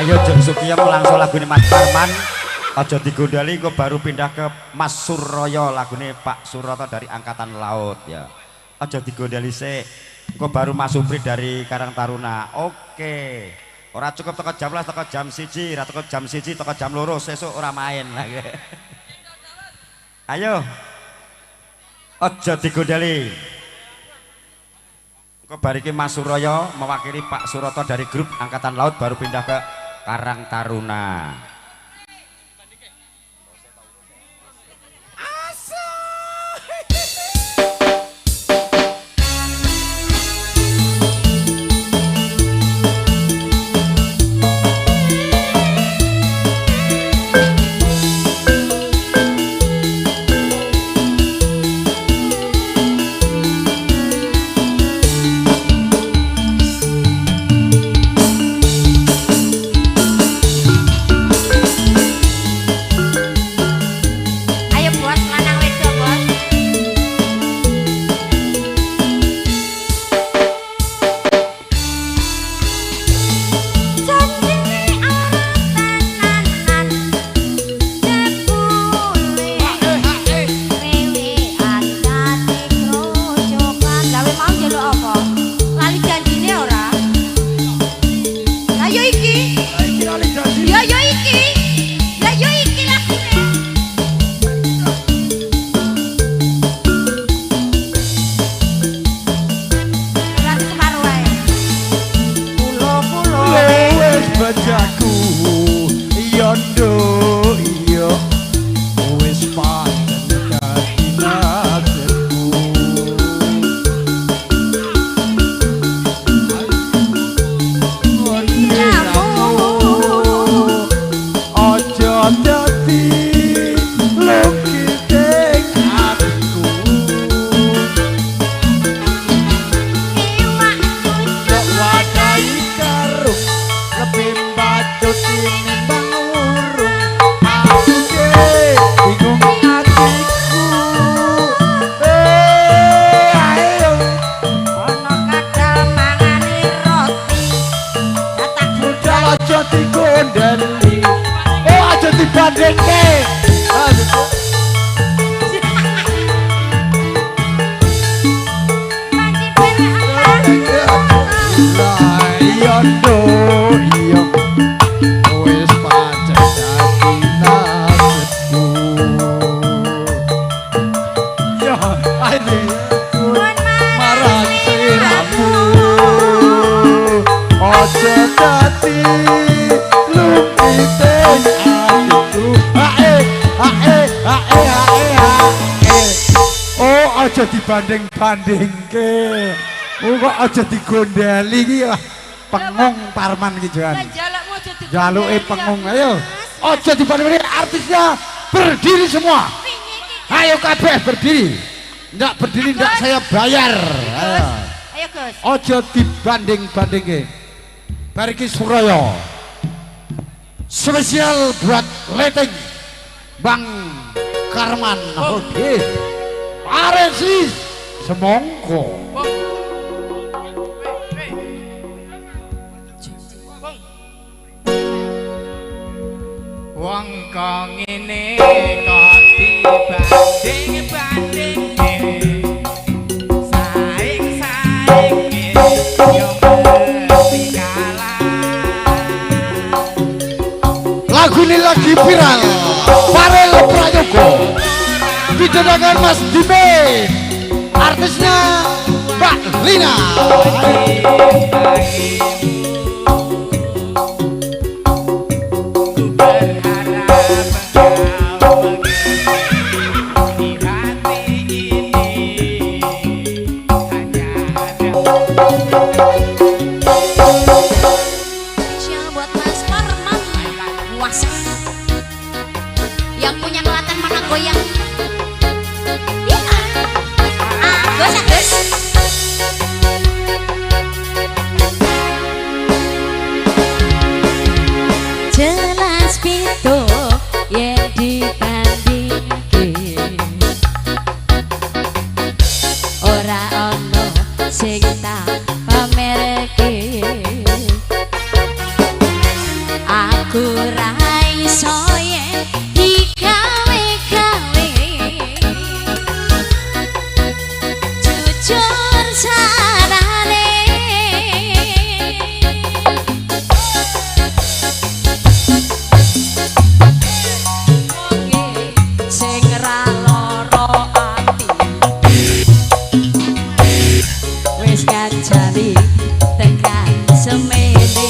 Ayo Jeng Sukiyem langsung lagune Mas Parman. Aja digondali engko baru pindah ke Mas Suroyo lagune Pak Suroto dari Angkatan Laut ya. Aja digondali sik. Engko baru Mas Supri dari Karang Taruna. Oke. Ora cukup teko jam 11 teko jam 1, ora teko jam 1 teko jam 2 sesuk ora main. Ayo. Aja digondali. Engko bariki Mas Suroyo mewakili Pak Suroto dari grup Angkatan Laut baru pindah ke Karang Taruna. Dibanding-bandingke. Oh kok aja digondeli iki lah. Pengung Parman iki Johan. Jaluke pengung ayo. Aja dibanding-banding, artisnya berdiri semua. Ayo kabeh berdiri. Ndak berdiri ndak saya bayar. Ayo. Ayo Gus. Aja dibanding-bandingke. Bar iki Suraya. Spesial buat letting Bang Karman. Oke. Aresis semongko. Wong kok ngene kok dibanding-bandingke, saing-sainge yo mesti kalah. Lagu ini lagi viral, Farel Prayogo didengarkan Mas Dime, artisnya Mbak Lina. Spesial buat Mas Parman Muasas yang punya Klaten mana goyang. Jelas pitu yen dibandingke, ora ono sing tak pamerke. iso yen digawe-gawe. Jujur sarane sing ra lara ati wis ngajari tekan semene.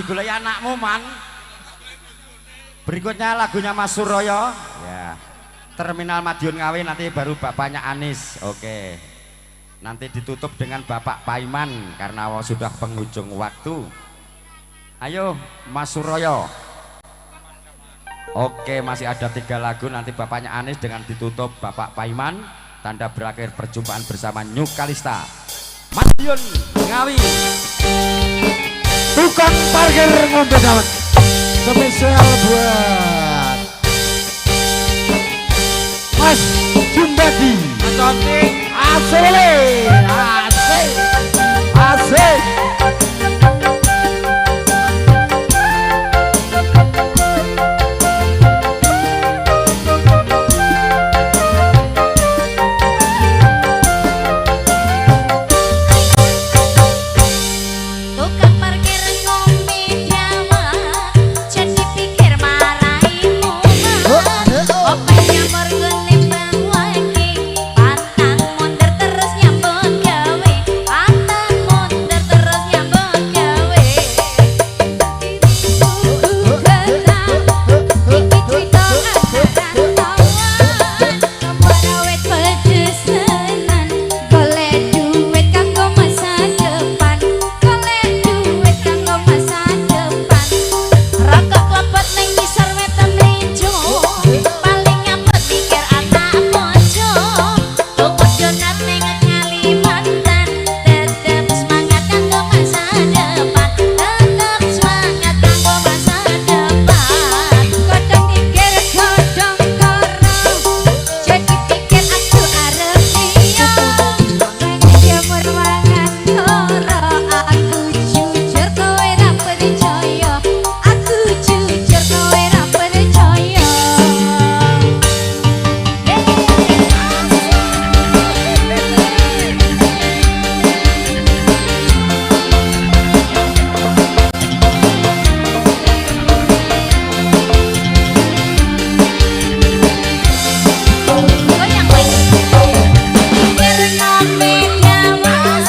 Digoleki anakmu, Man. Berikutnya lagunya Mas Suroyo. Ya. Terminal Madiun Ngawi, nanti baru bapaknya Anis. Oke. Nanti ditutup dengan Bapak Paiman karena sudah penghujung waktu. Ayo Mas Suroyo. Oke, masih ada 3 lagu, nanti bapaknya Anis dengan ditutup Bapak Paiman. Tanda berakhir perjumpaan bersama New Kalista. Madiun Ngawi. Tukang parkir ngombe dawet. Spesial buat Mas Jumbadi. Asik, asik, asik. Tukang parkir ngombe dawet, jadi pikir marahi mumet. Open nyamur gone bawake, pantang mundur terus nyambut gawe, pantang mundur terus nyambut gawe. Iki crita rantauan, kemrawet pedesenan, golek duit kanggo masa depan, golek duit kanggo masa depan. Rokok klepet ning ngisor wetan mlinjo, paling ngapet mikir anak bojo. Tuku donat ning Kalimantan, tetep semangat kanggo masa depan, tetep semangat kanggo masa depan. Godhong dikir godhong koro, jadi pikir aku arep liya. Jamur mangan koro, aku jujur kowe ra percaya, aku jujur kowe ra percaya. Goyang wis. Pikir ngombe dawet,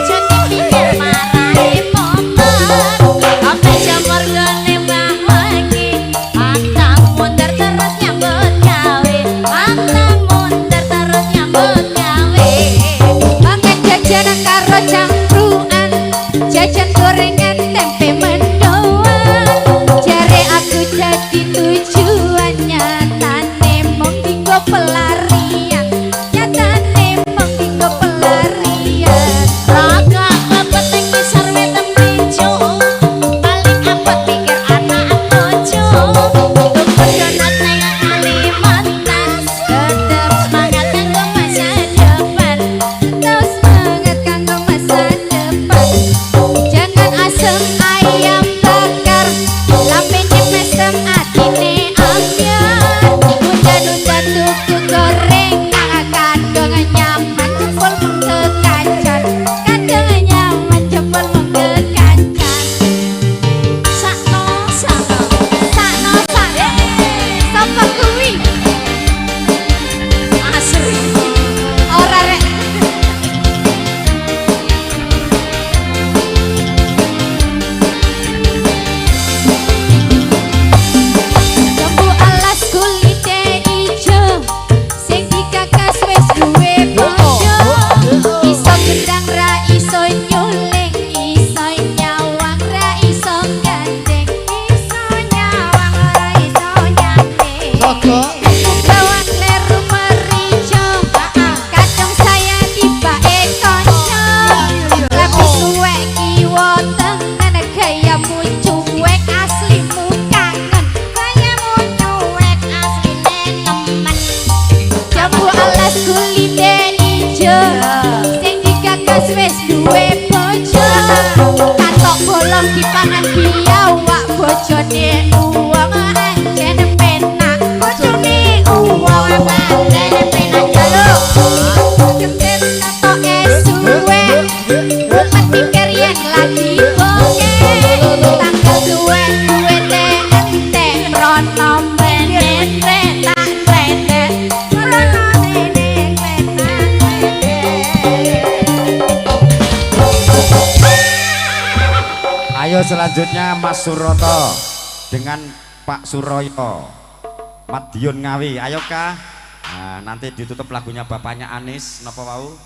jadi pikir marahi mumet. Ope jamur gone bawake, pantang mundur terus nyambut gawe, pantang mundur terus nyambut gawe. Mangan jajan karo cangkruan, jajan gorengan tempe mendoan. Jare aku jadi tujuan, nyatane mung dinggo pelarian, nyatane mung dinggo pelarian. Rokok klepet ning ngisor wetan mlinjo, paling apet mikir anak bojo. Tuku donat ning Kalimantan, tetep semangat kanggo masa depan, tetep semangat kanggo masa depan. Jangan asem ayam bakar, lambene mesem atine ambyar. Nunda-nunda tuku gorengan, kadang nyaman jebul mung kekancan, kadang nyaman jebul mung kekancan. Sakno sakno sakno sakno, sapa kuwi? Asri. Ora rek. Jambu alas kulite ijo, sing dikakas wis duwe bojo. Iso gendang ra iso nyuling, iso nyawang ra iso gandeng, iso nyawang ra iso nyandeng. Bawang kleru merica, kadung saya tibake kanca. Tapi suwek kiwa tengen, gayamu cuek aslimu kangen, gayamu cuek asline nemen. Jambu alas kulite ijo, sing dikakas wis duwe bojo. Katok bolong dipangan biawak, bojone uwong ancen penak, bojone uwong ancen penak. Jaluk gentet katoke suwek, umet pikir yen lagi bokeh. Tanggal suwek duwite entek, rono mrene tak tretek, rono mrene tak tretek. Ayo selanjutnya Mas Suroto dengan Pak Suroyo Madiun Ngawi. Ayo kah? Nah, nanti ditutup lagunya bapaknya Anis napa wau?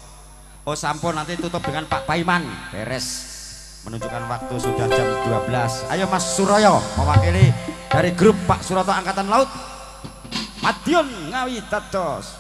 Oh sampun, nanti tutup dengan Pak Paiman. Beres. Menunjukkan waktu sudah jam 12. Ayo Mas Suroyo mewakili dari grup Pak Suroto Angkatan Laut Madiun Ngawi dados.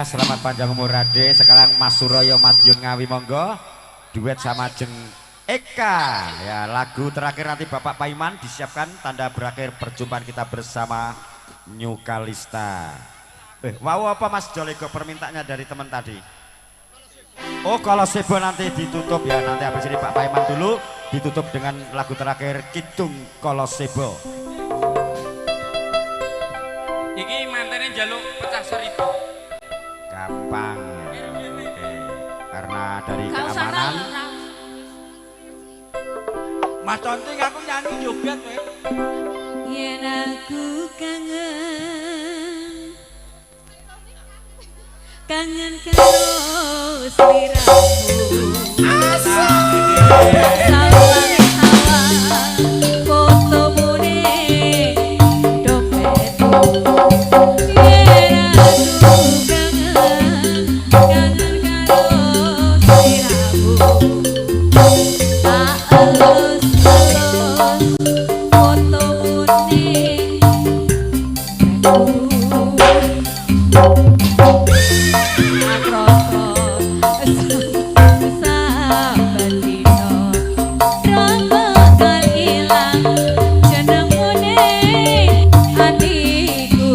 Selamat panjang umur Ade. Sekarang Mas Suroyo Madiun Ngawi monggo duet sama Jeng Eka. Ya, lagu terakhir nanti Bapak Paiman disiapkan tanda berakhir perjumpaan kita bersama New Kalista. Wow, apa Mas Jolego permintaannya dari teman tadi? Oh, kalau sebo nanti ditutup ya, nanti habis ini Pak Paiman dulu ditutup dengan lagu terakhir Kidung Kolosebo. Iki mantene njaluk pecah 1000. Gampang. Oke. Karena dari keamanan. Mas Tonting aku nyanyi joget kowe. Yen aku kangen kangen karo sliramu. Asal fotomu ning dompetmu. Yen aku kangen kangen karo sliramu. ning saben dina ra bakal ilang jenengmu ning atiku.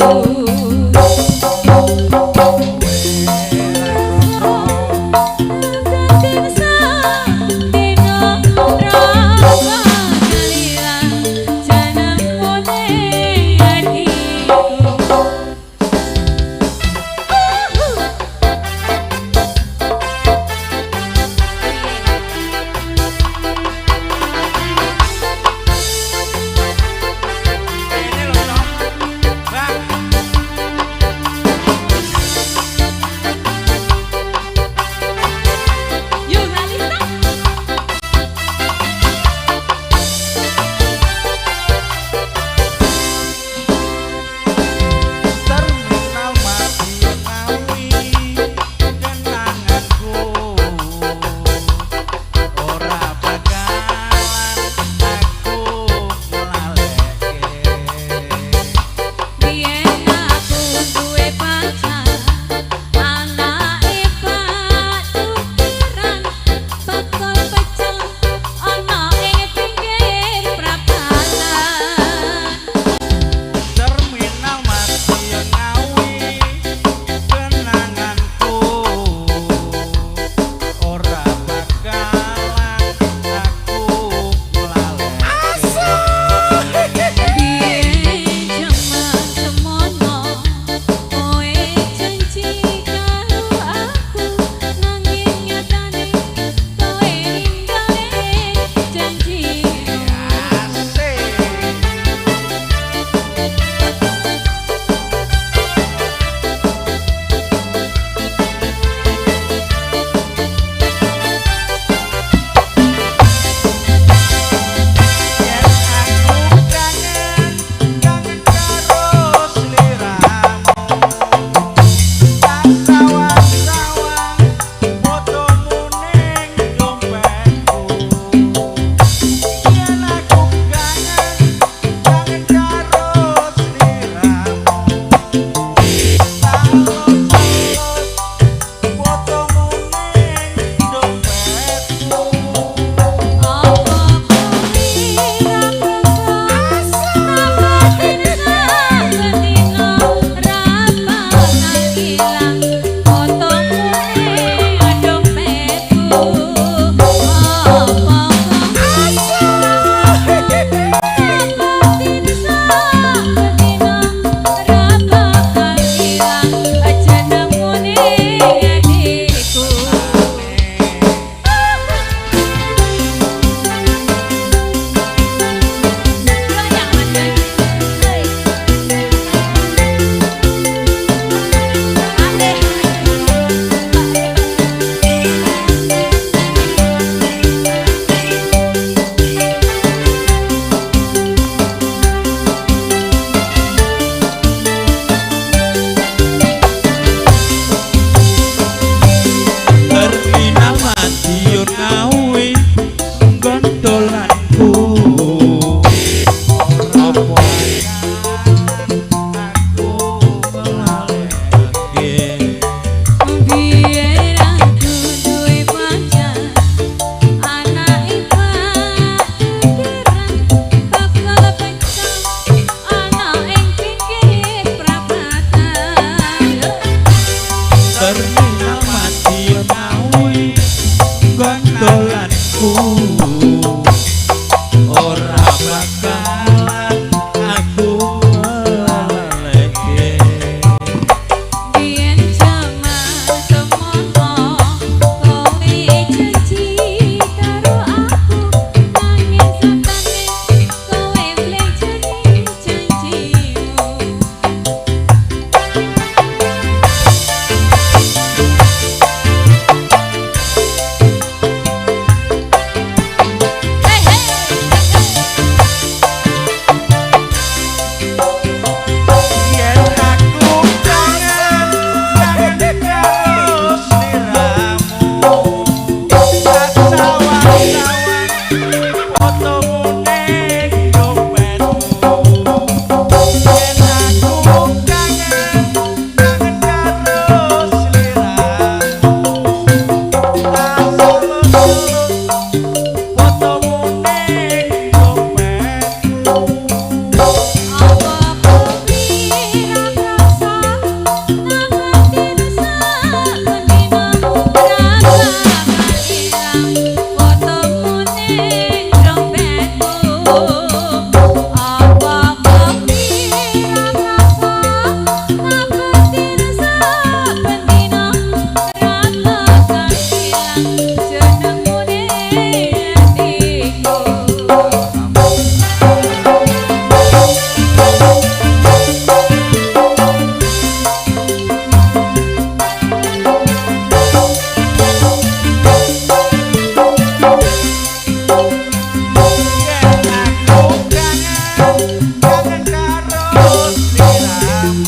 Kangen karo sliramu.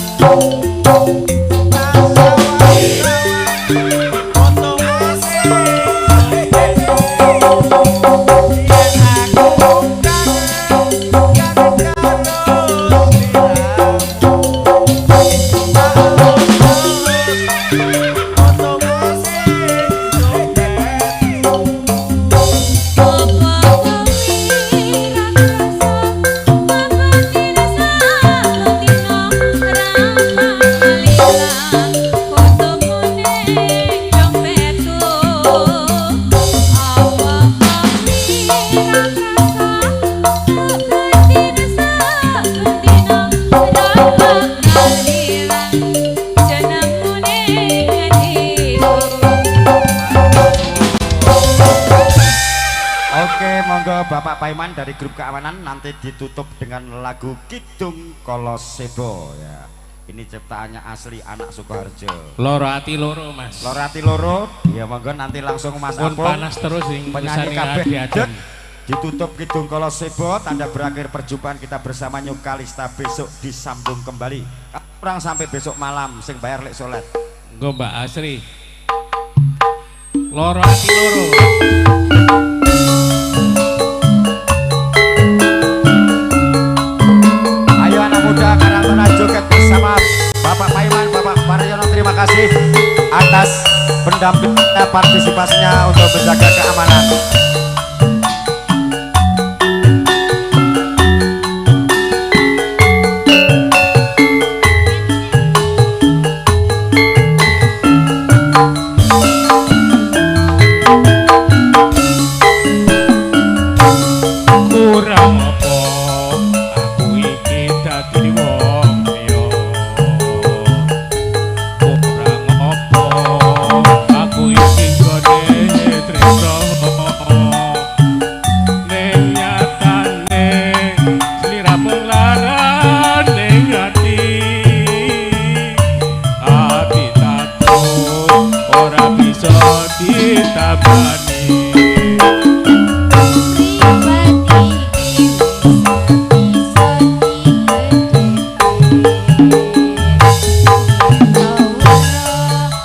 Tak sawang-sawang fotomu ning dompetku. Yen aku kangen, kangen karo sliramu. Tak elus-elus fotomu ning dompetku. Apa kowe ra krasa babatin saben dina ra bakal ilang fotomu ning dompetku. Apa kowe ra krasa babatin saben dina ra bakal ilang jenengmu ning atiku. Oke, monggo Bapak Paiman dari grup keamanan nanti ditutup dengan lagu Kidung Kolosebo ya. Ini ciptaannya asli anak Sukoharjo. Loro ati loro, Mas. Loro ati loro, ya monggo nanti langsung Mas Pun Apung panas terus sing penyanyi urusan kabeh adi-adem. dek ditutup Kidung Kolosebo, tanda berakhir perjumpaan kita bersama New Kalista besok disambung kembali. Kurang sampai besok malam sing bayar lek solet. Nggo Mbak Asri. Loro ati loro. Ayo anak muda Karangtona joget bersama Bapak Paiman, Bapak Paryono, terima kasih atas pendampingnya, partisipasinya untuk menjaga keamanan. Kurang apa aku iki dadi wong liya. Kurang apa aku iki nggone tresno. Ning nyatane sliramu larane ati. Ati tatu ora bisa ditabani. Mripat iki wis bisa digedheke.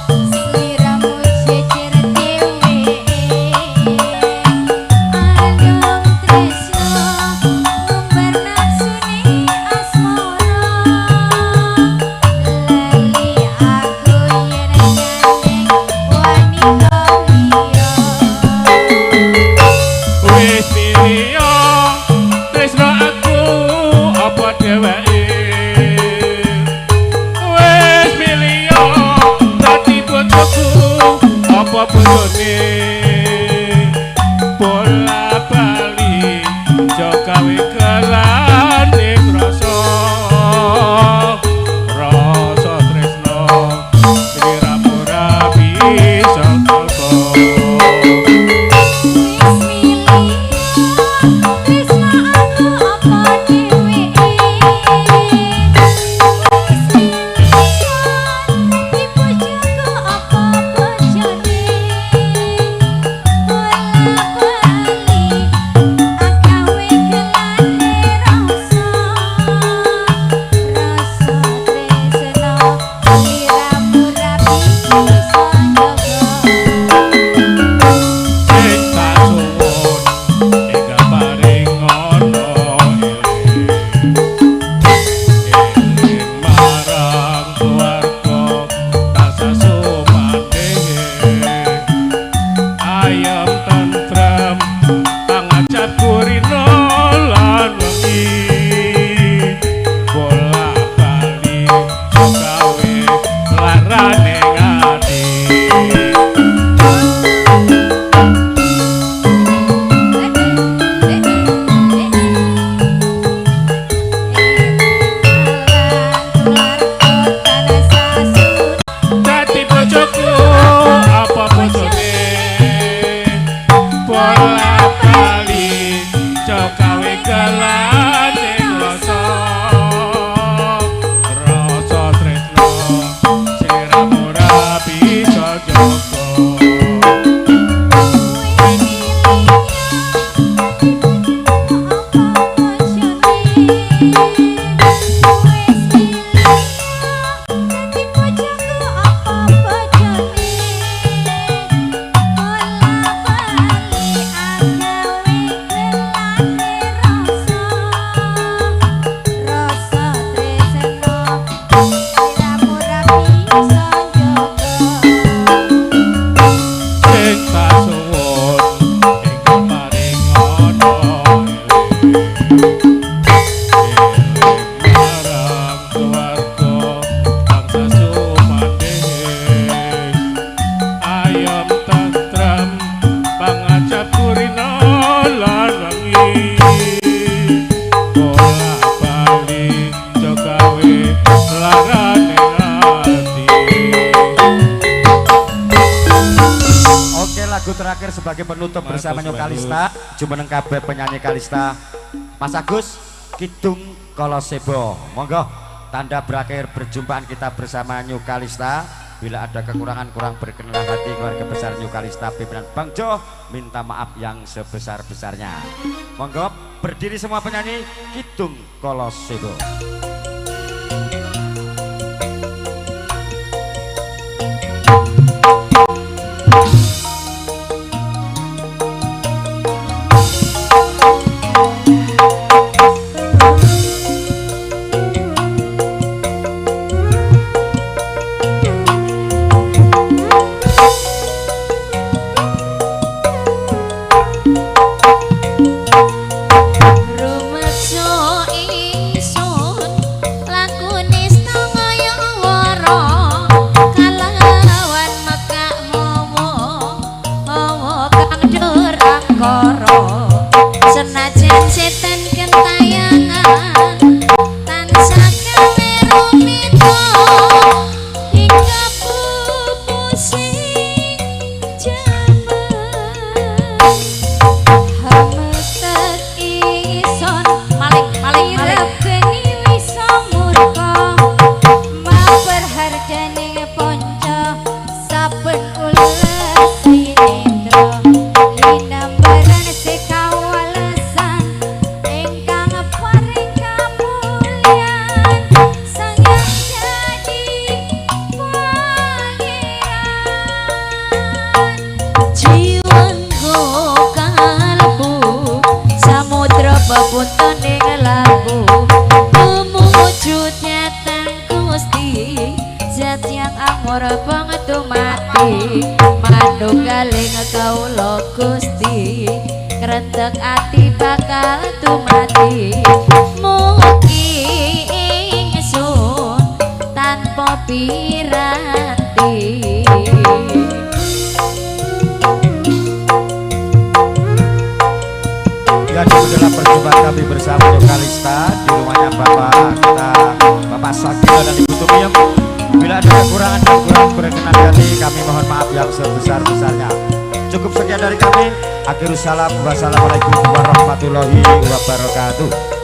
Yen sliramu jejer dhewe. Alung tresno ngumbar nafsune asmara. Lali aku yen gandeng wanita liya. Wis pilih tresno aku apa dheweke. Wis pilih dadi bojoku apa bojone. Bola bali jo gawe kelane rasa. Rasa tresno sliramu ora bisa koko. Wis milih tresno aku apa dheweke. terakhir sebagai penutup bersama New Kalista, jumeneng kabeh penyanyi Kalista. Mas Agus, Kidung Kolosebo. Monggo, tanda berakhir perjumpaan kita bersama New Kalista. Bila ada kekurangan kurang berkenan hati keluarga besar New Kalista, pimpinan Bang Jo minta maaf yang sebesar-besarnya. Monggo berdiri semua penyanyi Kidung Kolosebo. Salam, wassalamualaikum warahmatullahi wabarakatuh.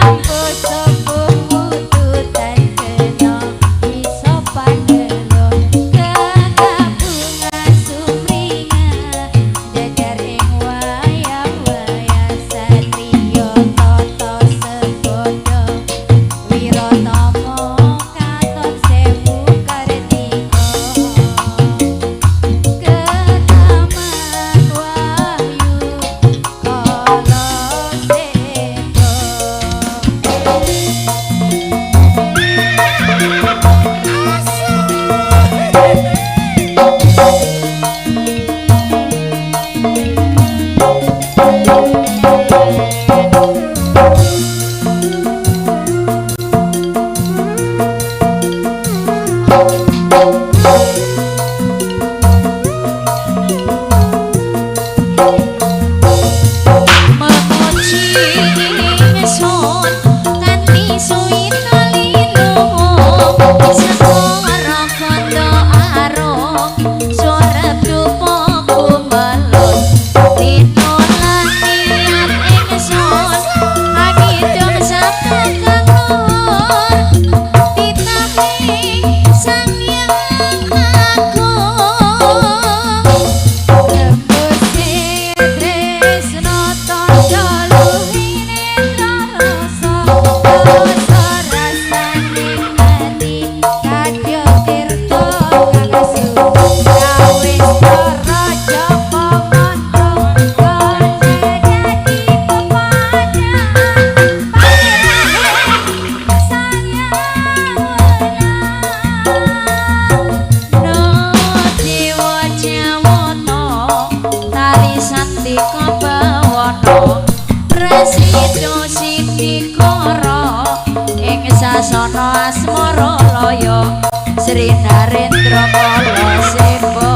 Ambo sopo wudu tan Sasana asmara laya Sri Narendra Kala Seba.